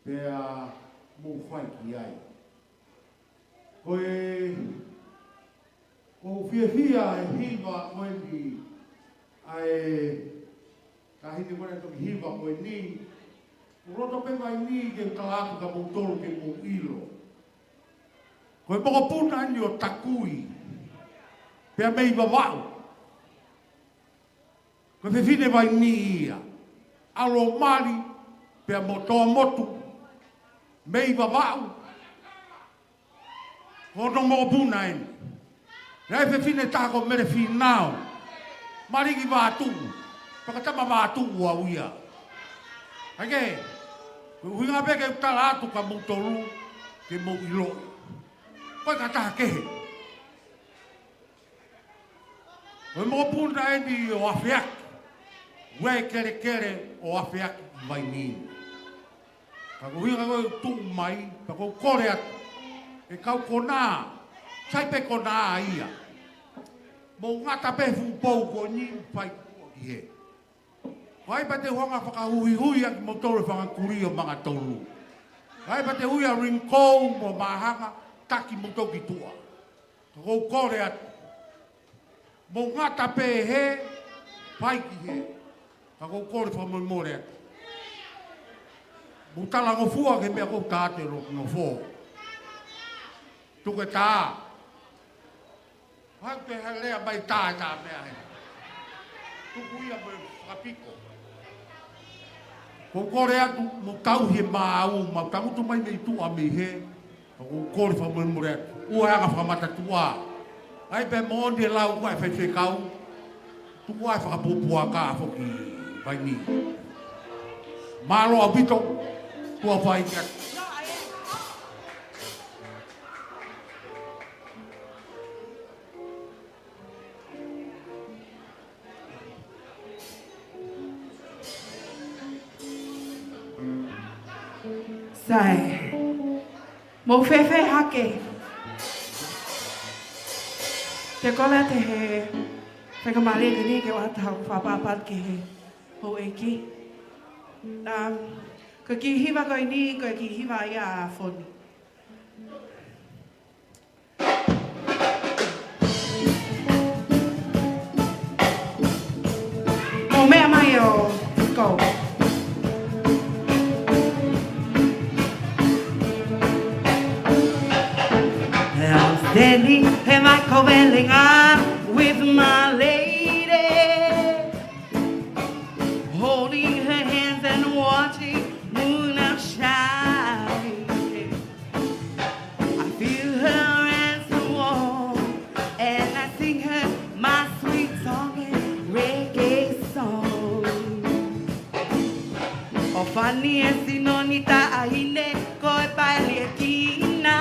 pea mou fai ki ai. Ko e, ʻoku ou fiefia he hiva ko eni ʻa e taʻahine ko ē naʻe toki hiva ko eni. ʻOku ou loto pē Vainī ke u tala atu kia moutolu ke mou ʻilo. Ko e mokopuna eni ʻo Takui, pea mei Vavaʻu. Ko e fefine Vainī ia, ʻa Lomali, pea mo Tomotu, mei Vavaʻu. Ko hono mokopuna eni. Naʻe fefine taha ko Mele Finau. Maliki Vātuʻu. Fakatama Vātuʻu au ia. Kae kehe, ko e ʻuhinga pē ke u tala atu kia moutolu ke mou ʻilo. Ko e ka taha kehe. Ko e mokopuna eni ʻo Afiaki. Ua e kelekele ʻo Afiaki ʻi Vainī. Ka ko e ʻuhinga ko e tuʻu mai, ka ʻoku ou kole atu, ʻe kau konā, sai pē konā ia. Mou ngata pē fuʻu pou ko eni, fai ki hē. Ko hai pē te u hanga fakahuihui ʻaki moutolu e fanga kulī ʻo Mangatolu. Ko hai pē te u ui ʻa Ringo mo Mahanga, taki moutolu ki tuʻa. Ka ʻoku ou kole atu, mou ngata pē hē, fai ki hē. Ka ʻoku ou kole fakamolemole atu. Mou talangofua ki he meʻa ʻoku ou tala atu ʻe Lord Nofo. Tuku e tā. Hau te ha lea mai tā e tā meʻa he. Tuku ia mo e fakapiko. ʻOku ou kole atu, mou tauhi e maau, mou tangutu mai mei tuʻa mei hē. ʻOku ou kole fakamolemole atu. Ua e anga fakamatatuʻa. ʻAi pē moʻoni e lau ʻa e faifekau. Tuku ʻa e fakapuapuaka foki Vainī. Mālō ʻaupito, tuʻa fai ki atu. Sai. Mou fēfē hake? Te u kole atu he faingamālie ko eni ke u ʻoatu haʻaku fakapāpālangi ki he houʻeiki. Um, ko e kiʻi hiva ko eni, ko e kiʻi hiva ia ʻa Foni. Mou meʻa mai ʻo go. I was standing in my covelinga with my lady, holding her hands and watching moon outshine. I feel her handsome warm, and I sing her my sweet song, a reggae song. ʻOfa ni e sino ni taʻahine, ko e paeli e kina.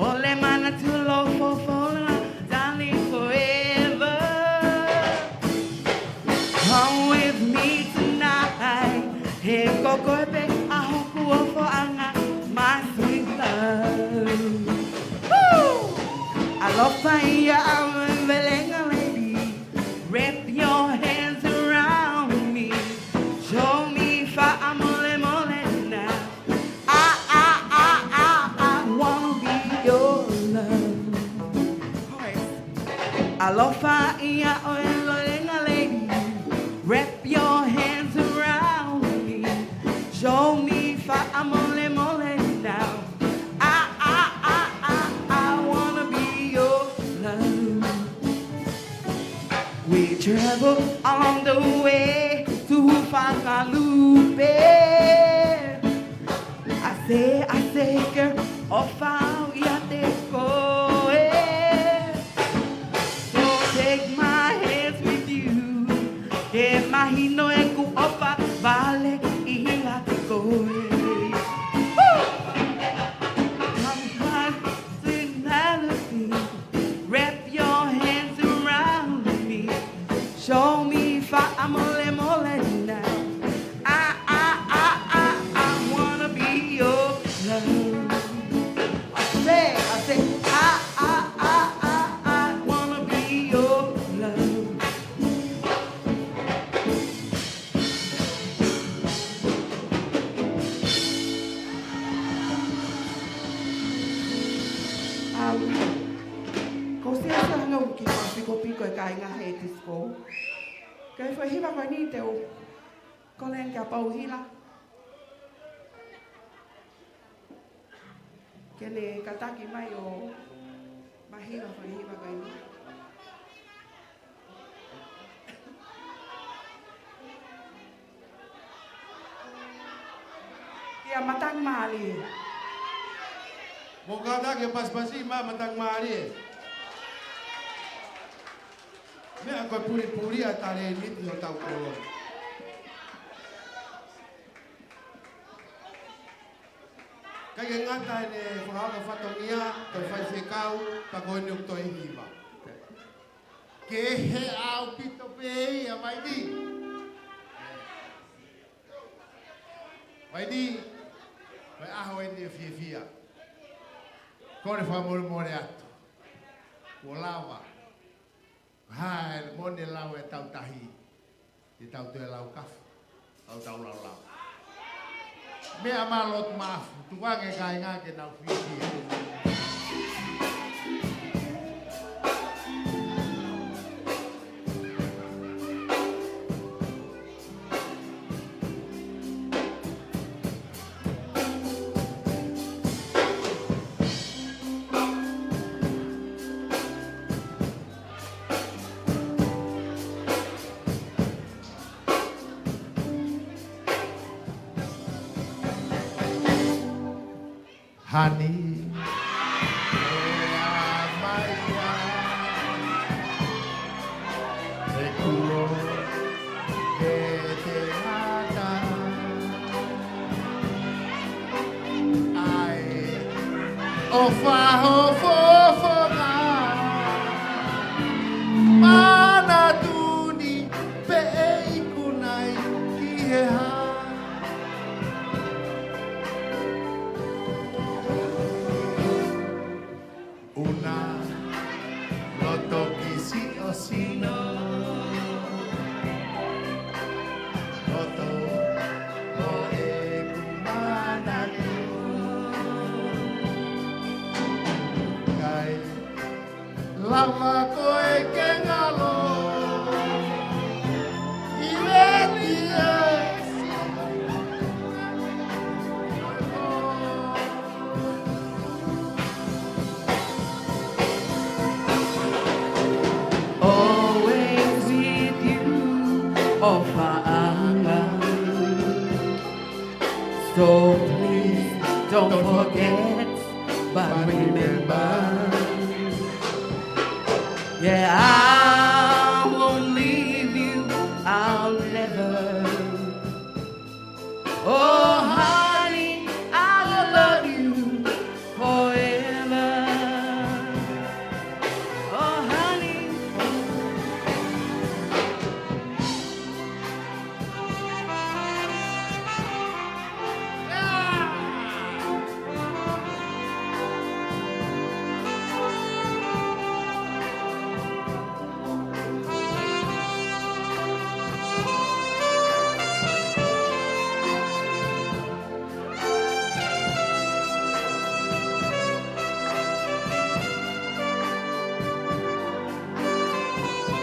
ʻOle mana tulo fofola, darling forever. Come with me tonight. He ko koe pē ʻa hoku ʻofaʻanga, my sweet love. Woo! Alofa ia ʻa e velenga lady. Wrap your hands around me. Show me fakamolemole now. I, I, I, I, I wanna be your love. Chorus. Alofa ia ʻoe velenga lady. Wrap your hands around me. Show me fakamolemole now. I, I, I, I, I wanna be your love. We travel along the way to Hufanga Lupe. I say, I say, girl, ʻofa au ʻiate Ke mahino ʻeku ʻofa, vale ʻi he ʻaho ko ē. Woo! Come on, personality, wrap your hands around me. Show me faʻa molemole now. I, I, I, I, I wanna be your love. I say, I say, I, I, I, I, I wanna be your love. ʻAlu. Ko e siasi ʻa e ngāue ki he fakapikopiko e kāinga he disco. Ko e foʻi hiva ko eni te u kole ange kia Pauhila ke ne kātaki mai ʻo mahino e foʻi hiva ko eni. Kia Matangi Mālie. Mou kātaki e pasipasi maʻa Matangi Mālie. Meʻa ko e pulipuli ʻa e talēniti ʻo hotau kolo. ʻIkai ke ngata ʻene fakahoko fatongia, toe faifekau, pea ko eni ʻoku toe hiva. Kehe ʻaupito pē ia, Vaini. Vaini, ko e ʻaho eni ʻo e fiefia. Kole fakamolemole atu. Kuo lava. Hā, ʻe mone lau e tau tahi. Te tau toe lau kafu. Tau tau lau lau. Meʻa mālō atu maʻafu, tuku ange kāinga ke nau fiefia. Honey, ʻe ʻā mai ā, ʻe kuo ke te ngata. ʻAi, ʻofa ho fofonga, manatu ni pe ʻe ikuna ai ki he hā. ʻUna loto ki siʻo sino, loto ʻo ʻeku manatu. Kai lava koe ke ngalo ʻi veti e. Always with you, ʻofaʻanga. So please don't forget, but remember, yeah, I won't leave you, I'll never. Oh, honey, I will love you forever. Oh, honey.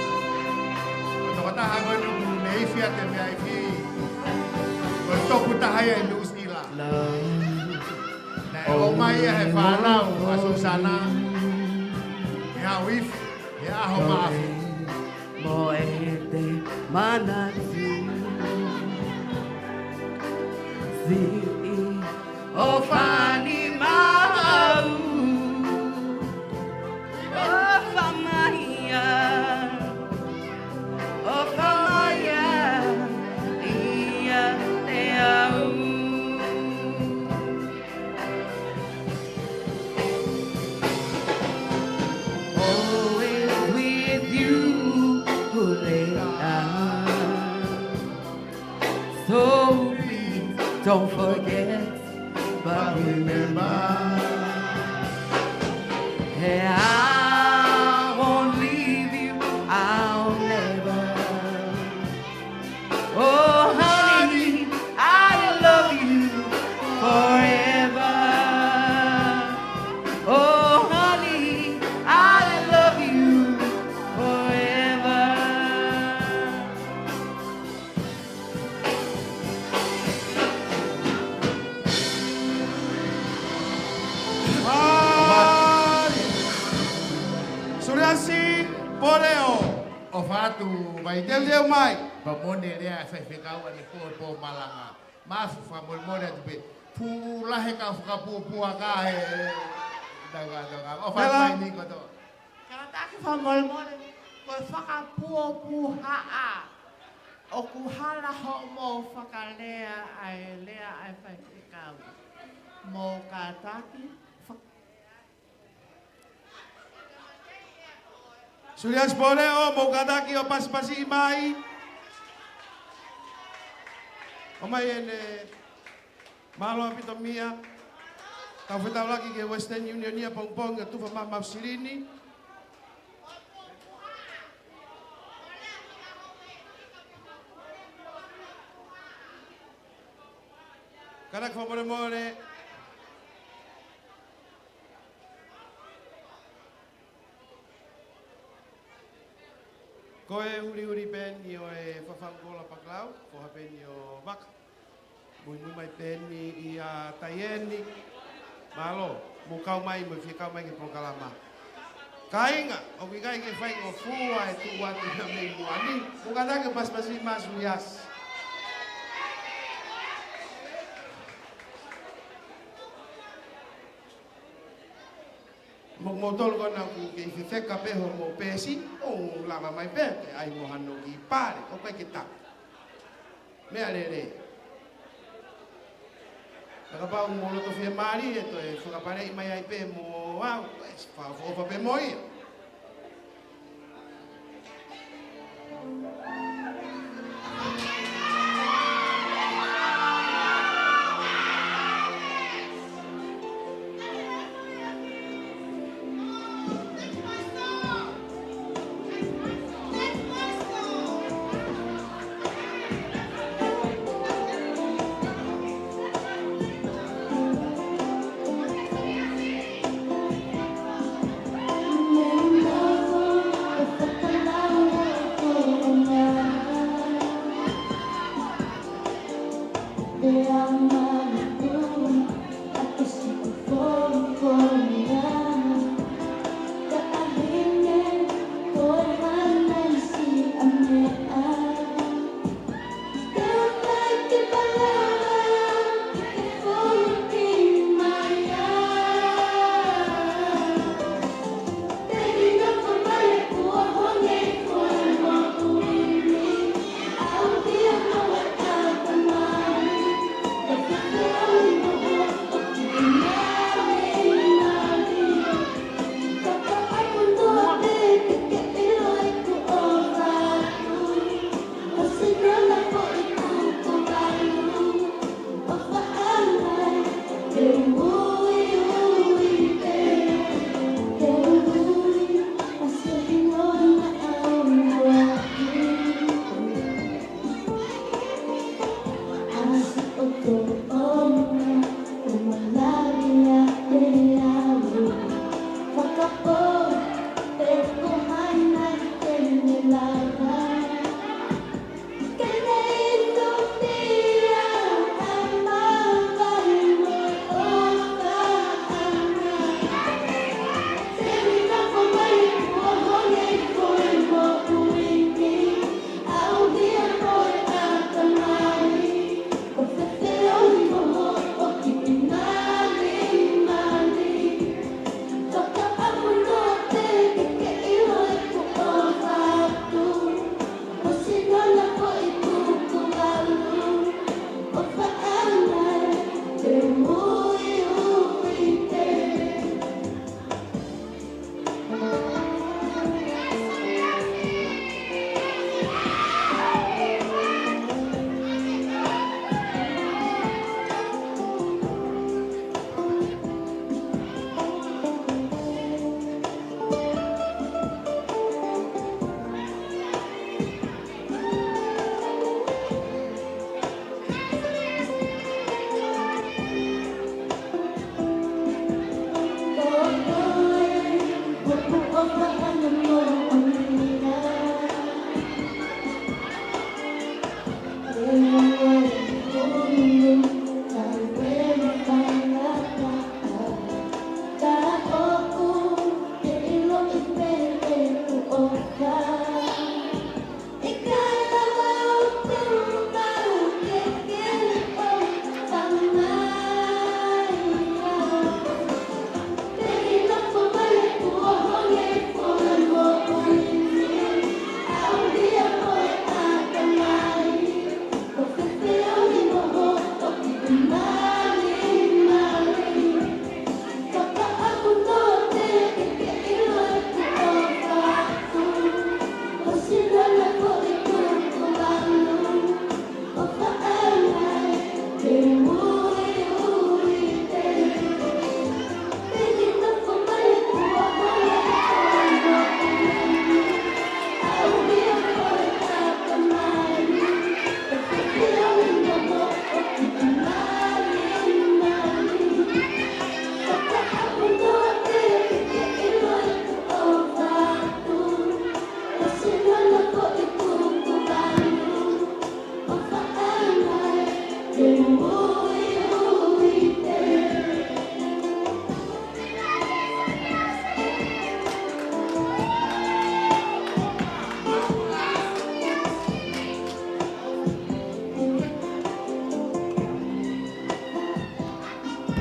Ko e tokotaha ko eni ʻoku ne ifi ʻa e meʻa ifi. Ko e tokotaha ia ʻi Nuʻu Sila. Naʻe ʻomai ia he fānau ʻa Susana. He ʻaho ifi, he ʻaho maʻafu. Mo e te manatu. Siʻi ʻofa ni maʻau. ʻOfa mai ā. ʻOfa mai ā. Don't forget, but remember. Hey, I won't leave you, I'll never. Oh, honey, I love you forever. Oh, honey, I love you forever. Ai. Suliasi Poleo. ʻOfa atu mai. Teuteu mai. Pea mo e lea ʻa e faifekau ʻanepō, pō malanga. Mafu fakamolemole atu pē. Pula he kau fakapuapua ka he. Daga, daga. ʻOfa atu mai ni kotoa. Kātaki fakamolemole, ko e fakapuopuhaʻa. ʻOku hala hoʻomou fakalea ʻa e lea ʻa e faifekau. Mou kātaki fa- Suliasi Poleo, mou kātaki ʻo pasipasi mai. ʻOmai ʻene mālō ʻaupito mia. Tau fetaulaki ki he Western Union ia pongipongi ʻo tufa mai homau silini. Kātaki fakamolemole. Ko e huliuli pē eni ʻo e Fafangula Pakalau, ko ha pē eni ʻo Vaka. Muimui mai pē eni ʻia Taieni. Mālō, mou kau mai, mou fie kau mai ki he polokalama. Kāinga, ʻoku ʻikai ke faingofua e tuʻu atu ia mei muʻa ni. Mou kātaki ʻo pasipasi mai Suliasi. Mo, mo tolu ko ena ʻoku kei fefeka pē hoʻomou peesi, ʻo lava mai pē, ke ʻai mo hano ki pale, ʻoku ʻikai ke tapu. Meʻa lelei. Ka kapau mo loto fiemālie, toe fakapaleʻi mai ai pē mo au, ʻe, fakaʻofoʻofa pē mo ia.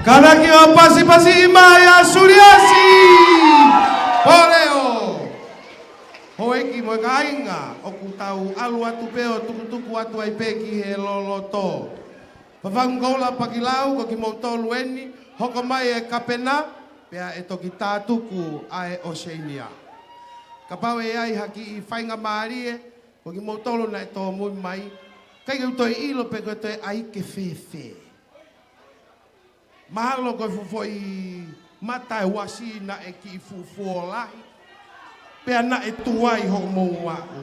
Kātaki ʻo pasipasi mai ʻa Suliasi Poleo. Houʻeiki mo e kāinga, ʻoku tau ʻalu atu pē ʻo tukutuku atu ai pē ki he loloto. Fafangu Koula Pakilau, ko kimoutolu eni, hoko mai e kapena, pea ʻe toki tātuku ʻa e ʻOsēnia. Kapau ʻe ʻi ai ha kiʻi faingamālie, ko kimoutolu naʻe tōmui mai, ʻikai ke u toe ʻilo pe ko e toe ʻai ke fēfē. Mahalo ko e fuʻu foʻi mata e uasi naʻe kiʻi fuʻu fuo lahi. Pea naʻe tuai hoʻomou aʻu.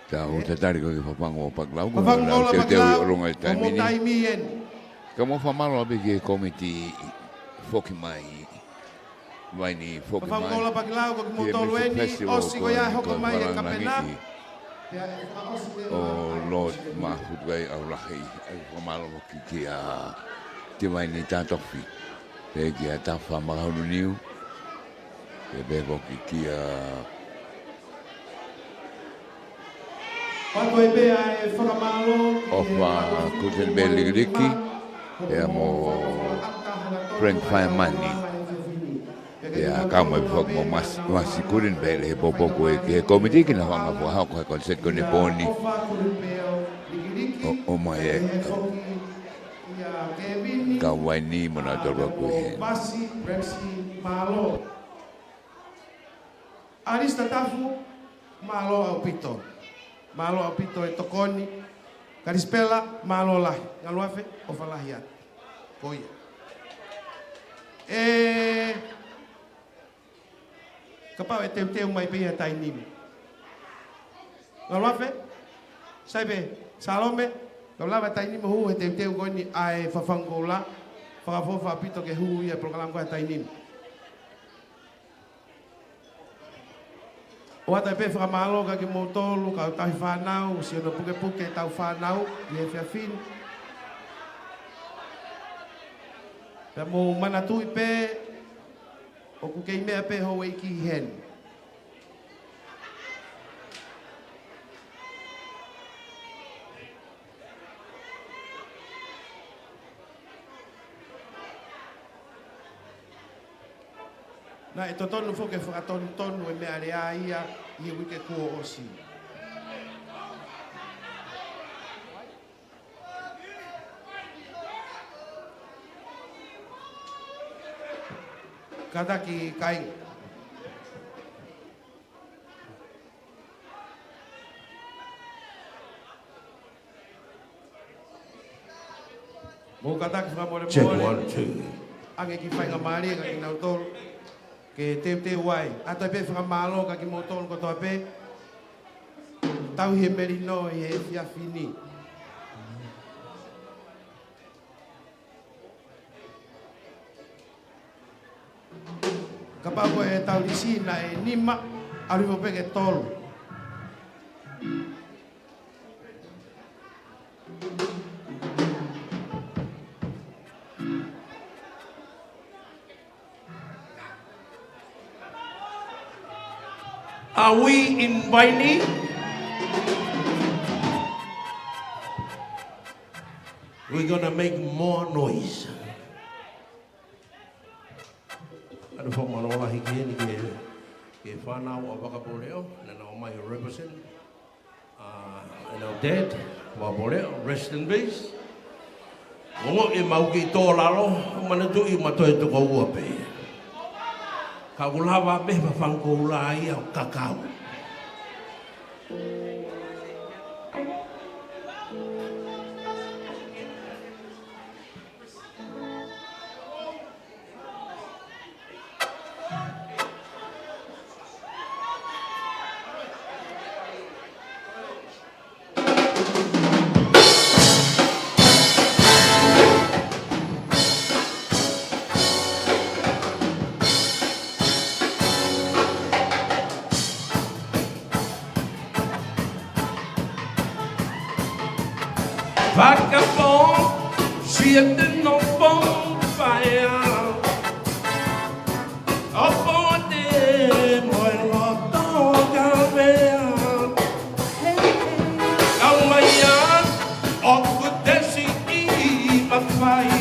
Ka ʻoku tatali ko e Fafangu Koula Pakilau, ko Fafangu Koula Pakilau, ʻi ʻolunga e taimi ni. Ka mou fakamālō ʻaupito ki he kōmiti foki mai. Vaini foki mai. Fafangu Koula Pakilau, ko kimoutolu eni, ʻosi ko ia hoko mai e kapena. ʻO Lord Mahutukai Aulahi, ʻe fakamālō foki kia Tivaini Tatofi. Pea kia Tafa Makahununiu. Pea pehē foki kia Patu ai pē ʻa e fakamālō ki he ʻOfa Kuteni Pē Likiliki, pea mo Frank Faimani. Pea kau mai foki mo Masi, Masi Kuteni Pē he poupou ko ē ki he kōmiti ke na hanga ʻo fakahoko e konseti ko eni he pō ni. ʻO, ʻomai e kau vaini mo na tolu ko ē. Alisita Tafu, mālō ʻaupito. Mālō ʻaupito e tokoni. Kalisipela, mālō lahi. Ngaluafe, ʻofa lahi atu. Ko ia. ʻE, kapau ʻe teuteu mai pē ia taimi ni. Ngaluafe, sai pē, Salome, kau lava taimi ni mo hū he teuteu ko eni ʻa e Fafangu Koula. Fakaʻofoʻofa ʻaupito ke hū ia polokalama ko ē taimi ni. ʻOatu ai pē fakamālō kia kimoutolu, kau tauhi fānau, siʻono pukepuke tauhi fānau, ʻi he efiafi ni. Pea mou manatuʻi pē, ʻoku kei meʻa pē houʻeiki heni. Naʻe totonu foki ke fakatonutonu e meʻa lea ia ʻi he uike kuo ʻosi. Kātaki kāinga. Mou kātaki fakamolemole. Check, one, two. ʻAnge kiʻi faingamālie kia kinautolu ke teuteu ai. ʻOatu ai pē fakamālō kia kimoutolu kotoa pē. Tauhi e melino ʻi he efiafi ni. Kapau ko e tau lisi naʻe nima, ʻalu hifo pē ki he tolu. Are we inviting? We're gonna make more noise. ʻOatu e fakamālō lahi ki heni ki he, ki he fānau ʻa Vaka Poleo, naʻa nau ō mai ʻo represent. Uh, and our dad, Vaka Poleo, rest in peace. Ongoʻi ʻemau kiʻi tō lalo, manatuʻi ʻoku ma toe toko ua pē. Ka ʻoku lava pē Fafangu Koula ia ʻo kakau. Vaka Pō, siete no pō fire. ʻO pō te mo e loto kavea. Kau mai ia, ʻoku te siʻi mafai.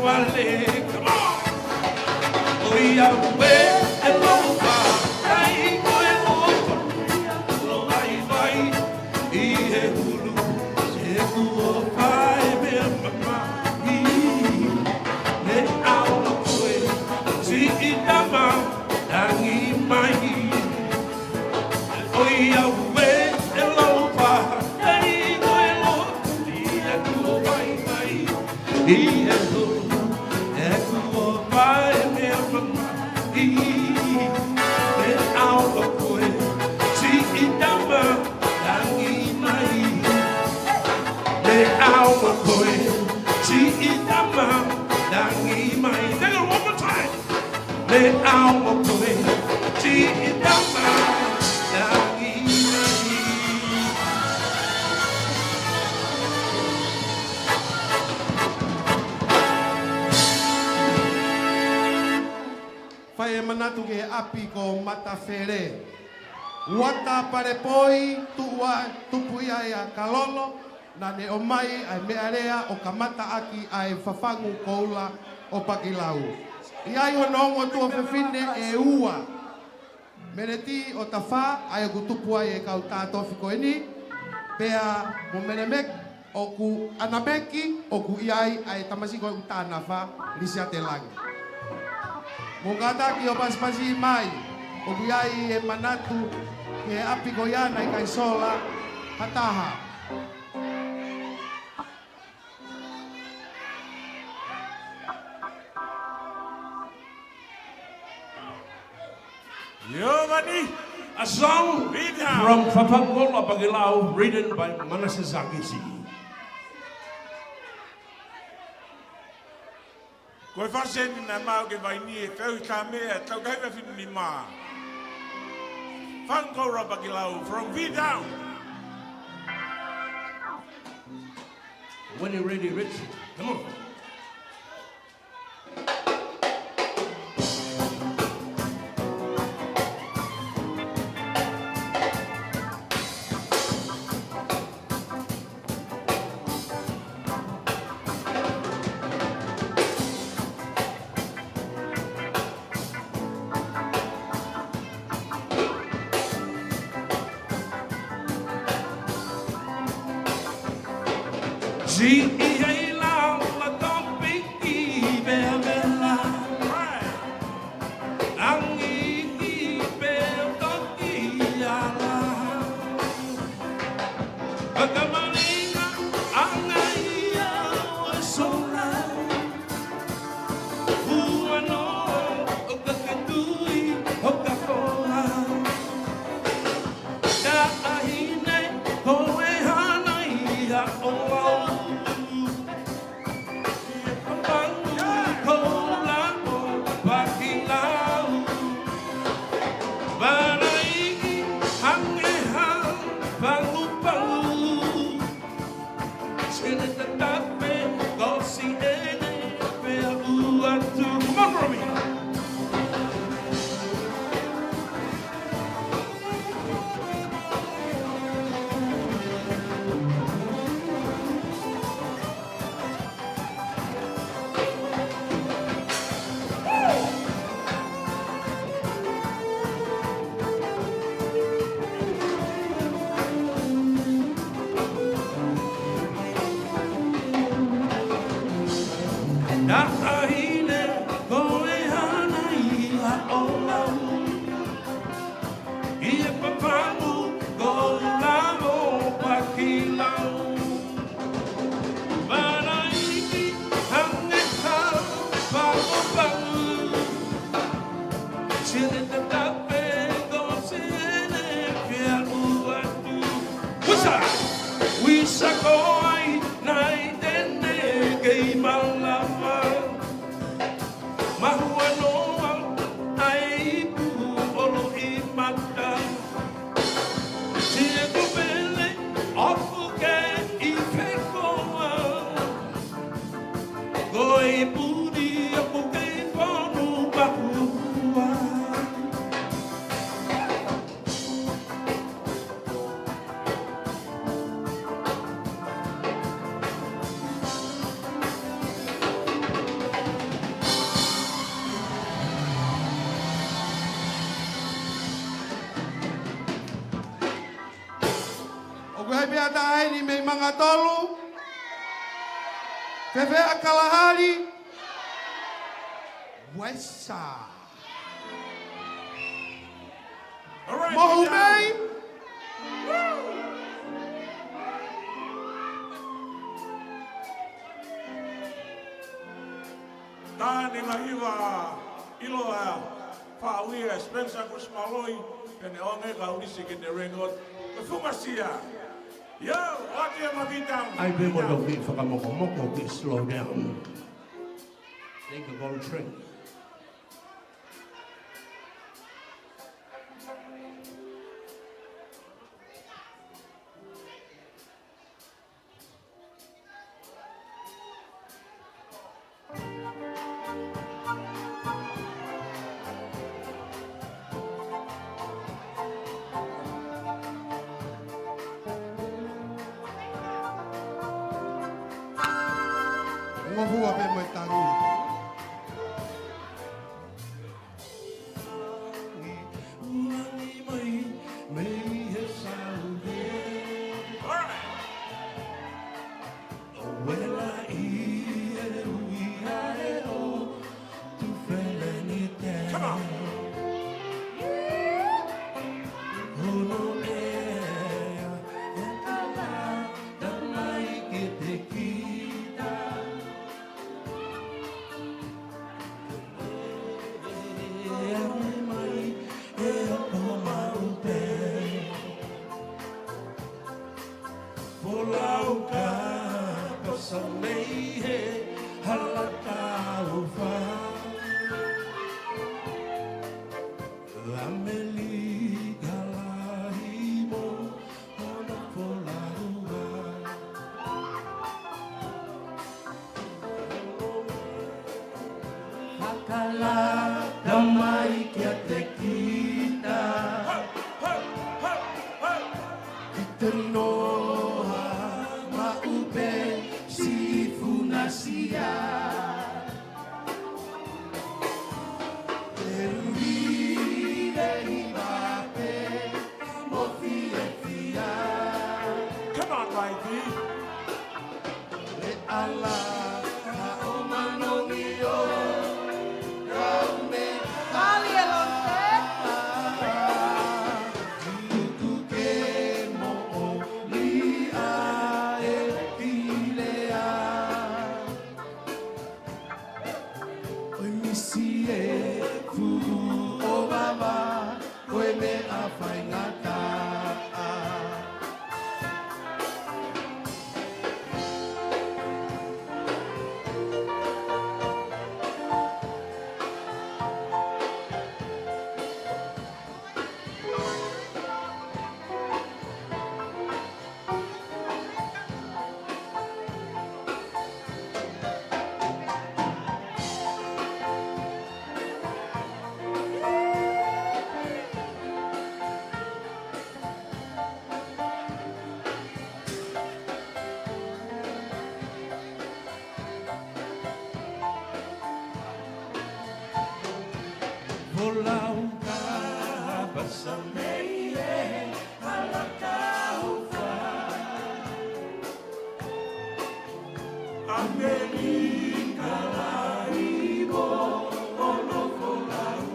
Pale, come on! ʻOiauē, ʻe ʻaloʻofa, ʻai ko e loko, lo ai vai, ʻi he hulu, ʻe kuo pae meʻa mamahi. Meʻa ʻo koe, siʻi tama, langi mai. ʻOiauē, ʻe ʻaloʻofa, ʻai ko e loko, ʻi he kuo vaivai. ʻI he hulu, ʻe kuo pae meʻa mamahi. Meʻa ʻo koe, siʻi tama, langi mai. Meʻa ʻo koe, siʻi tama, langi mai. Take it one more time. Meʻa ʻo koe, siʻi tama, langi mai. Fai e manatu ki he ʻapi ko Matafele. Uata Palepoi, tuʻu ai, tupu ia ʻia Kalolo, naʻa ne ʻomai ʻa e meʻalea ʻo kamata ʻaki ʻa e fafangu koula ʻo Pakilau. ʻI ai hono ongo tuofefine ʻe ua. Meleti ʻo Tafā, ʻa ia ʻoku tupu ai e kau tā tofi ko eni, pea mo Melemeki, ʻoku ʻAnameki, ʻoku ʻi ai ʻa e tamasiʻi ko ē ʻoku tā nafa, Lisiate Langi. Mou kātaki ʻo pasipasi mai, ʻoku ʻi ai e manatu ki he ʻapi ko ia naʻe ʻikai sola ha taha. Giovanni, a song from Fafangu Koula ʻo Pakilau, written by Manase Zakisi. Ko e fasi eni naʻe maʻu ke vaini e feu i ka mea, tau kai fefine nima. Fafangu Koula ʻo Pakilau, from V Down. When you're ready, Rich, come on. Siʻi hei lau la topi ki vevela. Angi ki peo toki ala. Ka ka malinga anga ia ʻo e sola. Huanoa ʻo ka ke tui ʻo ka kola. Taʻahine ko e hana ia ʻo au. Fafangu Koula ʻo Pakilau. Vanaiki hange ha pangupangu. Sene tatape ko siʻene pea ua tu. Come on, Romy. Taʻahine ko e hana ia ʻo au. ʻI he Fafangu Koula ʻo Pakilau. Vanaiki hange ha pangupangu. Sene tatape ko siʻene pea ua tu. Wisa, wisa ko ai nai tene kei malama. Mahuanoa ai pu olo i mata. Siʻeku pele ʻoku kei fekoa. Ko e puni ʻoku kei fonu mahua. Ngatolu. Fefeʻa Kalahali. Uesa. All right, Mohu get down. Mei. Tāne ngā hiva ʻiloa, faʻu ia Spencer Kusimaloi, pea ne ʻoange ka ulisi ke ne rengot. Ko Fungasia. Yo, ʻoatu ia ma kita. ʻAi pē mo tau kiʻi fakamokomoko, kiʻi slow down. Take a gold train. Ngofua pē mo e tangi. All right. Come on. Folau ka pasa mei he hala taufa. ʻAmelika lahi mo hono folau. Fakalata mai kiate kita. Kita noa maʻu pē siʻi Fungasia. Te ui lei mape mo fiefia. Come on, Mikey. Le ala, ka o manongi o, kau me Kali e Lonte. Tuku ke moʻoni ʻa e filea. ʻOi misi e fuʻu ʻovava, ko e meʻa faingataʻa. Folau ka pasa mei he hala taufa. ʻAmelika lahi mo hono folau.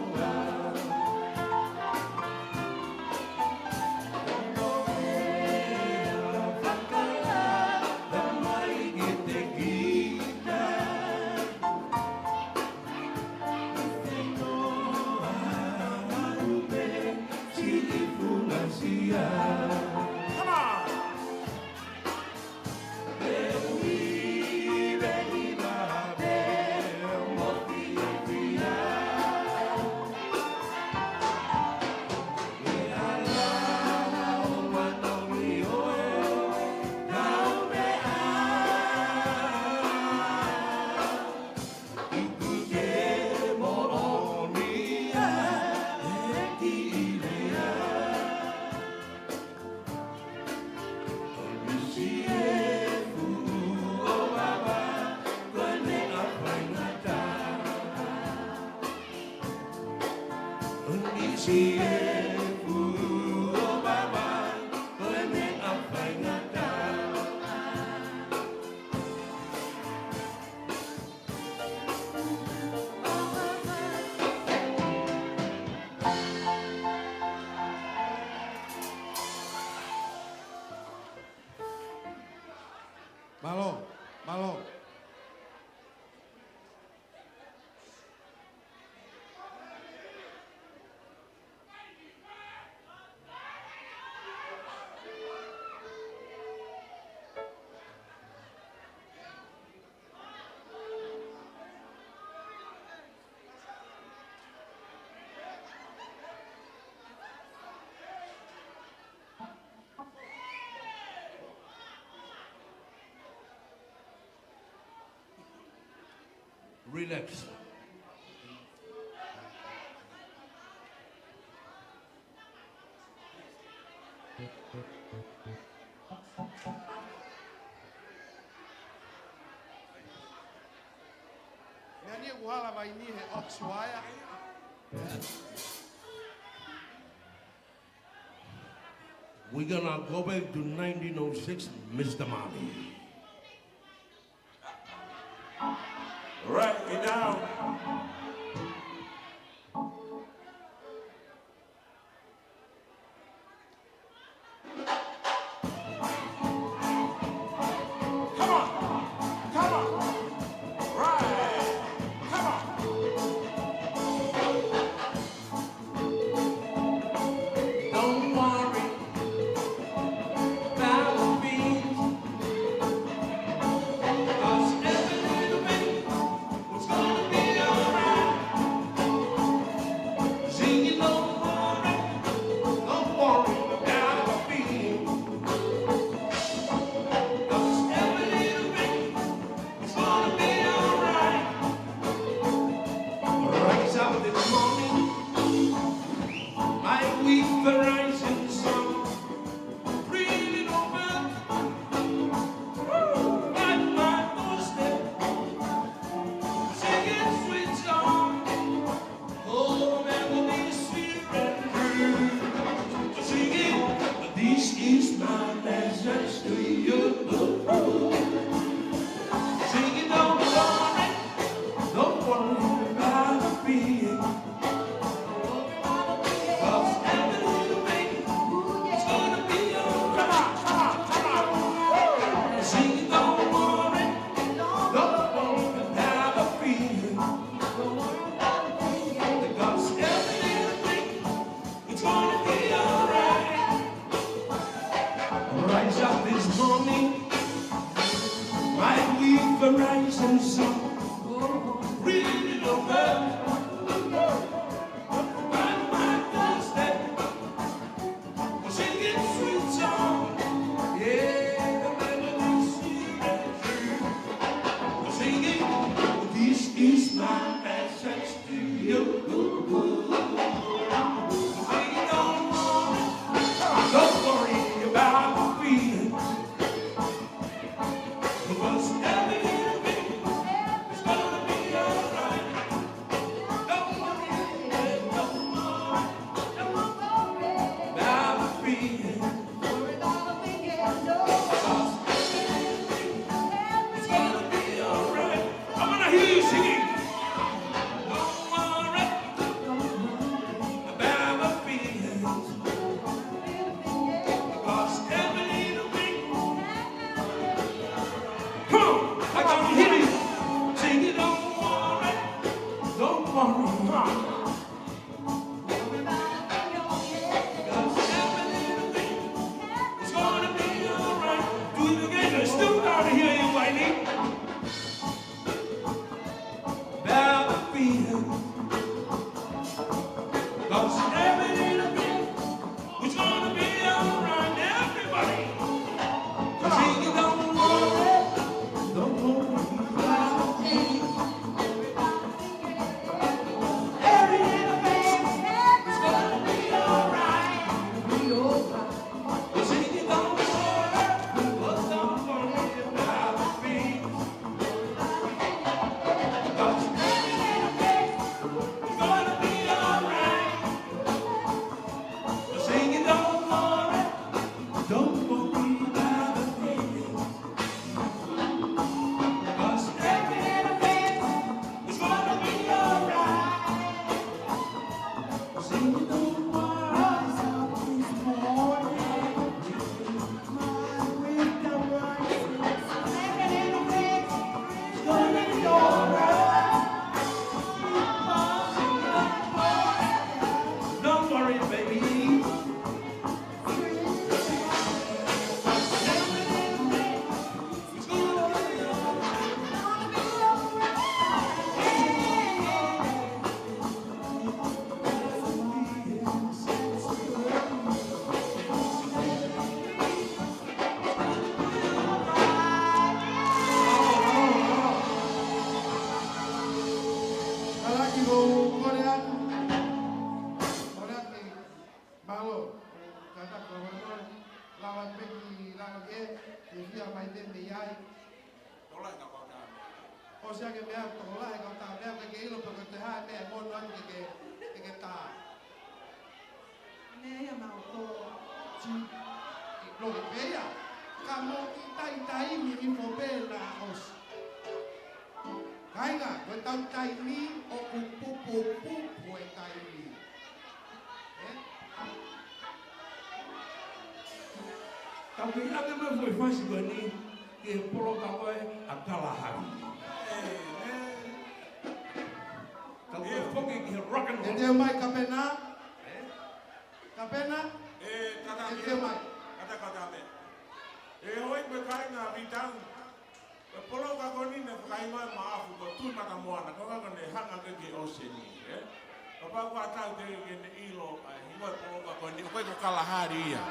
Come on. Relax. Meʻa ni ʻoku hala mai ni he Ox Wire. We're gonna go back to nineteen oh six, Mister Marley. Write me down. Come on, come on, right, come on. Don't worry about a thing, 'cause every little thing is gonna be alright. Kole atu. Kole atu. Mālō. Kātaki, lava pē ki, lava ke, ke fia mai te mei ai. Tokolahi e kau tā meʻa. ʻOsi ange meʻa, tokolahi e kau tā meʻa, ke ke ʻilo pe ko e hā e meʻa ʻe mono atu ke ke, ke ke tā. Meʻa ia mautolu. Tī, ʻi loki pē ia. Ka mou kiʻi taimi ni fo pē na os. Kāinga, ko ʻetau taimi ʻoku pupupupu e taimi. Ē? Tau kei ʻave mai foʻi fasi ko eni ki he poloka ko ē ʻa Kalahari. Tau kei foki ki he rock and roll. Te teu mai Kapena. Ē? Kapena? Ē, tata Te teu mai. Tata Kapena. Ē, hoi ko e kāinga Vītau. Ko e poloka ko eni naʻe fakahingoa ʻe Maʻafu ko Tui Mata Moana, ko e ʻuhinga ko ʻene hanga ko ē ki he ʻōseni, ē? Kapau ko ha taha te ke ne ʻilo ʻa e hingoa e poloka ko eni, ko e ko Kalahari ia.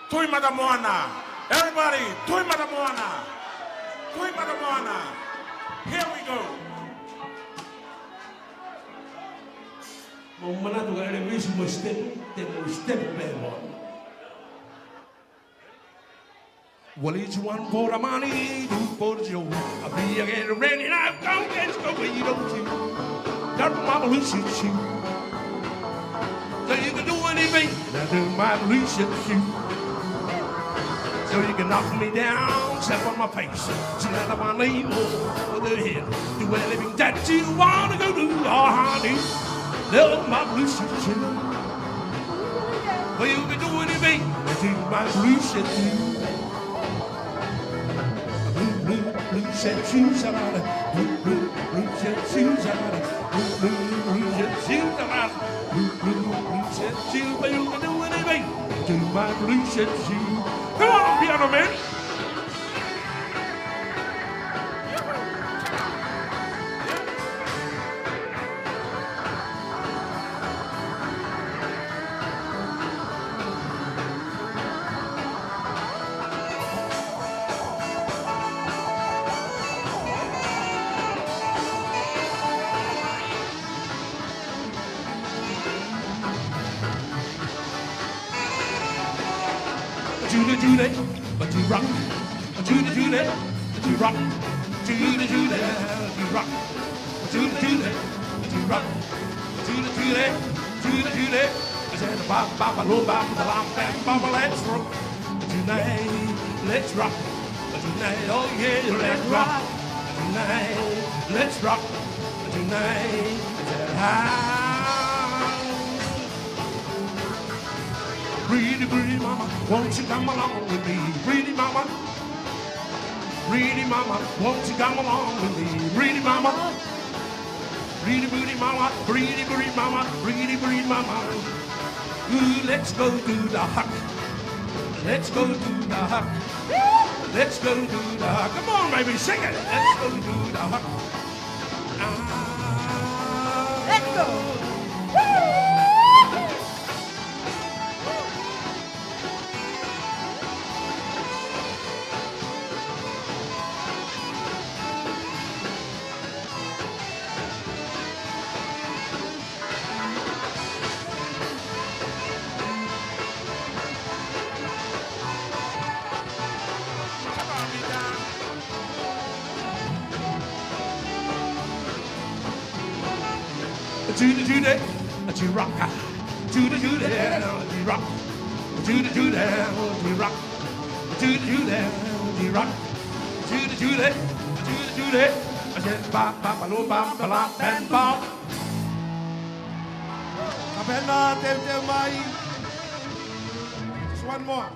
Tui Mata Moana. Everybody, Tui Mata Moana. Tui Mata Moana. Here we go. Mou manatu ka ʻElevisi mo Step, te mou step pē mo. Well, it's one for the money, two for the show. I'll be again ready now. Come, let's go, where you don't see. Got my blue suit shoe. So you can do anything, and do my blue suit shoe. So you can knock me down, step on my face. Sit out of my name over the hill. Do anything that you wanna go do, oh honey. Love my blue suit shoe. Well, you can do anything, and do my blue suit shoe. Blue, blue, blue suede shoes, I got it. Blue, blue, blue suede shoes, I got it. Blue, blue, blue suede shoes, I got it. Blue, blue, blue suede shoes, but you can do anything. Do my blue suede shoes. Come on, piano man. Julie, Julie, but you rock. Julie, Julie, but you rock. Julie, Julie, you rock. Julie, Julie, but you rock. Julie, Julie, Julie, Julie. I said, ba, ba, ba, lo, ba, ba, la, ba, ba, ba, let's rock. Tonight, let's rock. Tonight, oh yeah, let's rock. Tonight, let's rock. Tonight, ah. Pretty, pretty mama, won't you come along with me? Pretty mama, pretty mama, won't you come along with me? Pretty mama, pretty, pretty mama, pretty, pretty mama, pretty, pretty mama. Ooh, let's go do the hop. Let's go do the hop. Let's go do the hop. Come on, baby, sing it. Let's go do the hop. Let's go. Judy, Judy, she rock. Judy, Judy, she rock. Judy, Judy, she rock. Judy, Judy, she rock. Judy, Judy, Judy, Judy. I said, ba, ba, ba, lo, ba, ba, la, bam, ba. Kapena, teuteu mai. Just one more.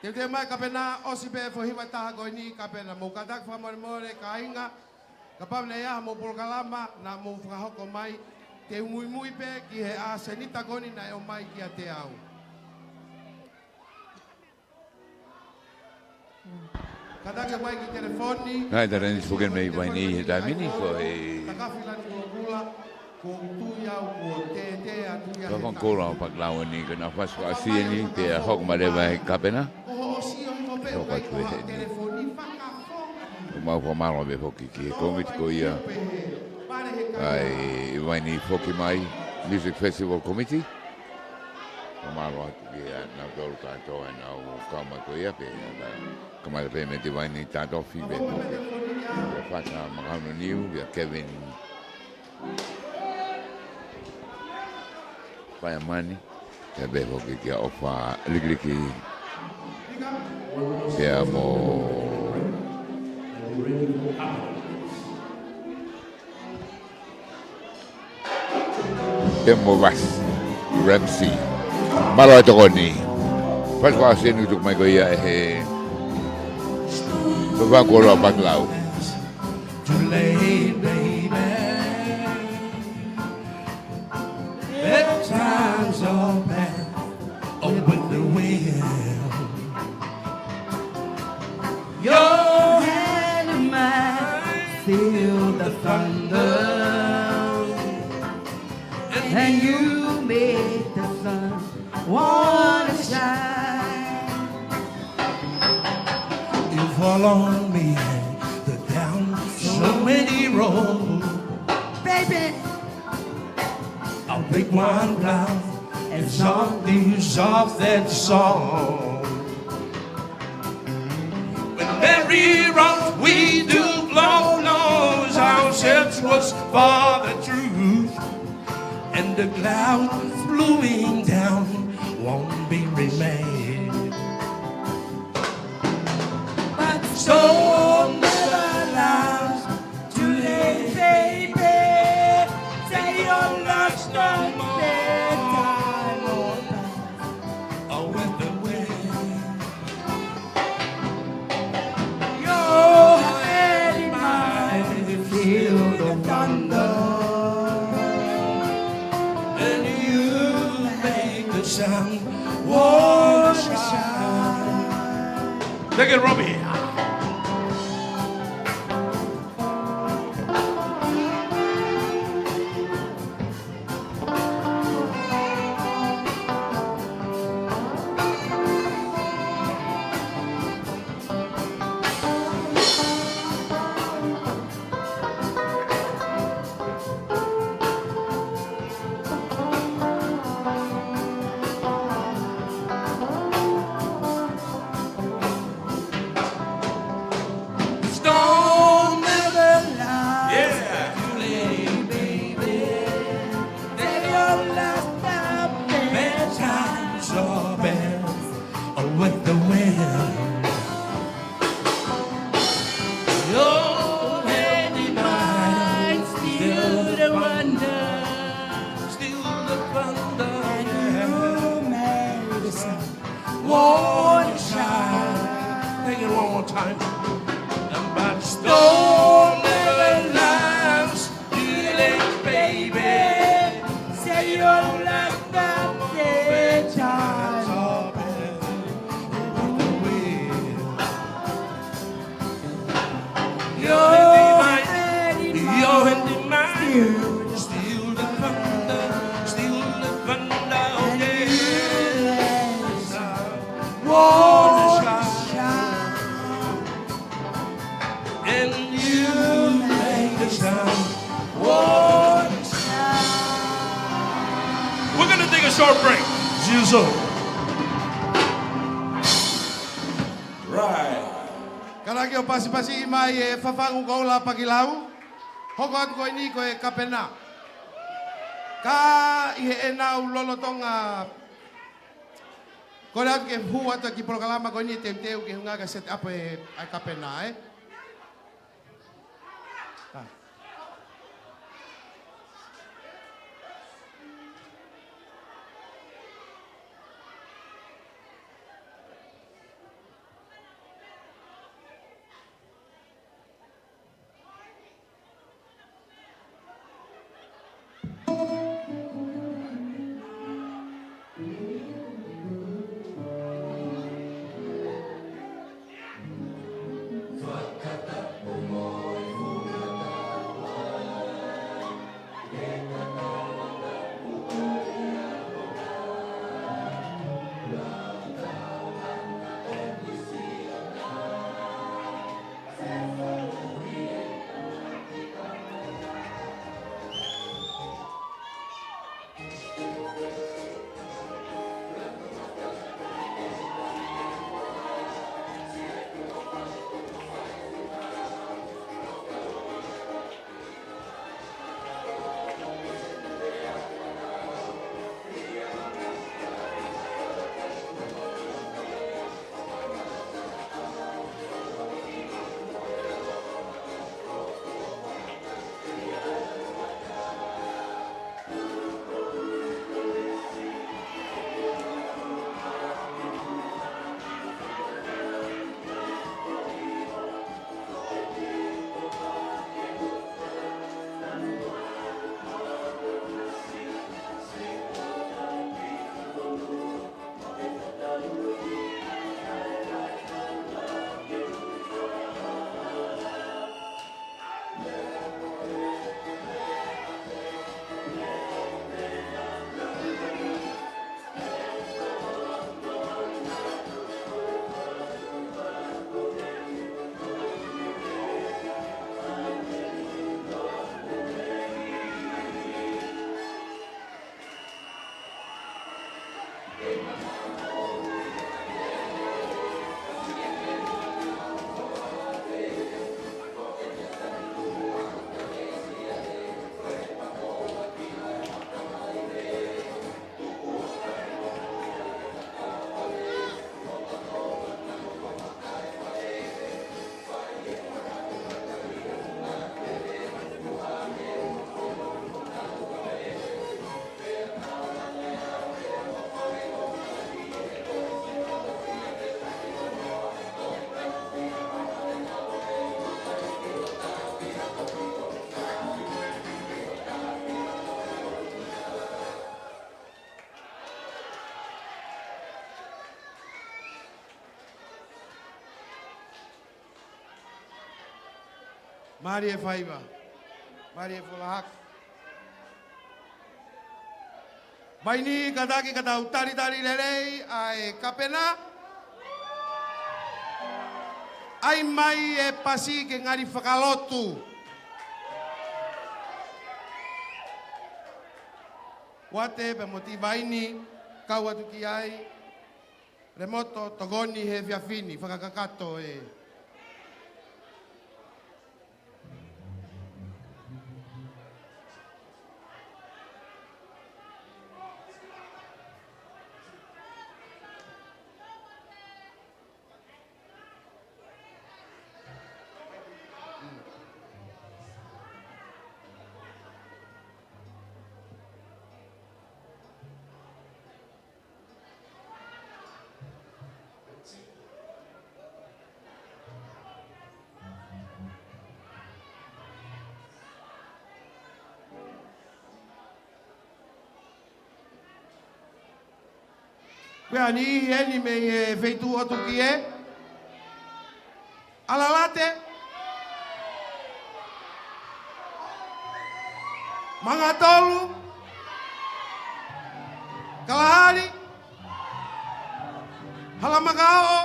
Teuteu mai Kapena, ʻosi pē foʻi hiva ʻe taha ko eni Kapena. Mou kātaki fakamolemole kāinga. Kapau naʻe ʻi ai haʻamou polokalama naʻa mou fakahoko mai, te u muimui pē ki he ʻa Senita ko eni naʻe ʻomai kiate au. Kātaki mai ki telefoni. Hai, tara ni spuken mei Vainī he taimi ni, ko e Takafi Lani Kulokula, ko Tui au, ko Tētē atu ia he Tokon taimi. Kula o Pakilau ni, ko ʻena fasi fasi eni, pea hoko mai leva ʻe Kapena. Ko hoʻo sio hifo pē, hoko atu ʻi he telefoni, fakafoki. Mau fakamālō pē foki ki he kōmiti ko ia ʻa e Vaini Foki Mai Music Festival Committee. Fakamālō atu kia nautolu kātoa ʻenau kau mai ko ia pea kamata pē mei he Vaini Tatofi pē foki. Kia Fata Makaununiu, kia Kevin Paiamani, pea pehē foki kia ʻOfa Likiliki, pea mo Pemo Vas Ramsey. Mālō e tokoni. Pasipasi eni tuku mai ko ia ʻe he Vavaku Oloa Pakilau. Too late, baby. Bad times are bad, oh, with the wind. Your hand in mine, feel the thunder, and you make the sun wanna shine. You fall on me, the down so many roads. Baby, a big one blow and something soft that song. When Mary wrote, we do blow knows our search was for the truth, and the clouds blowing down won't be remain. But storm never lasts. Too late, baby. Say your last name, time or pass. Oh, with the wind. Your hand in mine, feel the thunder. And you make the sun wanna shine. Take it, Robbie. Storm never lasts. Yeah. Too late, baby. Take your last step, baby. Bad times are bad, oh, with the wind. Your hand in mine, still the wonder, still the wonder. And you made the sun wanna shine. Take it one more time. But storm never lasts, too late, baby. Say your last, that day time. Your hand in mine, your hand in mine. Still the thunder, still the thunder, oh, yes. Wanna shine. And you make the sun wanna shine. We're gonna take a short break. See you soon. Right. Kalake ʻo pasipasi mai ʻe Fafangu Koula Pakilau. Hoko atu ko eni ko e kapena. Ka ʻi heʻenau lolotonga kole atu ke hū atu ki he polokalama ko eni, teuteu ke hū ange ke set up e, ʻa e kapena, ē? Ah. Mālie e faiva. Mālie e folahaku. Vaini, kātaki ka tau talitali lelei ʻa e kapena. ʻAi mai e pasi ke ngali fakalotu. Uate pea mo Tivaini, kau atu ki ai. Remoto, tokoni he efiafi ni, fakakakato e. Ko e niʻihi eni mei he feituʻu ʻo Tuki ē. ʻAlalate. Mangatolu. Kalahari. Halamakaoʻo.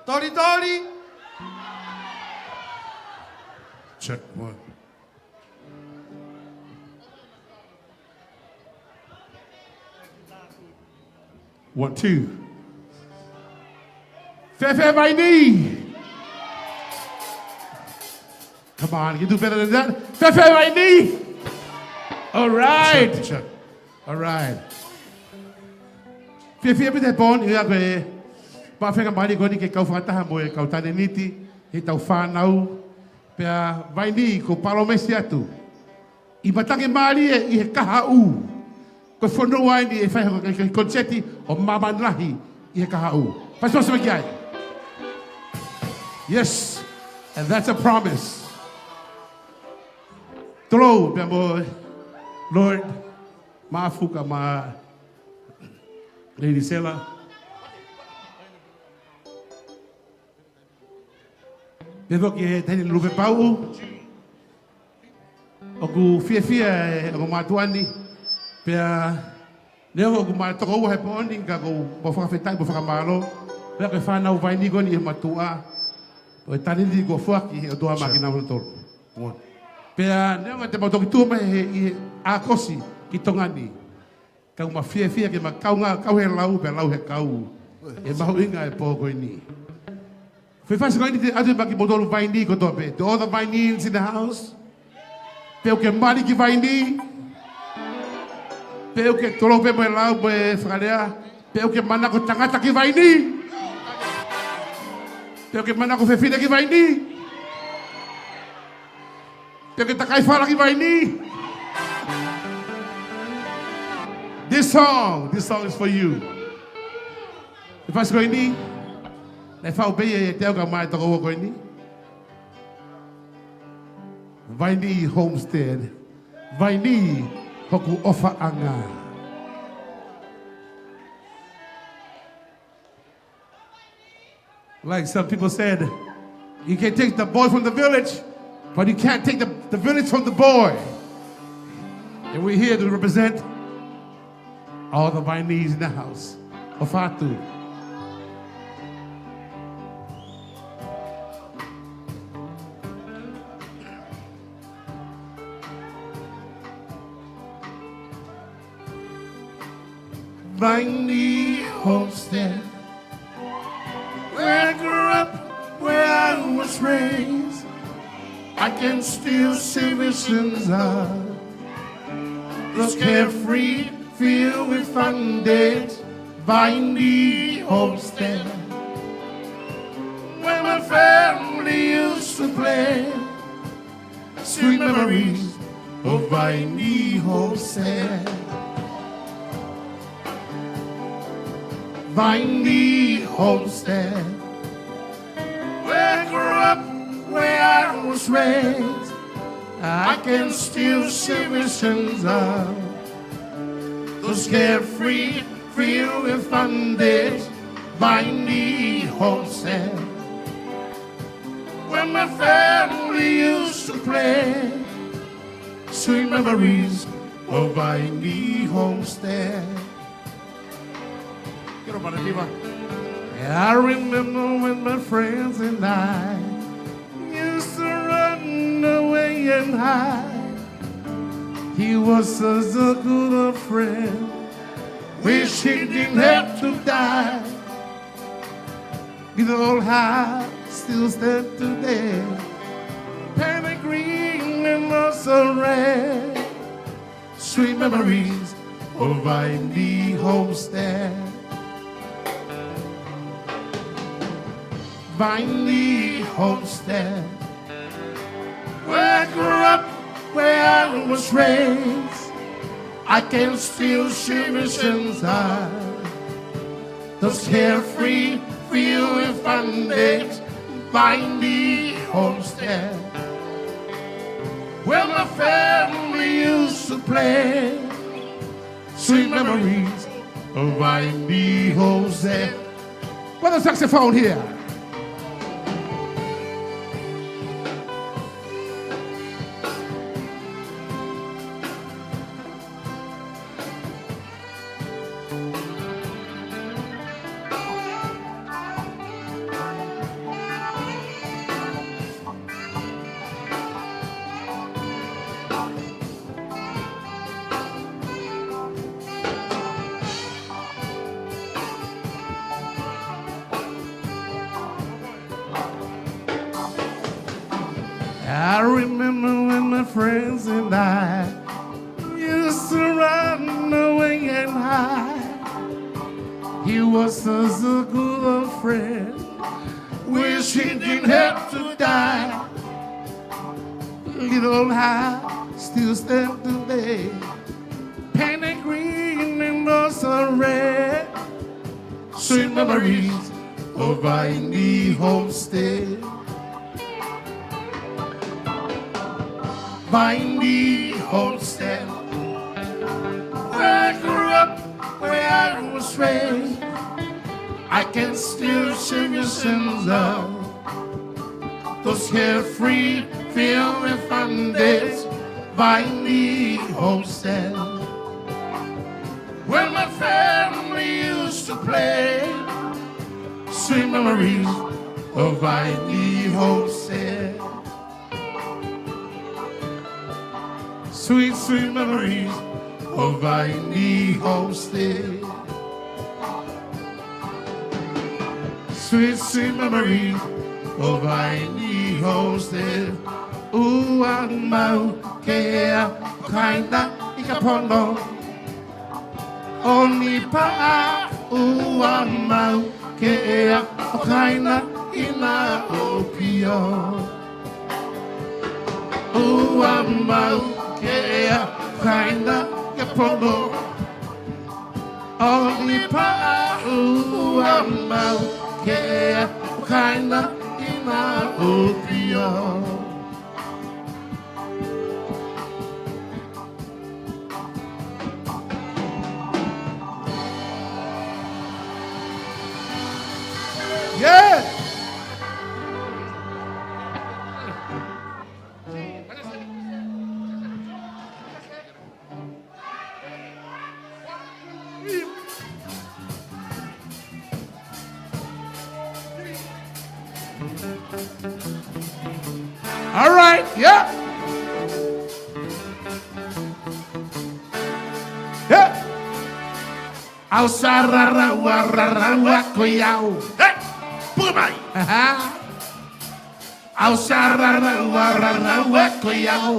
Tolitoli. Check one. One, two. Fēfē Vaini? Come on, you do better than that. Fēfē Vaini? All right. Check, check. All right. Fiefia ʻaupito he pō ni, ʻa ia ko e fakamālō ko eni ke kau fakataha mo e kau tangata ni, ʻetau fānau, pea Vaini, ʻoku ou palōmesi atu ʻi he matangi mālie ʻi he kahaʻu. Ko e fonua eni ʻe fai hake ai e konisēti ʻo māmani lahi ʻi he kahaʻu. Fai se pasi mai ki ai. Yes, and that's a promise. Tulou pea mo Lord Mafuka mo Lady Sela. Pea foki he taʻahine Lupe Pau. ʻOku fiefia e ongo mātuʻa ni. Pea neongo ʻoku ma tokoua he pō ni ka ʻoku mau fakafetaʻi mo fakamālō. Pea ko e fānau Vaini ko eni ʻa e mātuʻa. Ko e talēniti kuo foaki ʻe he ʻOtua maʻa kinautolu. Pea neongo te mau toki tuʻu mai he ʻi he ʻAokosi ki Tonga ni. Ka ʻoku ma fiefia ke ma kaungā kau he lau, pea lau he kau. ʻE mahuʻinga e pō ko eni. Fefasi ko eni te ʻatu maʻa kimoutolu Vaini kotoa pē. To all the Vainis in the house. Pe ʻoku ke mali ki Vaini. Pe ʻoku ke tulou pē mo e lau mo e fakalea. Pe ʻoku ke manako tangata ki Vaini. Pe ʻoku ke manako fefine ki Vaini. Pe ʻoku ke takai fala ki Vaini. This song, this song is for you. Fefasi ko eni, naʻe faʻu pē ʻe au kae ʻumaʻā e tokoua ko eni. Vaini Homestead, Vaini hoku ʻofaʻanga. Like some people said, you can take the boy from the village, but you can't take the, the village from the boy. And we're here to represent all the Vainis in the house. ʻOfa atu. Vaini Homestead, where I grew up, where I was raised, I can still see visions of those carefree, filled with fun days, Vaini Homestead, where my family used to play. Sweet memories of Vaini Homestead. Vaini Homestead. Where I grew up, where I was raised, I can still see visions of those carefree, filled with fun days, Vaini Homestead, where my family used to play. Sweet memories of Vainī Homestead. Quiero para arriba. I remember when my friends and I used to run away and hide. He was such a good friend. Wish he didn't have to die. His old house still stands today. Painted green and also red. Sweet memories of Vainī Homestead. Vainī Homestead, where I grew up, where I was raised. I can still see visions of those carefree, free and fun days. Vainī Homestead, where my family used to play. Sweet memories of Vainī Homestead. Where the saxophone here? I remember when my friends and I used to run away and hide. He was such a good old friend. Wish he didn't have to die. Little old house still stands today. Painted green and also red. Sweet memories of Vainī Homestead. Vainī Homestead, where I grew up, where I was raised. I can still see visions of those carefree, free and fun days. Vainī Homestead, where my family used to play. Sweet memories of Vainī Homestead. Sweet, sweet memories of Vainī Homestead. Sweet, sweet memories of Vainī Homestead. ʻOua mau ke ea ʻo Kaina ʻi Kapono. ʻOnipaʻa, ʻoua mau ke ea ʻo Kaina ʻi Naʻopio. ʻOua mau ke ea ʻo Kaina ʻi Kapono. ʻOnipaʻa, ʻoua mau ke ea ʻo Kaina ʻi Naʻopio. Yeah. All right, yeah. Yeah. ʻAusa raraua, raraua ko au. Hey, puke mai. ʻAusa raraua, raraua ko au.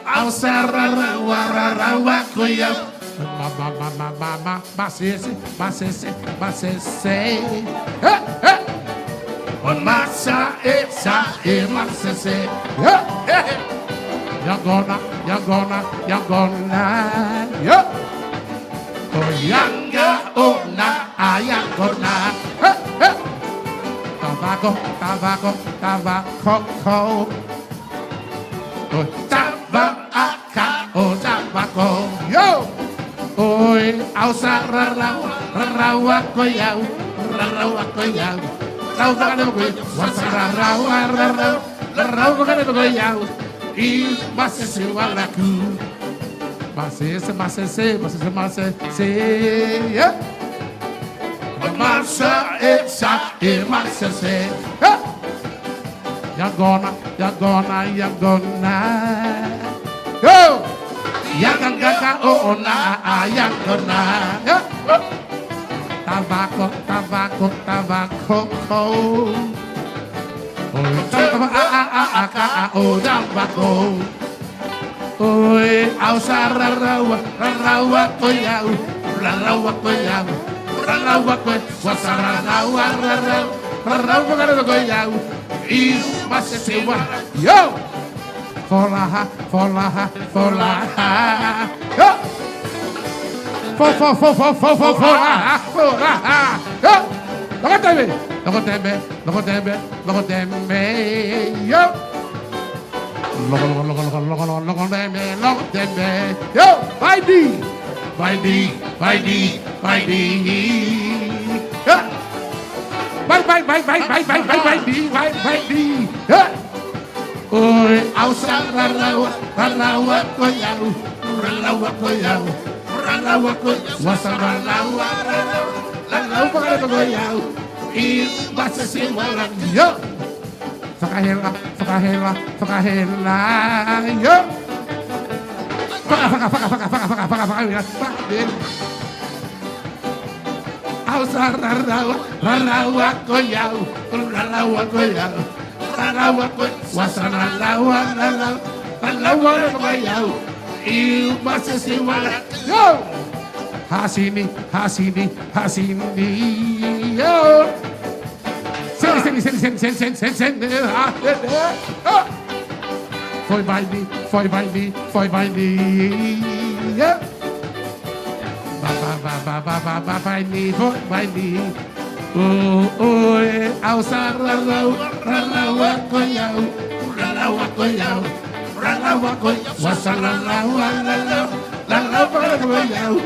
ʻAusa raraua, raraua ko au. Ma, ma, ma, ma, ma, ma, masese, masese, masese. He, he. ʻO masaʻe, saʻe, masese. He, he, he. Yangona, yangona, yangona. Yeah. ʻO yanga ʻona ʻa yangona. He, he. Tavako, tavako, tavako, ko. ʻO tava ʻaka ʻo tavako. Yo! ʻOi, ʻausa raraua. Raraua ko ia au, raraua ko ia au. Raraua ko ia au, ua sa raraua, raraua, raraua ko ia au. ʻI Masesewalaku. Masese, masese, masese, masese, yeah. Masese, masese, yeah. Yagona, yagona, yagona. Yo! Yagagaka o ona a yagona. Yo! Tavako, tavako, tavako, ko. O tava a a a a ka a o tavako. ʻOi, au sa raraua, raraua ko ia au, raraua ko ia au, raraua ko ia, ua sa raraua, raraua, raraua ko ia au, ʻi Masesewalaku. Yo! Folaha, folaha, folaha. Yo! Fo, fo, fo, folaha, folaha. Yo! Loko teme, loko teme, loko teme, loko teme. Yo! Loko, loko, loko, loko, loko, loko, loko, teme, loko, teme. Yo, vaini, vaini, vaini, vaini. Yo. Vai, vai, vai, vaini. Yo. ʻOi, au sa raraua, raraua ko ia au, raraua ko ia au, raraua ko ia au, ua sa raraua, raraua, raraua ko ia au, ʻi Masesewalaku. Yo. Fakahela, fakahela, fakahela. Yo. Faka, faka, faka, faka, faka, faka, faka, faka, faka, faka, faka. Au sa raraua, raraua ko ia au, raraua ko ia au, raraua ko ia au, ua sa raraua, raraua, raraua ko ia au, ʻi Masesewalaku. Yo. Hasini, hasini, hasini. Yo. Seni, seni, seni. Ah, eh, eh, ah. Foʻi vaini, foʻi vaini, foʻi vaini. Yeah. Ba, ba, ba, vaini, foʻi vaini. ʻOi, ʻoe, au sa raraua, raraua ko ia au, raraua ko ia au, raraua ko ia au, ua sa raraua, raraua, raraua ko ia au,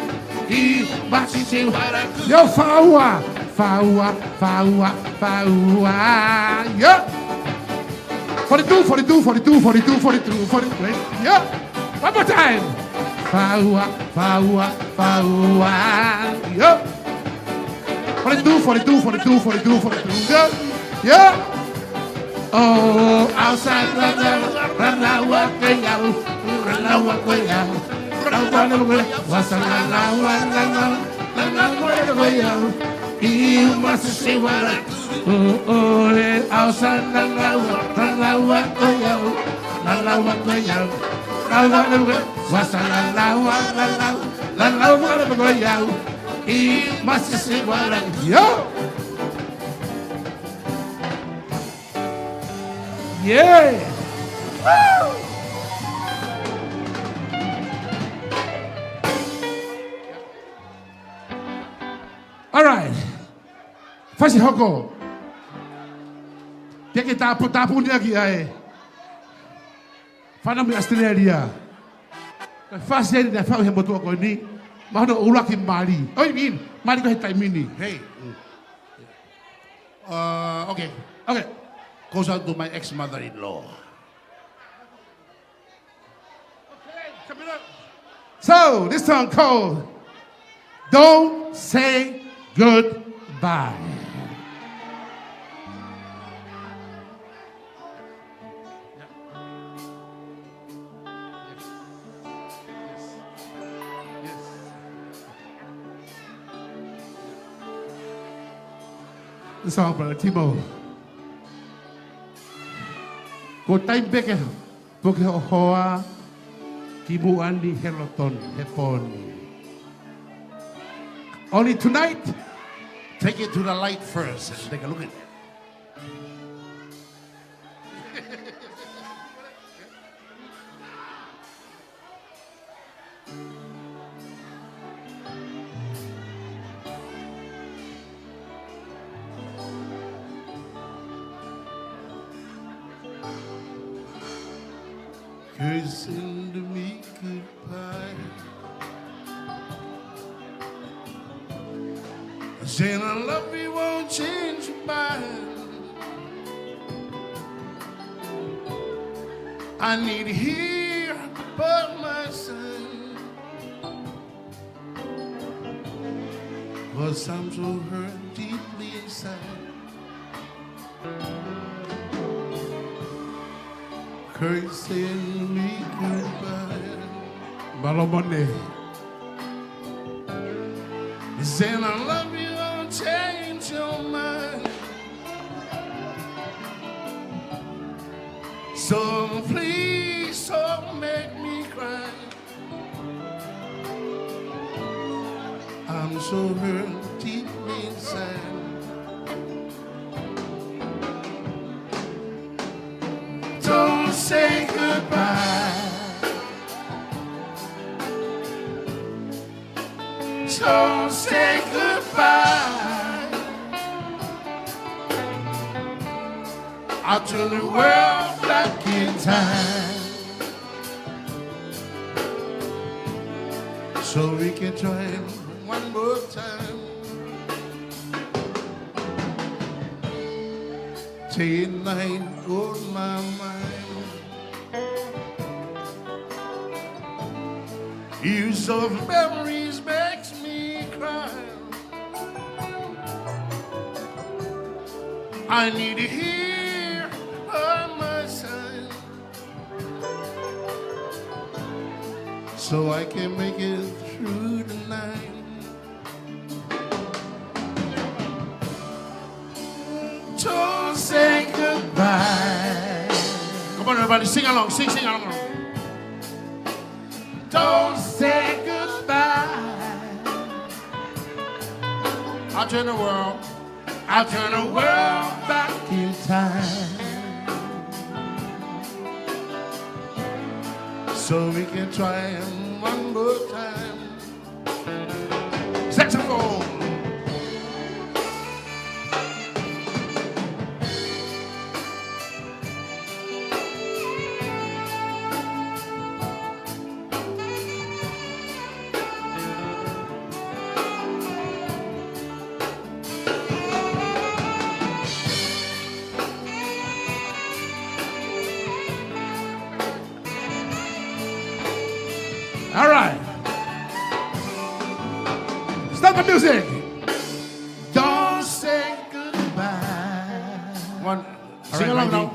ʻi Masesewalaku. Yo, fakaua, fakaua, fakaua, fakaua. Yo. Forty-two, forty-two, forty-two, forty-two, forty-two, forty-two. Yo. One more time. Fakaua, fakaua, fakaua. Yo. Forty-two, forty-two, forty-two, forty-two, forty-two. Yo. Yo. ʻOi, au sa raraua, raraua ko ia au, raraua ko ia au, raraua ko ia au, ua sa raraua, raraua, raraua ko ia au, ʻi Masesewalaku. ʻOi, au sa raraua, raraua ko ia au, raraua ko ia au, raraua ko ia au, ua sa raraua, raraua, raraua ko ia au, ʻi Masesewalaku. Yo. Yeah. Woo! All right. Fasi hoko. Ke ke tāpu-, tāpuni ʻaki ʻa e fānau mei ʻAositelēlia. Ko e fasi eni naʻe faʻu he motuʻa ko eni. Mahalo ʻuluaki mali. ʻOi, min. Mali ko e he taimi ni. Hey. Uh, okay. Okay. Goes out to my ex-mother-in-law. So, this song called Don't Say Goodbye. This song, Brother Timo. Ko e taimi pē ke puke hoʻo hoa ki muʻa ni he loto ni, he pō ni. Only tonight, take it to the light first and take a look at it. Kissing me goodbye. Saying I love you won't change your mind. I need you here by my side. 'Cause I'm so hurt deeply inside. Kissing me goodbye. Mālō Mone. Saying I love you, I'll change your mind. So please don't make me cry. I'm so hurt deep inside. Don't say goodbye. Don't say goodbye. I'll turn the world back in time. So we can try one more time. Tonight on my mind. Use of memories makes me cry. I need you here by my side. So I can make it through the night. Don't say goodbye. Come on, everybody, sing along, sing, sing along. Don't say goodbye. I'll turn the world. I'll turn the world back in time. So we can try one more time. Saxophone. All right. Stop the music. Don't say goodbye. One. Sing along now.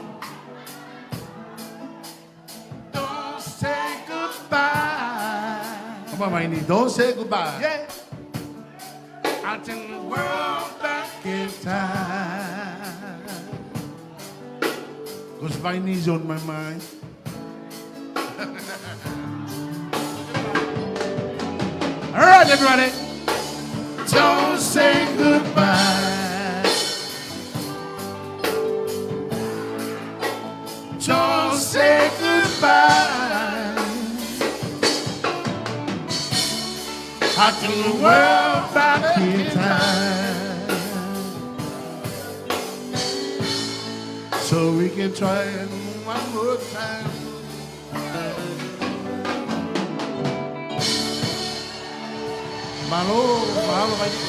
Don't say goodbye. Come on, Vaini. Don't say goodbye. Yeah. I'll turn the world back in time. 'Cause Vaini's on my mind. All right, everybody. Don't say goodbye. Don't say goodbye. I'll turn the world back in time. So we can try it one more time. Mālō, mālō, Vaini.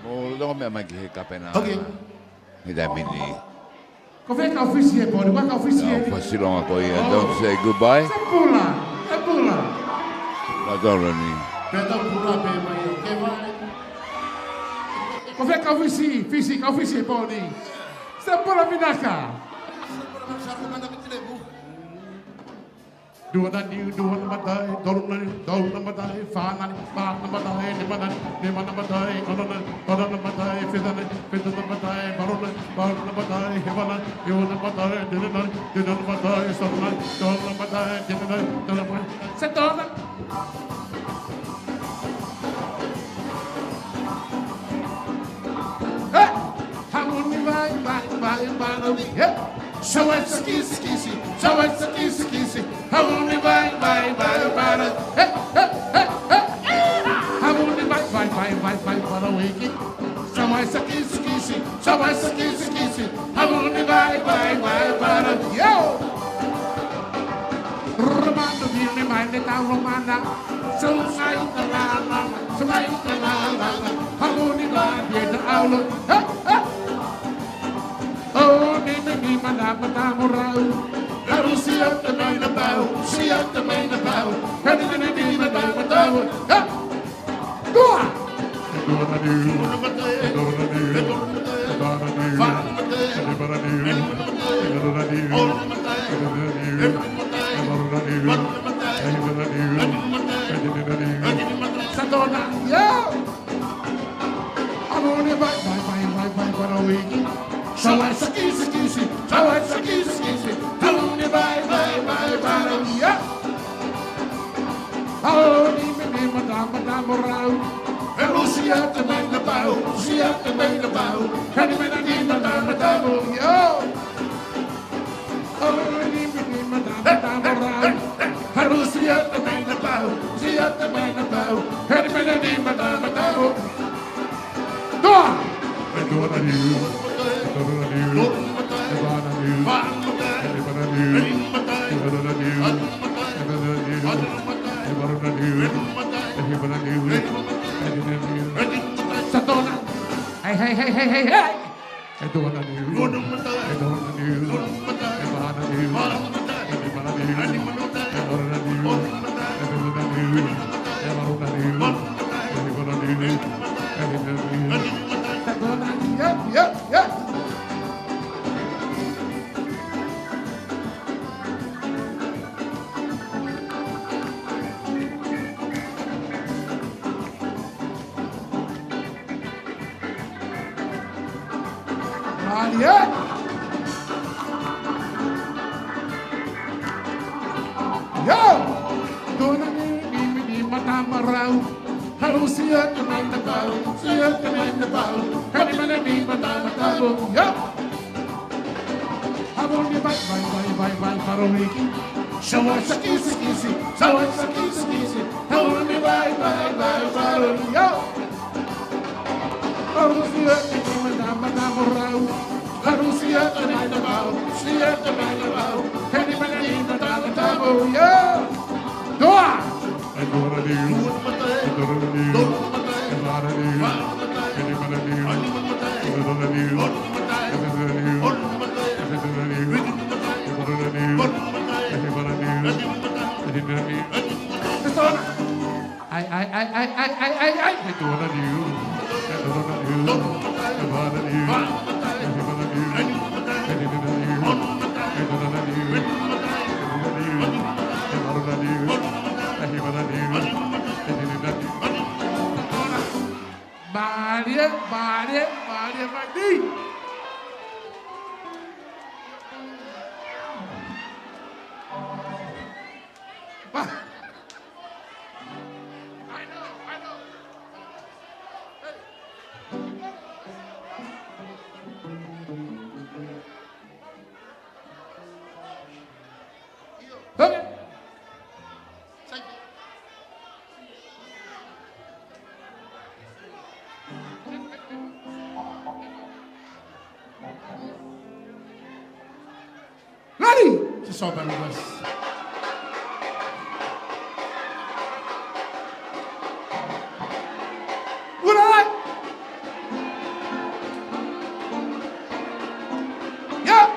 Mou longo meʻa mai ki he kapena. Okay. He taimi ni. Ko fē kau Fisi he pō ni, ko e kau Fisi ē? Fasi longa ko ia, don't say goodbye. Sepula, Sepula. La Doroni. Pea tau pula pē mai, ke vale. Ko fē kau Fisi, Fisi, kau Fisi he pō ni? Sepula Vinaka. Sepula Vinaka, ko mana miti lebu. Dua nani, dua namatai, tolu nani, tolu namatai, fā nani, fā namatai, nima nani, nima namatai, ono nani, ono namatai, fitu nani, fitu namatai, valu nani, valu namatai, hiva nani, hiva namatai, tolu nani, tolu namatai, tolu nani, tolu namatai, tolu nani, tolu namatai. Se tolu nani. Hey! Haʻu ni vai, vai, vai, vai, vai, hey! So it's kisi, kisi, so it's kisi, kisi. Haʻu ni vai, vai, vai, vai, hey, hey, hey, hey. Haʻu ni vai, vai, vai, vai, vai, vai, wiki. So Sa kisikisi, sa vai sa kisikisi, haʻu ni vaivai, vai, vai, yo! Romano, vine mai ne tau romana, so sai ta la la, so sai ta la la, haʻu ni vai, vieta aulo, ha, ha! Oh, ni, ni, ni, mana, mata, morau. Haru, sia, te, mai, na, pau, sia, te, mai, na, pau. Kani, ni, ni, ni, mata, mata, ha! Dua! Satona, yo! Haʻu ni vai, vai, vai, vai, vai, vai, wiki. Sawa sakisi, kisi, sawa sakisi, kisi. Haʻu ni vai, vai, vai, vai, yo! Haʻu ni mimi mata, mata morau. He Lusia te mai na pau, Lusia te mai na pau. Kani mena ni mata, mata mo, yo! Haʻu ni mimi mata, mata morau. He Lusia te mai na pau, Lusia te mai na pau. Kani mena ni mata, mata mo. Dua! E dua na niu, e toru na niu, e vā na niu, e lima na niu, e ono na niu, e ono na niu, e valu na niu, e hiva na niu, e nima na niu. Satona. Hei, hei, hei, hei, hei, hei! E dua na niu, e toru na niu, e vā na niu, e lima na niu, e ono na niu, e ono na niu, e valu na niu, e hiva na niu, e nima na niu. Satona, yep, yep, yep. Mālie. Yo! Dona ni, ni, ni, ni, mata marau. Haʻu Lusia te mai na pau, Lusia te mai na pau. Kani mena ni mata, mata mo. Yo! Haʻu ni vai, vai, vai, vai, vai, faro miki. Sawa sakisi, kisi, sawa sakisi, kisi. Haʻu ni vai, vai, vai, faro, yo! Haʻu Lusia te mai na mata morau. Haʻu Lusia te mai na pau, Lusia te mai na pau. Kani mena ni mata, mata mo, yo! Dua! E dua na niu, e toru na niu, e vā na niu, e lima na niu, e ono na niu, e ono na niu, e ono na niu, e valu na niu, e hiva na niu, e nima na niu. Ai, ai, ai. E dua na niu, e toru na niu, e vā na niu, e hiva na niu, e nima na niu, e ono na niu, e ono na niu, e valu na niu, e hiva na niu, e nima na niu. Mālie, mālie, mālie, mālie. Ready? Just so everybody was. All right. Yep.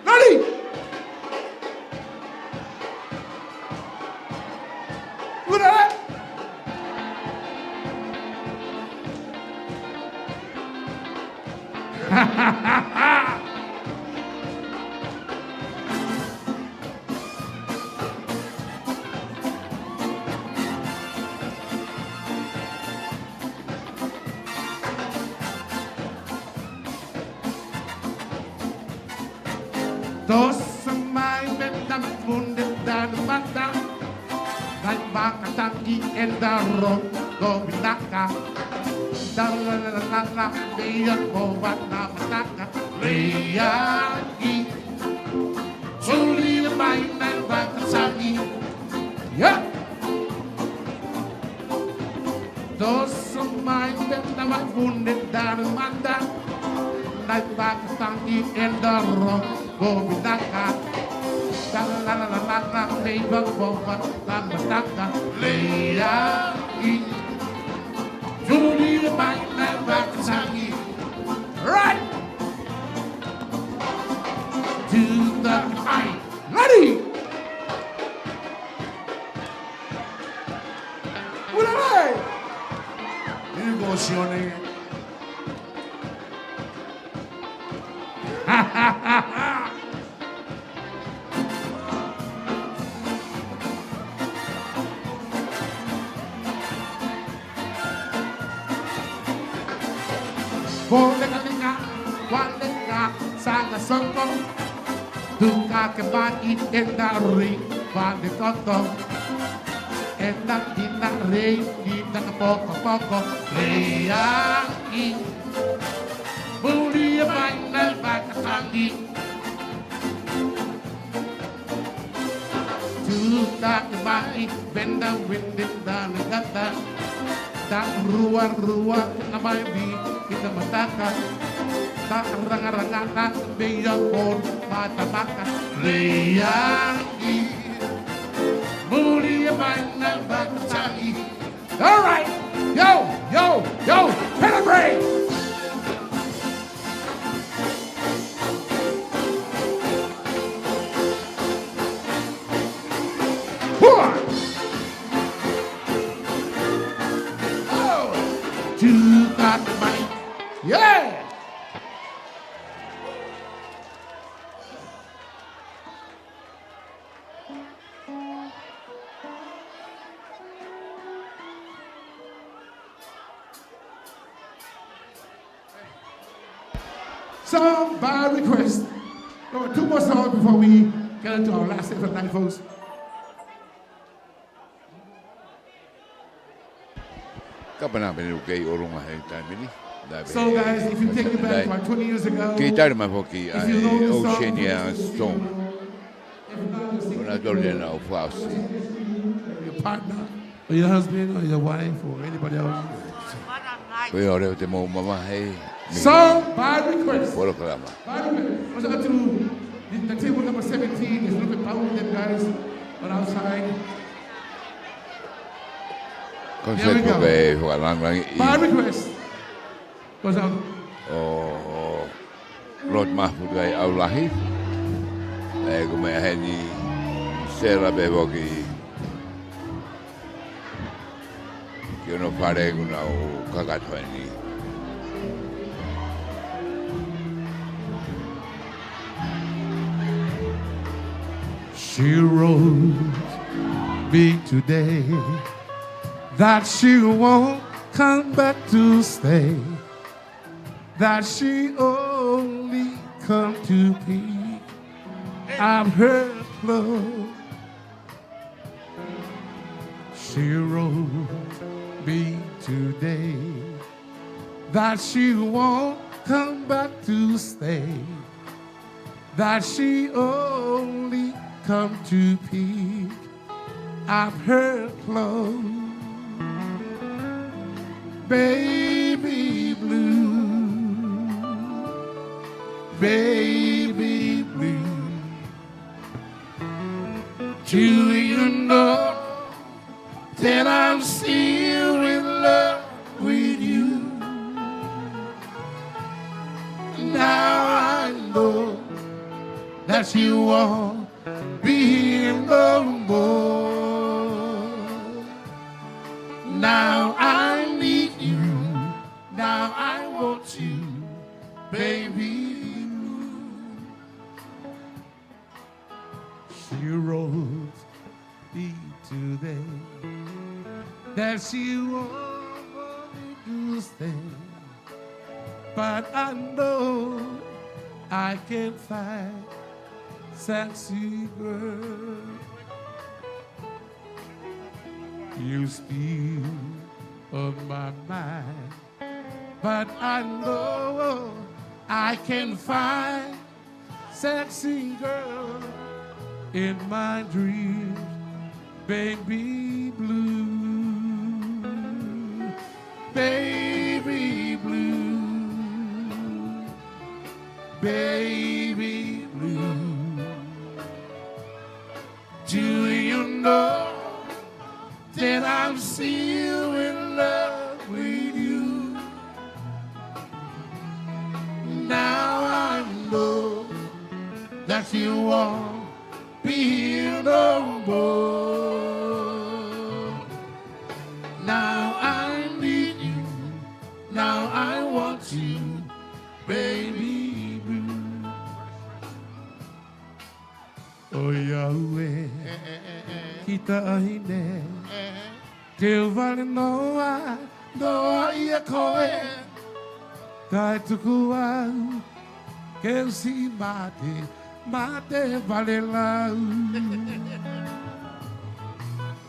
Ready? All right. Tosa mai mei he tapu ni ʻa e tangata. Kai makatangi ʻe taro ko vinaka. Talalala meia ko vana mataka. Leaki. Suli mai nai vakasangi. Yeah. Toso mai pē tama pune dara mata. Nai paka tangi endaro ko mitaka. Dala la la la la la mei bang boba tama taka. Leia i. Juli mai nai paka tangi. Right. Tuta mai. Lari. Ula mai. Ini ko Sione. Ko lengalenga, ko lenga, sanga soko. Tuka ke mai enda ri, vale koto. Enda tina rei, ina ka poko poko. Leia i. Muli mai nai paka tangi. Tuta mai benda windin dan gata. Ta rua rua na mai bi kita mataka. Ta ranga ranga na beia pon mata maka. Leia i. Muli mai nai paka tangi. All right. Yo, yo, yo. Celebrate. Hua. Oh. Tuta mai. Yeah. Song by request. There were two more songs before we get into our last set for the night, folks. Kapau naʻe pehē ʻoku kei ʻolunga he taimi ni. So, guys, if you take it back about twenty years ago, kei tali mai foki ʻa e Oceania Storm. If not, you'll see it. Ko na toli ena o Fausi. Your partner, or your husband, or your wife, or anybody else. Ko ia ʻoku te mau mamahi. Song by request. Polokalama. By request. What's up to the, the table number seventeen? There's a little bit power with them guys on our side. There we go. Konsep ko e fakalangilangi. By request. What's up? ʻO Lord Mafutai ʻAulahi. ʻE, ko meʻa heni sela pe voki. Ki hono fale ʻoku nau kakato heni. She wrote me today that she won't come back to stay, that she only come to pick up her clothes. She wrote me today that she won't come back to stay, that she only come to pick up her clothes. Baby blue, baby blue, do you know that I'm still in love with you? Now I know that you won't be here no more. Now I need you. Now I want you, baby blue. She wrote me today that she won't be to stay, but I know I can find sexy girl. You still on my mind. But I know I can find sexy girl in my dreams, baby blue. Still in love with you. Now I know that you won't be here no more. Now I need you. Now I want you, baby blue. ʻOiauē, ʻe, ʻe, ʻe, ʻe. Ki taʻahine, ʻe, ʻe. Ke u vale noa, noa ʻia koe. Kae tuku au ke u siʻi mate, mate vale lau.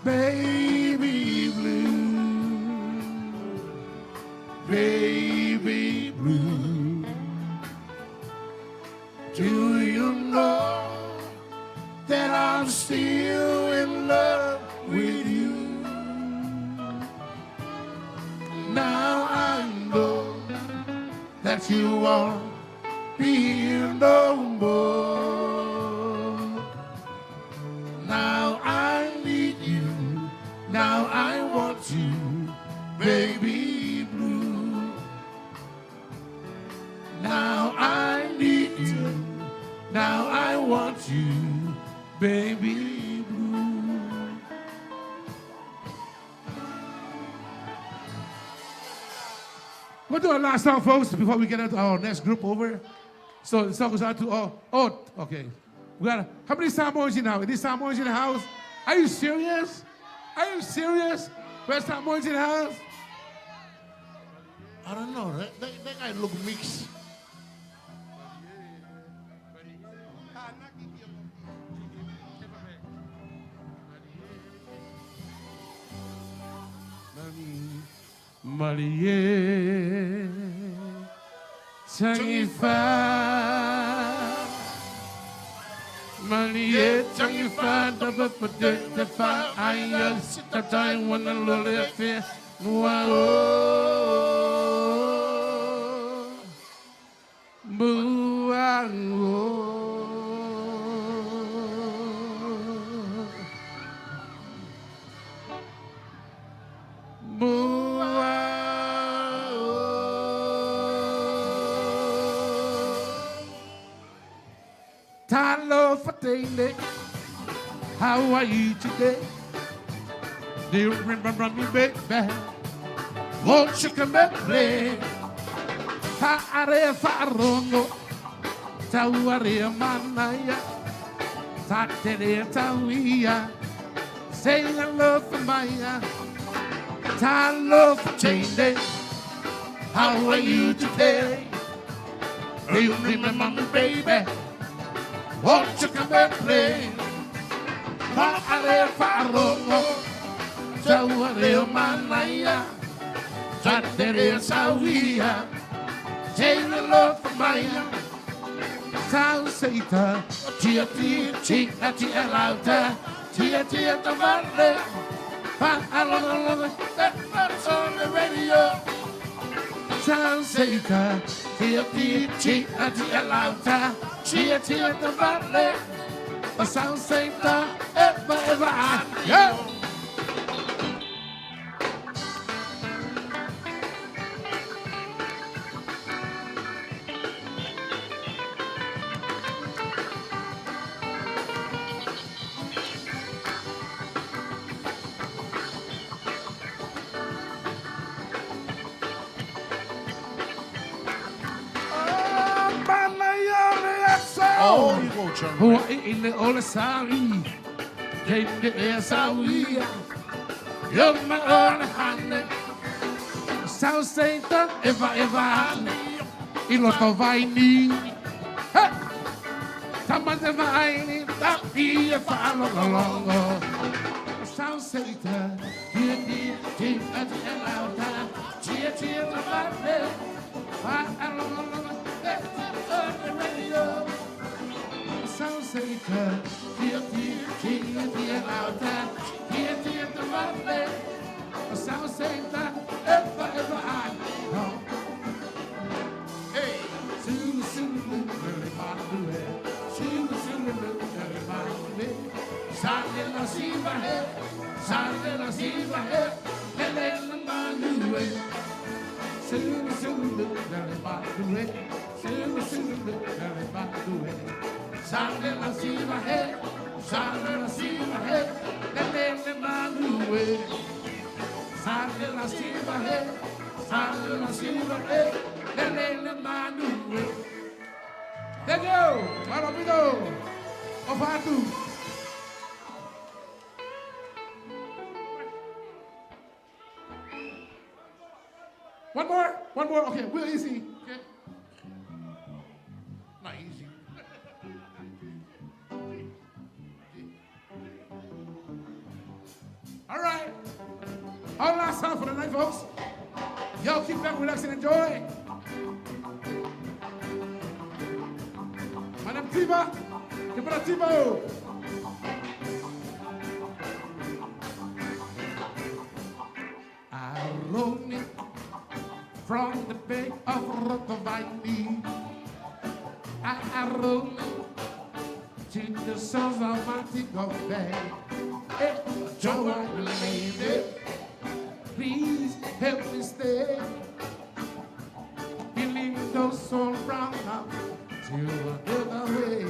Baby blue, baby blue. Do you know that I'm still in love with you? Now I know that you won't be here no more. Now I need you. Now I want you, baby blue. Now I need you. Now I want you, baby blue. We'll do a last song, folks, before we get into our next group over. So the song goes out to all. Oh, okay. We got a, how many Samoans in the house? Any Samoans in the house? Are you serious? Are you serious? Where's Samoans in the house? I don't know. That, that, that guy look mixed. Malie, Tangifa. Malie, Tangifa, tapa pate te fa aia sita tai wana lole fe. Muao. Muao. Muao. Talofa teine, how are you today? Do you remember me, baby? Won't you come and play? Faʻa lea faʻa longo, tau lea manaia, tā te lea tau ia. Say hello for Maya. Talofa teine, how are you today? Do you remember me, baby? Won't you come and play? Faʻa lea faʻa longo, tau lea manaia, tā te lea tau ia. Say hello for Maya. Tau seita, tia tia, tia tia lauta, tia tia tavale, faʻalongolongo, that's on the radio. Tau seita, tia tia, tia tia lauta, tia tia tavale, a tau seita, eva eva a. Yeah. Oh, you go, John. Hawaii in the old Saudi. Take the air Saudi. You're my own honey. South State, eva eva. ʻI loto vaini. He! Tamate vaini, tapi e faʻalongolongo. South State, tia tia, tia tia lauta, tia tia tavale, faʻalongolongo, that's on the radio. South State, tia tia, tia tia lauta, tia tia tavale. South State, eva eva a. Hey. Sulu, sulu, lulu, lulu, lulu, lulu. Sulu, sulu, lulu, lulu, lulu. Sale la siva he, sale la siva he. Sulu, sulu, lele manuē. Sulu, sulu, lele manuē. Sale la siva he, sale la siva he, lele manuē. Sale la siva he, sale la siva he, lele manuē. Thank you. Mālō ʻaupito. ʻOfa atu. One more, one more. Okay, real easy. Okay. Not easy. All right. Our last song for the night, folks. Y'all kick back, relax, and enjoy. My name Tiba. Tiba Tiba. ʻArongi from the Bay of Rotovaili. ʻArongi to the shores of Montego Bay. Hey, Joanna lady, please help me stay. Building those old brown house to another way.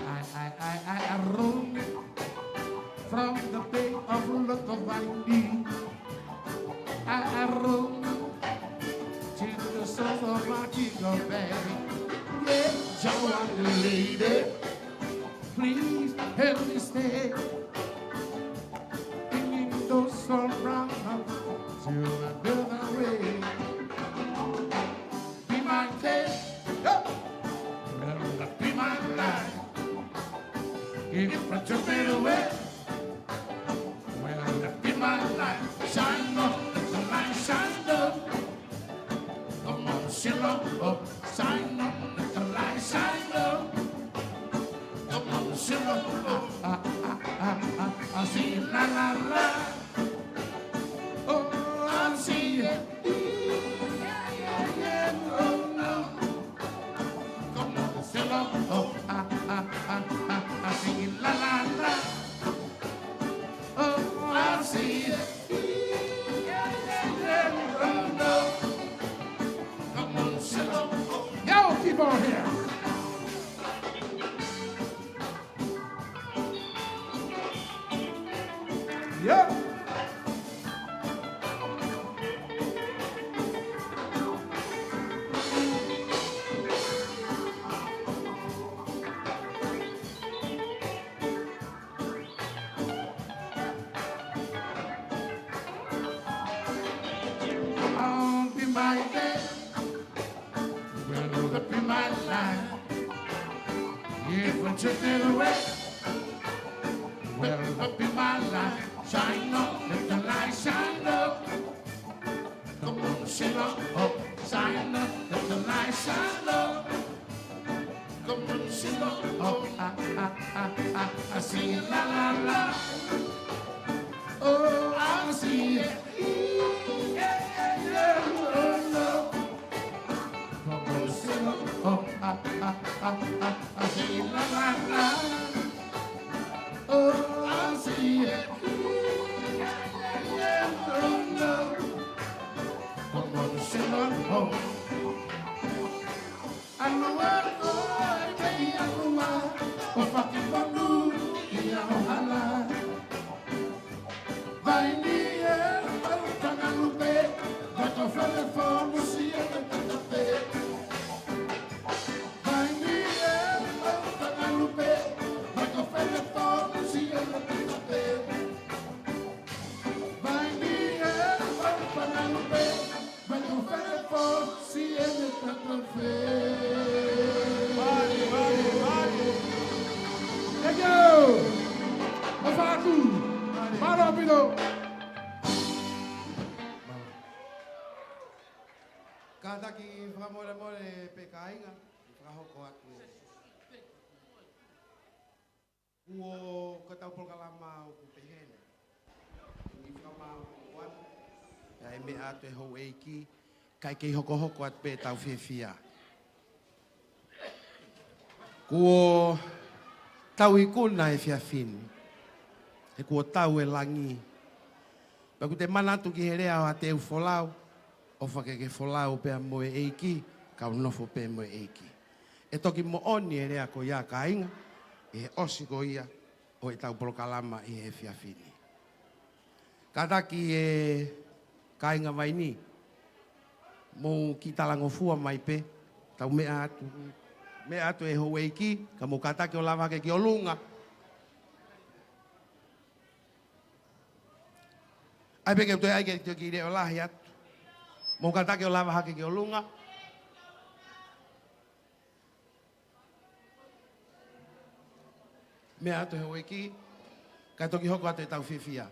I, I, I, I, ʻArongi from the Bay of Rotovaili. ʻArongi to the shores of Montego Bay. Yeah, Joanna lady, please help me stay. Building those old brown house to another way. Be my guest, yeah. Well, be my light. If I took it away, well, be my light. Shine on, let the light shine on. Come on, sail on up. Shine on, let the light shine on. Come on, sail on up. Ah, ah, ah, ah, ah, see, la, la, la. Oh, I see it. Yeah, yeah, yeah, oh, no. Come on, sail on up. Ah, ah, ah, ah, ah, see, la, la, la. Oh, I see it. Yeah, yeah, yeah, oh, no. Come on, sail on up. Y'all keep on here. Yep. I'll be my day. Well, be my light. If I took it away, well, be my light. Shine on, let the light shine up. Come on, sail on up. Shine on, let the light shine up. Come on, sail on up. Ah, ah, ah, ah, ah, sing it, la, la, la. Oh, I see it. Yeah, yeah, yeah, oh, no. Come on, sail on up. Ah, ah, ah, ah, ah, sing it, la, la, la. Oh, I see it. Yeah, yeah, yeah, oh, no. Come on, sail on up. ʻAlu ā koe mei ʻalu ā, ʻo fakifonu ʻi ho hala. Vai ni e mau tanga lupe, vai ko fele fonu si e me tata pe. Vai ni e mau tanga lupe, vai ko fele fonu si e me tata pe. Vai ni e mau tanga lupe, vai ko fele fonu si e me tata pe. Mālie, mālie, mālie. Thank you. ʻOfa atu. Mālō ʻaupito. Kātaki fakamolemole pē kāinga, fakahoko atu. Kuo ko ʻetau polokalama ʻoku pehē ni. ʻI he fakamaau ʻoku ʻoatu, ʻa e meʻa atu e houʻeiki, kae kei hokohoko atu pē ʻetau fiefia. Kuo tau ikuna he efiafi ni, he kuo tau e langi. Pea ʻoku te manatu ki he lea ʻa Teufolau, ʻOfa ke ke folau pea mo e ʻEiki, kau nofo pē mo e ʻEiki. ʻE toki moʻoni e lea ko ia kāinga, ʻi he ʻosi ko ia ʻo ʻetau polokalama ʻi he efiafi ni. Kātaki e kāinga Vaini, mou kiʻi talangofua mai pē, tau meʻa atu, meʻa atu e houʻeiki, ka mou kātaki ʻo lava hake ki ʻolunga. ʻAi pē ke u toe ʻai ke u kiʻi leʻo lahi atu. Mou kātaki ʻo lava hake ki ʻolunga. Meʻa atu e houʻeiki, kae toki hoko atu ʻetau fiefia.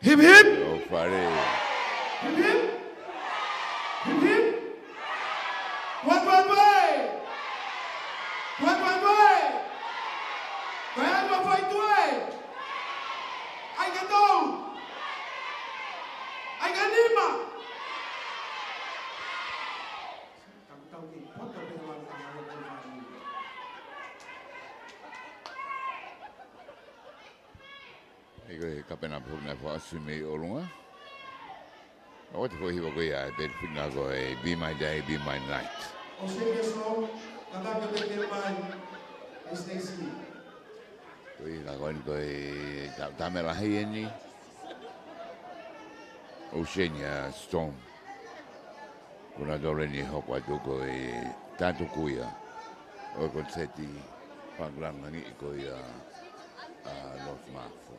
Hip, hip. ʻO fale. Hip, hip. Hip, hip. Tuʻa, tuʻa, tuʻa ē. Tuʻa, tuʻa, tuʻa ē. Tuʻa, tuʻa, tuʻa ē. ʻAi ke tolu. ʻAi ke nima. Tau, tau ki poto pē lau ka lau ko fale. ʻIo, ko e kapena foki naʻe fakaʻosi mei ʻolunga. ʻOku ʻi ai e foʻi hiva ko ia ʻa e band foki naʻe ko e Be My Day, Be My Night. ʻO Senior Song, kātaki ʻo teke mai ʻe Stacy. Ko e hiva ko eni ko e ta-, taʻu lahi eni. Oceania Storm. Ko nautolu eni ʻe hoko atu ko e tātuku ia ʻo e konisēti fakalangilangi ko ia ʻa Lost Mafu.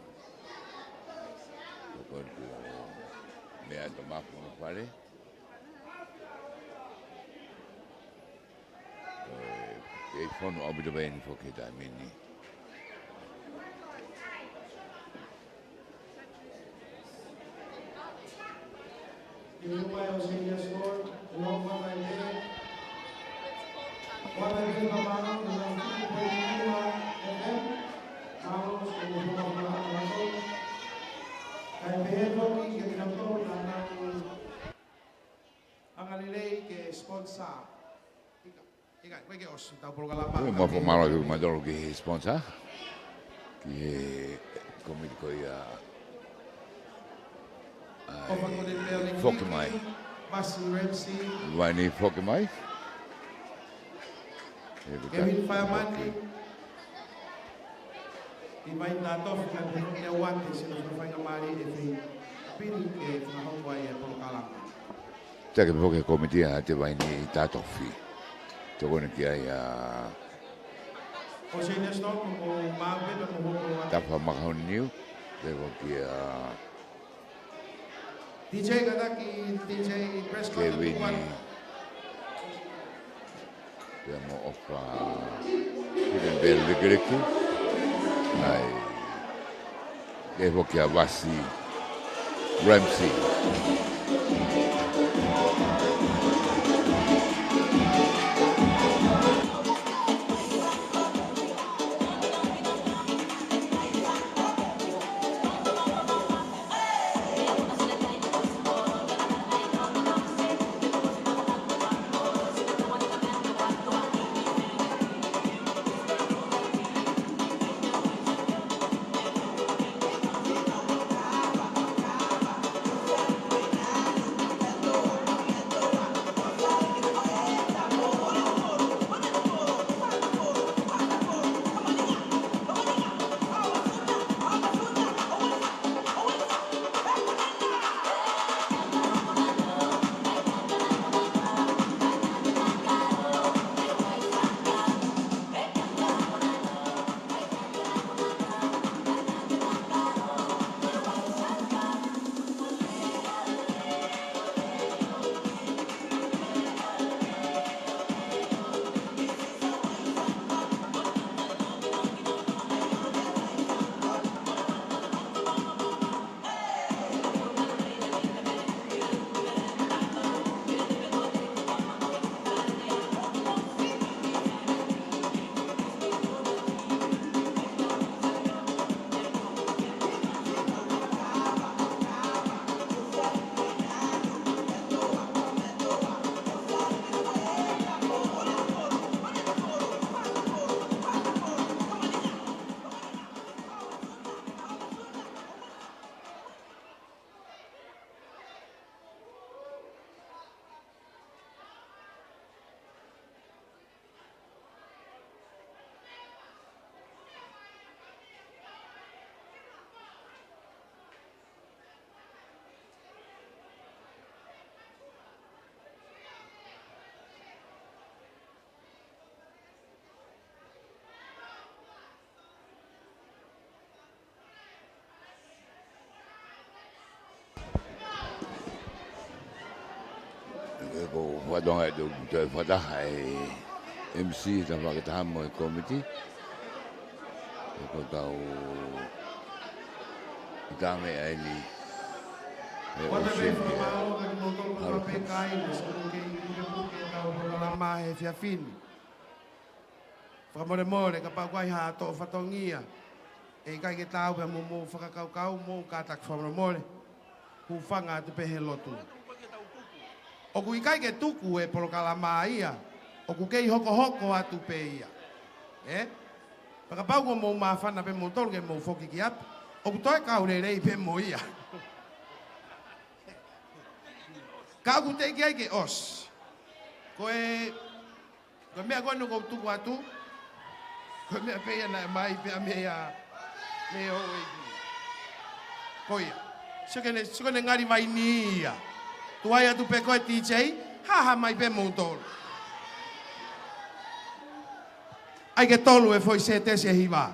Ko e meʻa atu Mafu ʻo fale. ʻE, ʻe fonu ʻaupito pē eni foki he taimi ni. Ke pai ʻo Senior Song, ʻo ʻomai mai ē. Ua mai pē mamaʻo, ʻo nau fitu poini nima F M, Malu, ʻo ʻomai mai ē. Kae pehē foki kiate kinautolu naʻa nau anga lelei ke sponsor. ʻIkai, ʻikai, ko e ke ʻosi ʻetau polokalama. Ko e mapu mālō ʻi he mautolu ki he sponsor. Ki he kōmiti ko ia. ʻAi, ʻofa ko e te pea le foki mai. Vasi Ramsey. Vaini foki mai. Kevin Faimani. ʻI mai na tofu ka te ne wate sina faingamālie ʻe fei. Pini ke fakahoko ai e polokalama. Taki pē foki e kōmiti ʻa e Vaini Tatofi. Tokoni ki ai ʻa Oceania Storm mo Mape mo Hopo. Tafa Makahoni Niu. Pea foki ʻa D J kātaki, D J Prescott Kevin. Pea mo ʻOfa. Kevin Bell Likiliki. ʻAi. Pea foki ʻa Vasi Ramsey. ʻOku fatongia ʻetau toe fakataha e M C, tau fakataha mo e kōmiti. Ko ʻetau ʻita meʻa eni, ʻe ʻosi eni, ʻa e Hurricanes. Polokalama he efiafi ni. Fakamolemole, kapau ʻoku ʻi ai ha toʻo fatongia ʻe ʻikai ke taau pea mo hoʻomou fakakaukau, mou kātaki fakamolemole. Hūfanga atu pē he lotu. ʻOku ʻikai ke tuku e polokalama ia, ʻoku kei hokohoko atu pē ia. Ē? Pea kapau ʻoku mou māfana pē moutolu ke mou foki ki ʻapi, ʻoku toe kau lelei pē mo ia. Ka ʻoku teʻeki ai ke ʻosi. Ko e Ko e meʻa ko eni ʻoku ou tuku atu, ko e meʻa pē ia naʻe ʻomai pē ia mei he, mei he O A P. Ko ia. Sio ki heʻene, sio ki heʻene ngali vaini ia. Tuai atu pē ko e D J, haha mai pē moutolu. ʻAi ke tolu e foʻi sētesi ʻe hiva.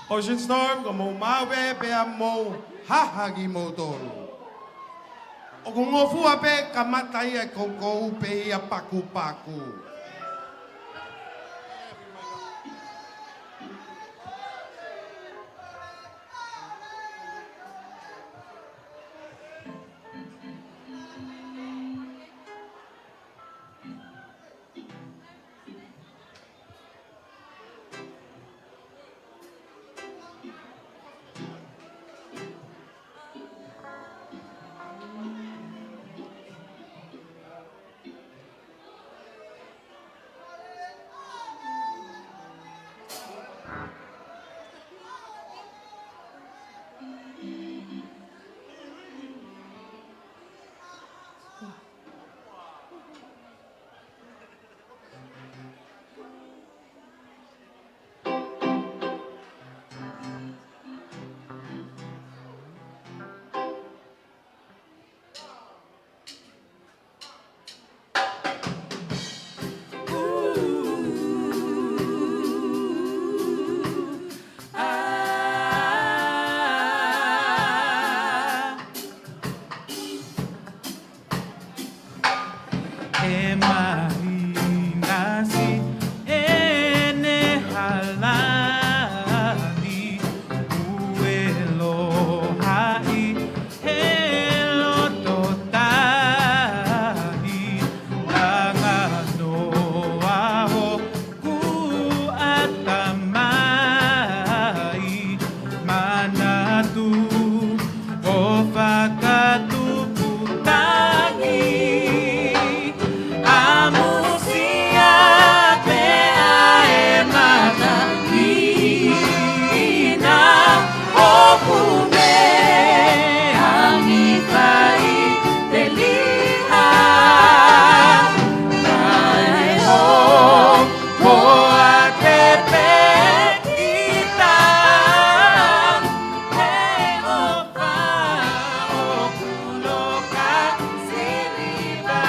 Ocean Storm, ko hoʻomou maʻu pē pea mou haha kimoutolu. ʻOku ngofua pē kamata ia e koukou pē ia pakupaku. ʻE mahinasi ʻene halani, ʻoku ʻe lohaʻi he loto tahi, ʻa e ngano ʻa hoku ʻatamai, manatu ʻo fakatupu tangi. ʻAmusia pē ʻa e mataʻina ʻoku meʻa ni fai te liha. Tae o koa te pekita. He ʻofa ʻoku loka siliva.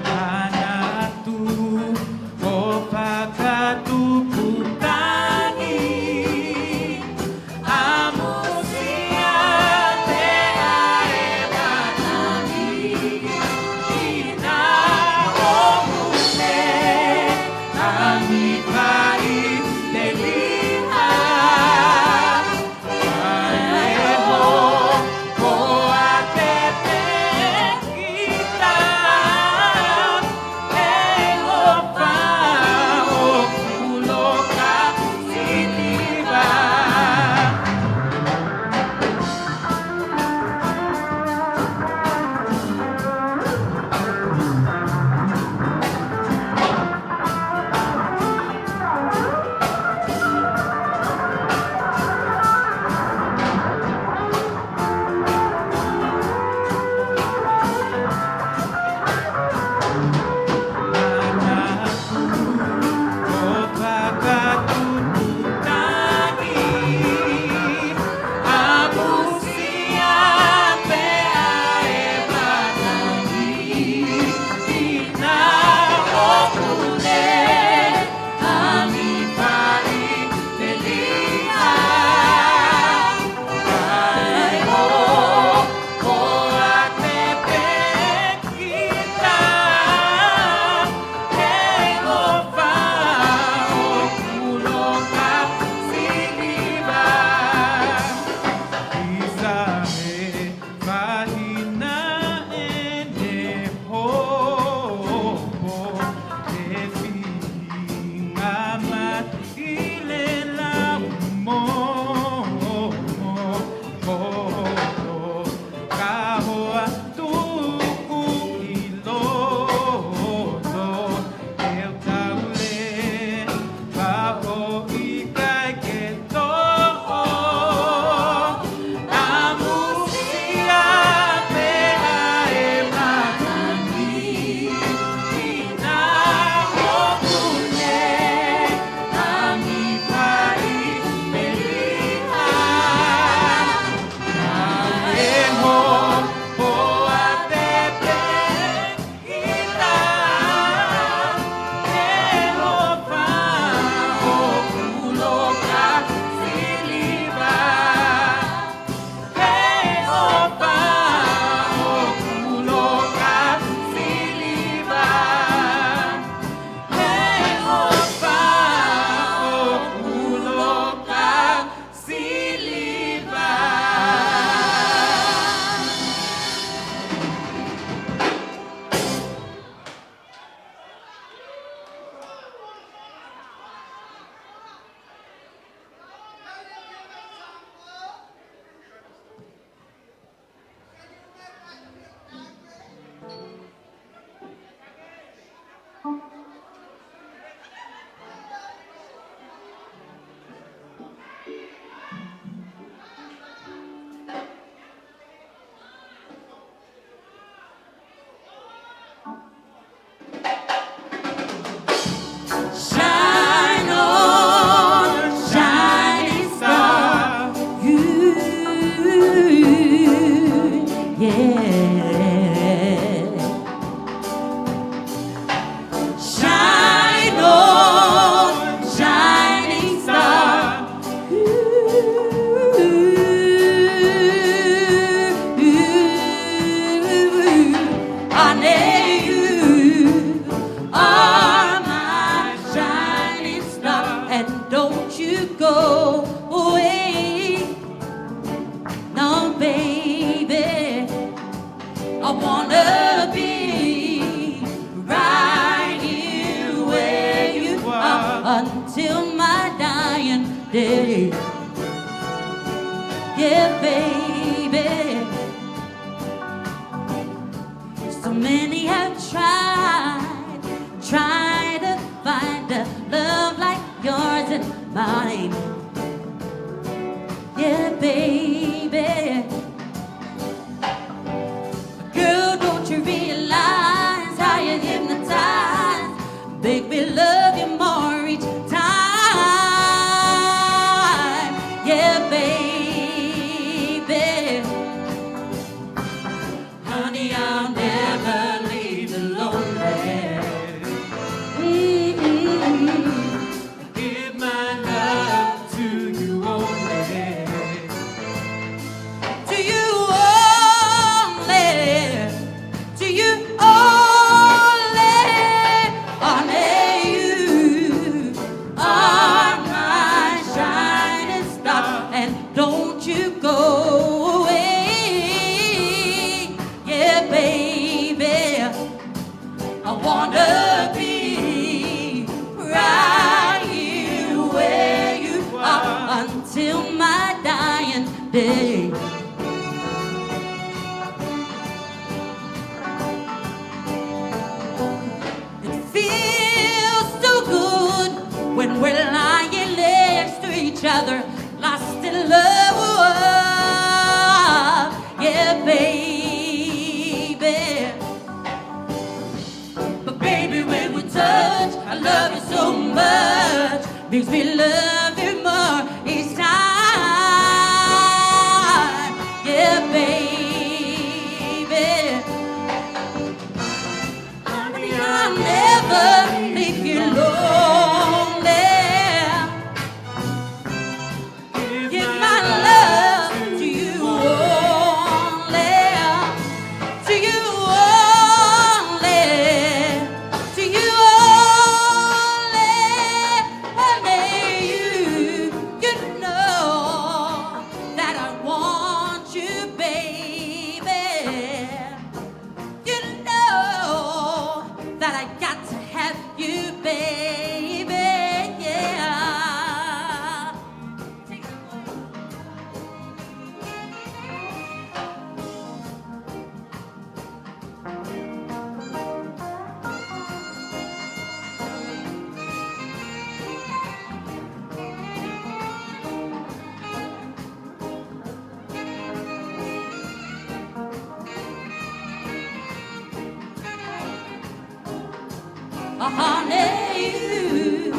Manatu ʻo fak- I wanna be right here where you are until my dying day. Yeah, baby. So many have tried, tried to find a love like yours and mine. Yeah, baby. Girl, don't you realize how you hypnotize? Make me love you more each time. Yeah, baby. Honey, I'll never leave you lonely. Mm-hmm. Give my love to you only. To you only. To you only. Only you are my shining star. And don't you go away. Yeah, baby. I wanna be right here where you are until my dying day. It feels so good when we're lying next to each other, lost in love. Yeah, baby. But baby, when we touch, I love you so much. Makes me love you more each time. Yeah, baby. Honey, I'll never leave you lonely. Give my love to you only, to you only, to you only. Only you, you know that I want you, baby. You know that I got to have you, baby, yeah. Honey, you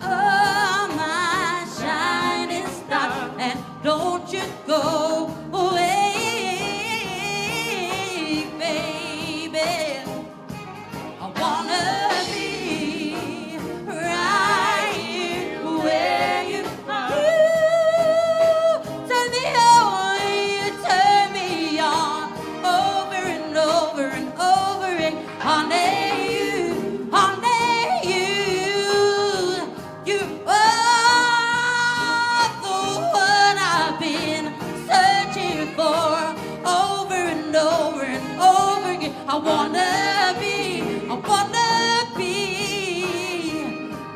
are my shining star, and don't you go away, baby. I wanna be right here where you are. You turn me on, you turn me on, over and over and over again. Honey, you, honey, you. You are the one I've been searching for over and over and over again. I wanna be, I wanna be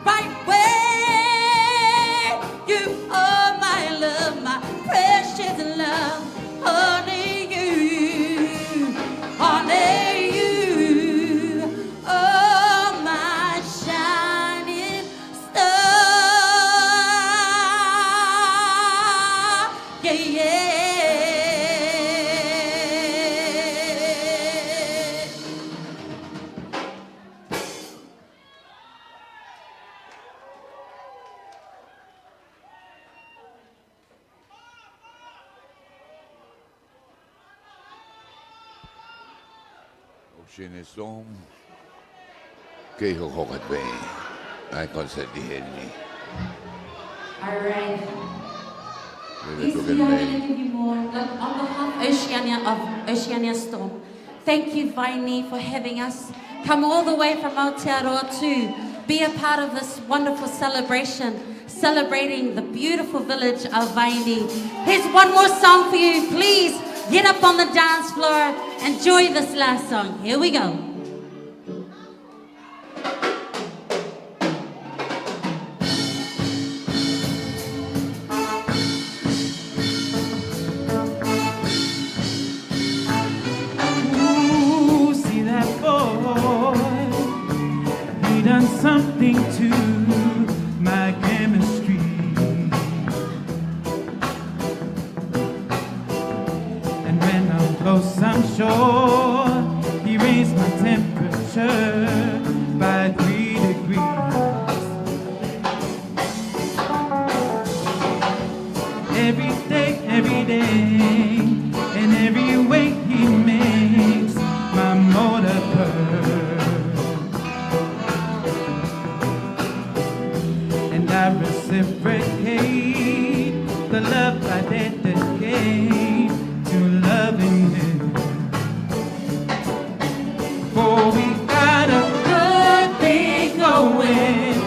right where you are, my love, my precious love. Only you, only you are my shining star. Yeah, yeah. Oceania Storm. Kei hokohoko atu pē ʻa e concert ʻi heni. All right. Yes, we are gonna give you more. Look, on behalf of Oceania, of Oceania Storm, thank you, Vaini, for having us come all the way from Aotearoa to be a part of this wonderful celebration, celebrating the beautiful village of Vaini. Here's one more song for you, please. Get up on the dance floor, enjoy this last song. Here we go. Ooh, see that boy. He done something to my chemistry. And when I'm close, I'm sure he raised my temperature by three degrees. Every day, every day, and every way he makes my motor purr. And I reciprocate the love I dedicate to loving him. For we got a good thing going,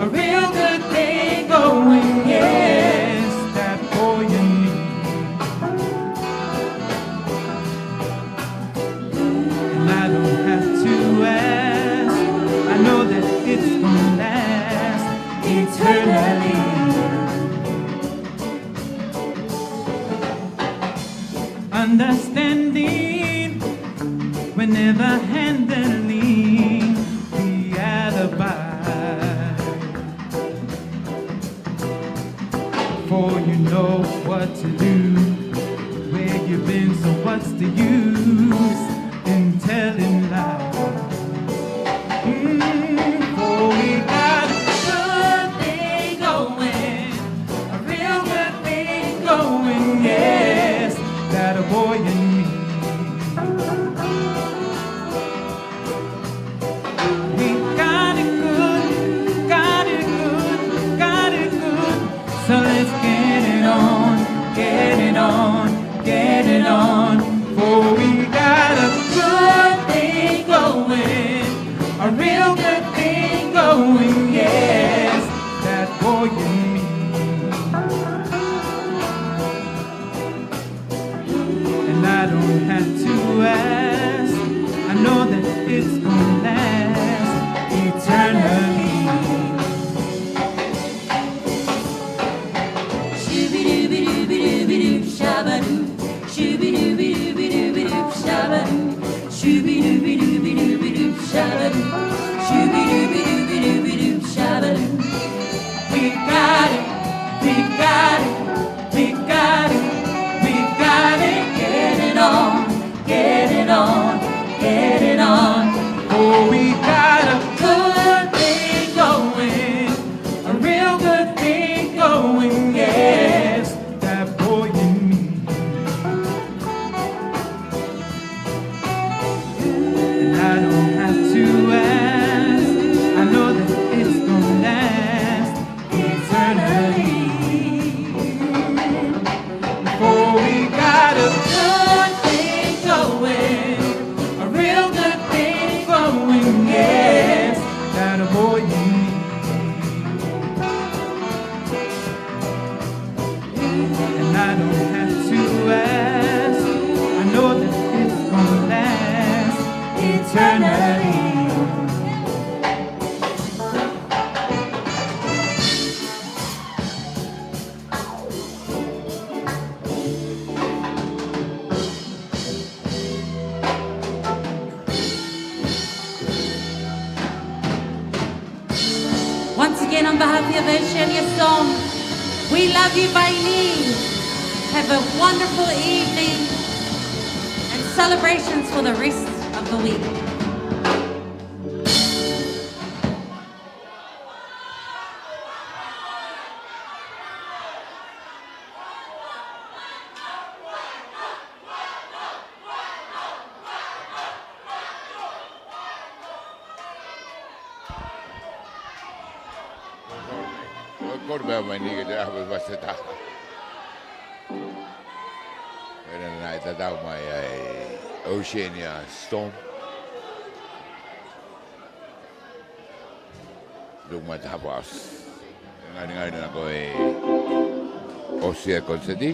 a real good thing going, yes, that boy and me. And I don't have to ask, I know that it's gonna last eternally. Understanding whenever handling the alibi. For you know what to do, where you've been, so what's the use in telling lies? Mm, for we got a good thing going, a real good thing going, yes, that a boy and me. We got it good, got it good, got it good. So let's get it on, get it on, get it on. For we got a good thing going, a real good thing going, yes, that boy and me. And I don't have to ask, I know that it's gonna last eternally. Shoo-be-doo-be-doo-be-doo-be-doo, shabba-doo. Shoo-be-doo-be-doo-be-doo-be-doo, shabba-doo. Shoo-be-doo-be-doo-be-doo-be-doo, shabba-doo. Shoo-be-doo-be-doo-be-doo-be-doo, shabba-doo. We got it, we got it, we got it, we got it. Get it on, get it on, get it on. Oh, we got a good thing going, a real good thing going, yes, that boy and me. And I don't have to ask, I know that it's gonna last eternally. For we got a good thing going, a real good thing going, yes, that a boy and me. And I don't have to ask, I know that it's gonna last eternally. Once again, on behalf of the Oceania Song, we love you, Vainī. Have a wonderful evening and celebrations for the rest of the week. Ko e kole pē ʻa Vainī ke te ʻaho pē fasi taha. Pea naʻe tatau mai ai Oceania Storm. Luma taha fasi. Ngalingali naʻa ko e ʻosi e konisēti.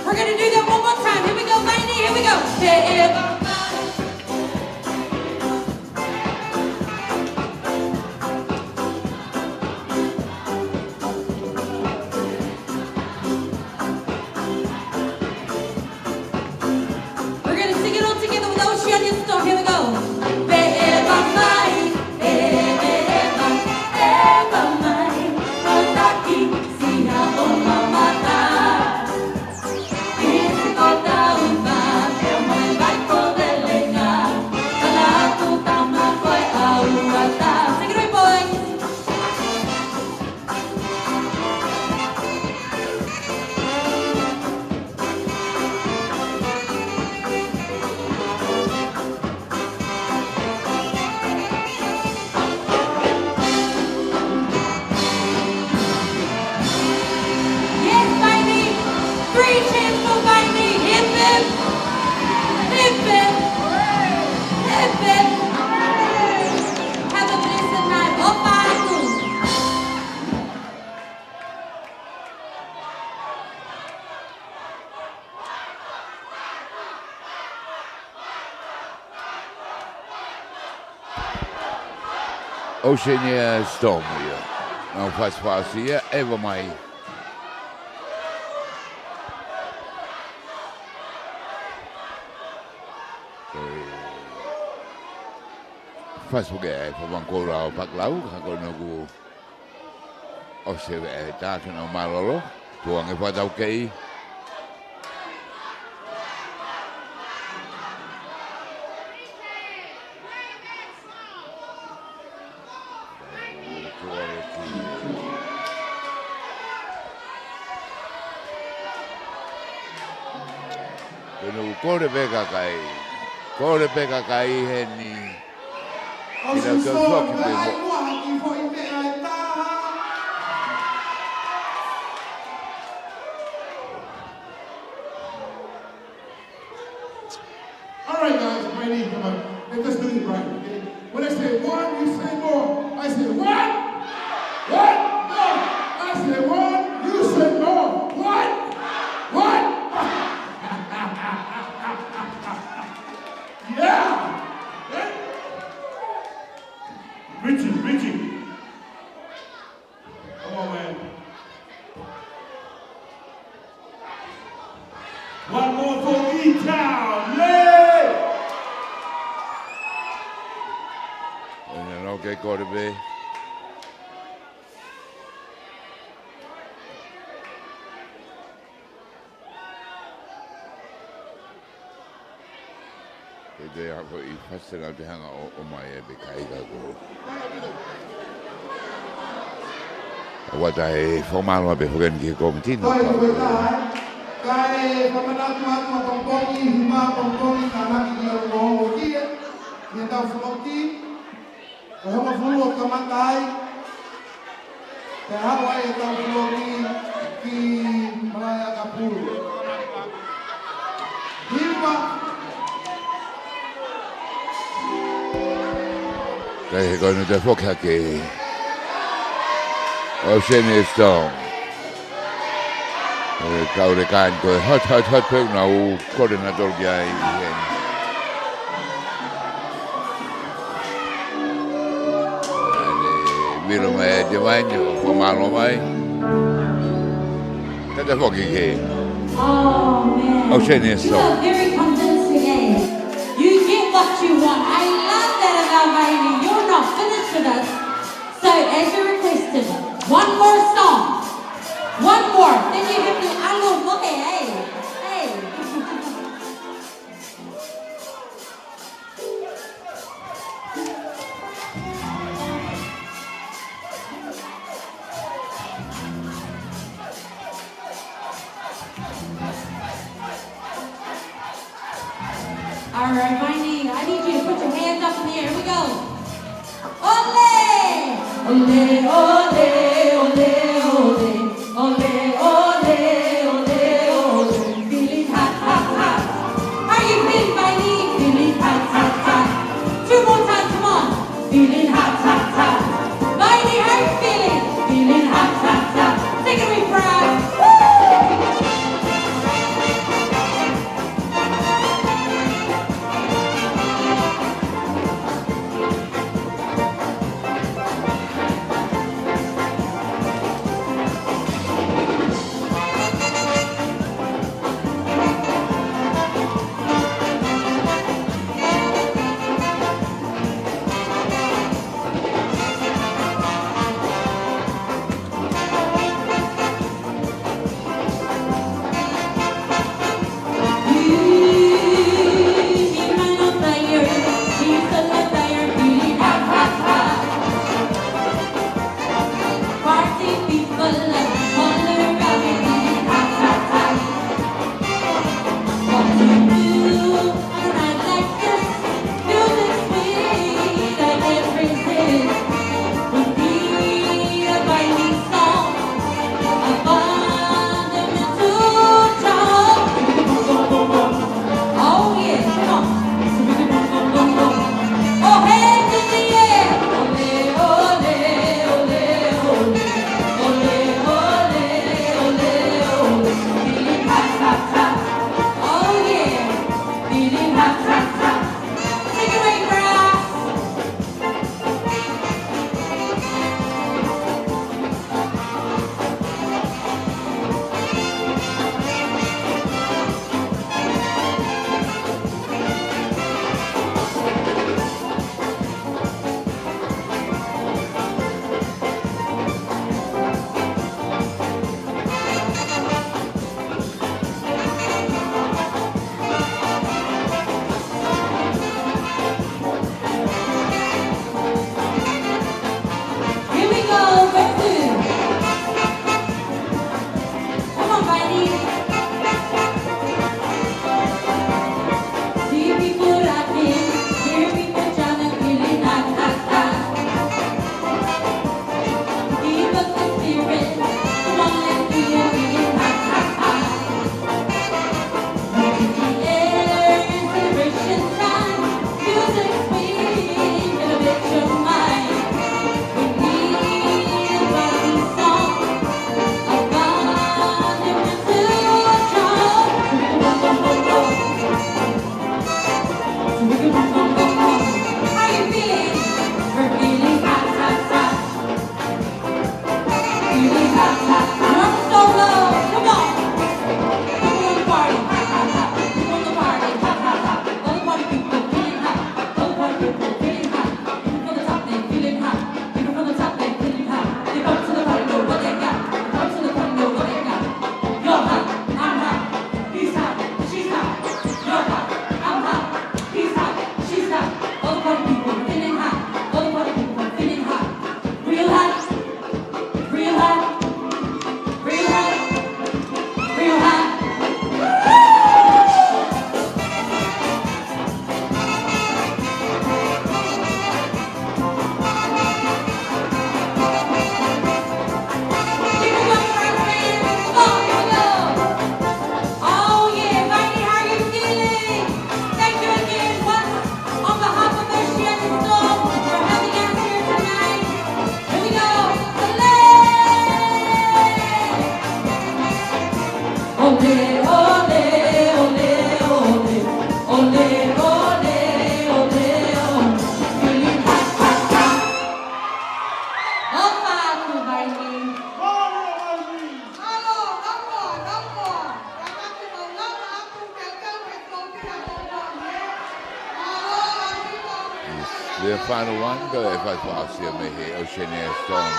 We're gonna do that one more time. Here we go, Vaini. Here we go. Te eva mai. We're gonna sing it all together with Oceania Storm. Here we go. Te eva mai, te eva, te eva mai. Tataki, siʻi haʻo mamata. Sing it away, boys. Yes, baby. Three cheers for baby. Hip, hip. Hip, hip. Hip, hip. Have a blessed night. ʻOfa atu. Oceania Storm ia. Nau fasifasia, eva mai. Fasifasia, e fafanga koula ʻo Pakilau, ka ko ʻene ʻoku ʻosi e veʻe tā ke nau mālōlō, tuʻu ange fakataukei. Ko ʻene ʻoku kole pē kakai, kole pē kakai heni. Kila ke foki pē mo. All right, guys, Rainy, come on. Let us do it right, okay? When I say one, you say more. I say one. One. No. I say one, you say more. One. One. Yeah. Richie, Richie. Come on, man. One more for E-Town. Yeah! And then, okay, Quarter Bay. Te te ako i fasi na te hanga ʻo, ʻomai e pē kai ka ko. Ua ta e fakamālō pē foki eni ki he kōmiti na. Ko e, ko e taha, ē. Kae fakamanatu atu ʻa Pongipongi, hima Pongipongi, ka naki ki ʻalu ko ongo kia. Ki he tau floki. Ko e hongofulu ʻo kamata ai, pea haʻu ai e tau floki ki Malaeʻakapulu. Hiva. Kae he ko ʻene toe foki hake. Oceania Storm. E kau le kāinga ko e hot, hot, hot pē ʻoku nau kole nautolu ki ai ʻi heni. ʻAne, vilo mai e te vai ni, ʻo fakamālō mai. Tata foki ke. Oh, man. Oceania Storm. You are very convincing, eh? You get what you want. I love that about Vaini. You're not finished with us. So, as you requested, one more song. One more. Then you have to ʻalu mo e, hey, hey. All right, Vaini, I need you to put your hands up in the air. Here we go. ʻOle! ʻOle, ʻole, ʻole, ʻole. ʻOle, ʻole, ʻole, ʻole. Feeling hot, hot, hot. How you feeling, Vaini? Feeling hot, hot, hot. Two more times, come on. Feeling hot, hot, hot. Vaini, how you feeling? Feeling hot, hot, hot. Take it away, Brad. Woo! Lea fānau anga e fai fakaʻosi ia mei he Oceania Storm.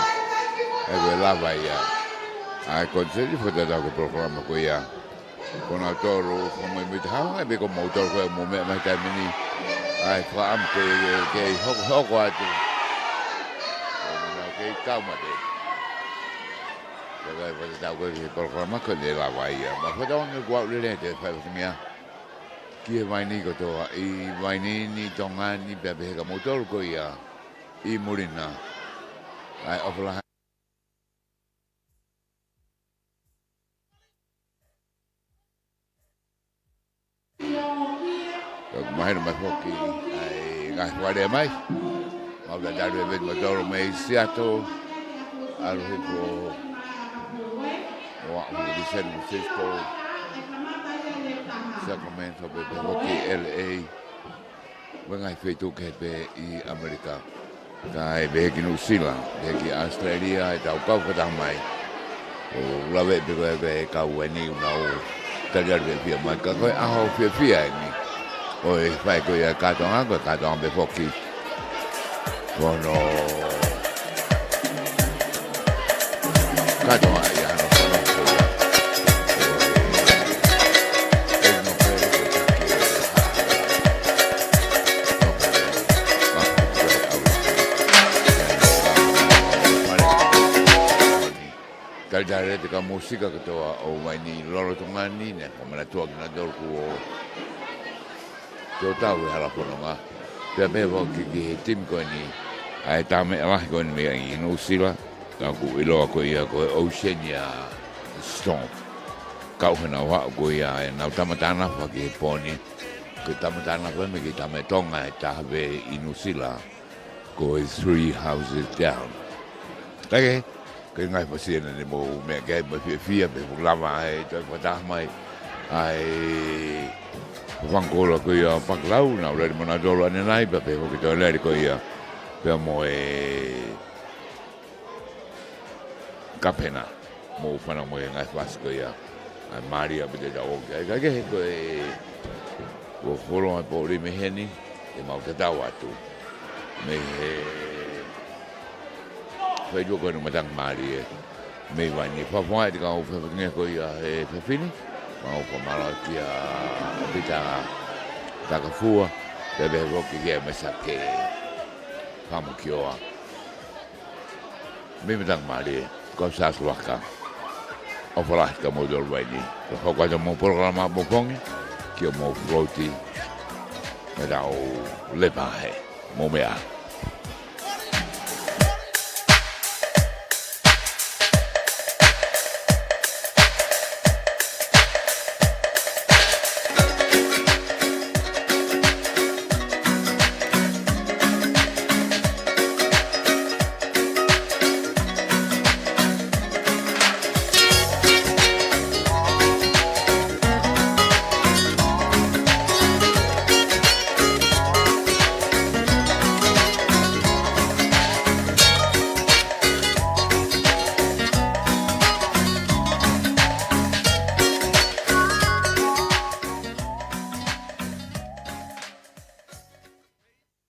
ʻE lava ia. ʻA e konseli fakatatau ki he polokalama ko ia. Ko nautolu, ko mai mai te hanga, pe ko mautolu ko e mo meʻa mai taimi ni. ʻA e fakaʻamu ke, ke hoko, hoko atu. Ko mena ke tau mate. Ka ʻe fakatatau ko e polokalama ko ʻene lava ia. Ma fakatatau ange kuo lele te fai fatimia. Ki he vaini kotoa, ʻi vaini ni Tonga ni pea pehē kia mautolu ko ia. ʻI muli na. ʻA e ʻofa lahi. Ka ʻoku mahino mai foki, ʻa e ngaahi fale mai. Mau tatali e veti matoro mei Seattle. ʻAlu hifo ʻo aʻu ki San Francisco, Sacramento, pea pehē foki L A. Ko e ngaahi feituʻu kehe pē ʻi ʻAmelika. Kae pehē ki Nuʻusila, pehē ki ʻAositelēlia, ʻetau kau fakataha mai. ʻOku lave pē ko e pē kau ʻe niʻihi ʻoku nau tali atu pē fiefia mai. Ka ko e ʻaho fiefia eni. ʻO e fai ko ia kātoanga, ko e kātoanga pē foki. Ko hono kātoanga ia hono fononga ko ia. Talitali atu ki he kau mūsika kotoa ʻo vaini lolotonga ni, ne fakamanatua kinautolu kuo tō tau he hala fononga. Pea pehē foki ki he timi ko eni, ʻa e tā meʻa lahi ko eni mei Nuʻusila, ka ʻoku ʻiloa ko ia ko e Oceania Storm. Kau he nau haʻu ko ia ʻenau tama tānafa ki he pō ni, ko e tama tānafa mei he tama ʻe Tonga ʻe taha pē ʻi Nuʻusila, ko e Three Houses Down. Kae kehe, ko e ngaahi fasi ena ne mou meʻa ki ai mo e fiefia pē ʻoku lava ʻe toe fakataha mai. ʻA e fanga kolo ko ia ʻo Pakilau, nau lele mo nautolu ʻanenai, pea pehē foki toe lele ko ia. Pea mo e kapena, mou fanongo mo e ngaahi fasi ko ia. ʻA e mālie pē te tau ō ki ai. Kae kehe ko e, kuo fuoloa e poʻuli mei heni, te mau tatau atu. Mei he feituʻu ko eni Matangi Mālie. Mei vaini fafo ai te kau fefekinge ko ia he fefine. Mau fakamālō kia Pita Takafua. Pea pehē foki kia Mesake Famukioa. Mei Matangi Mālie, ko Sāsuaka. ʻOfa lahi kia moutolu vaini. Ko e hoko atu mo e polokalama ʻapongipongi, kia mou floaty. Ka tau lepa he, mou meʻa.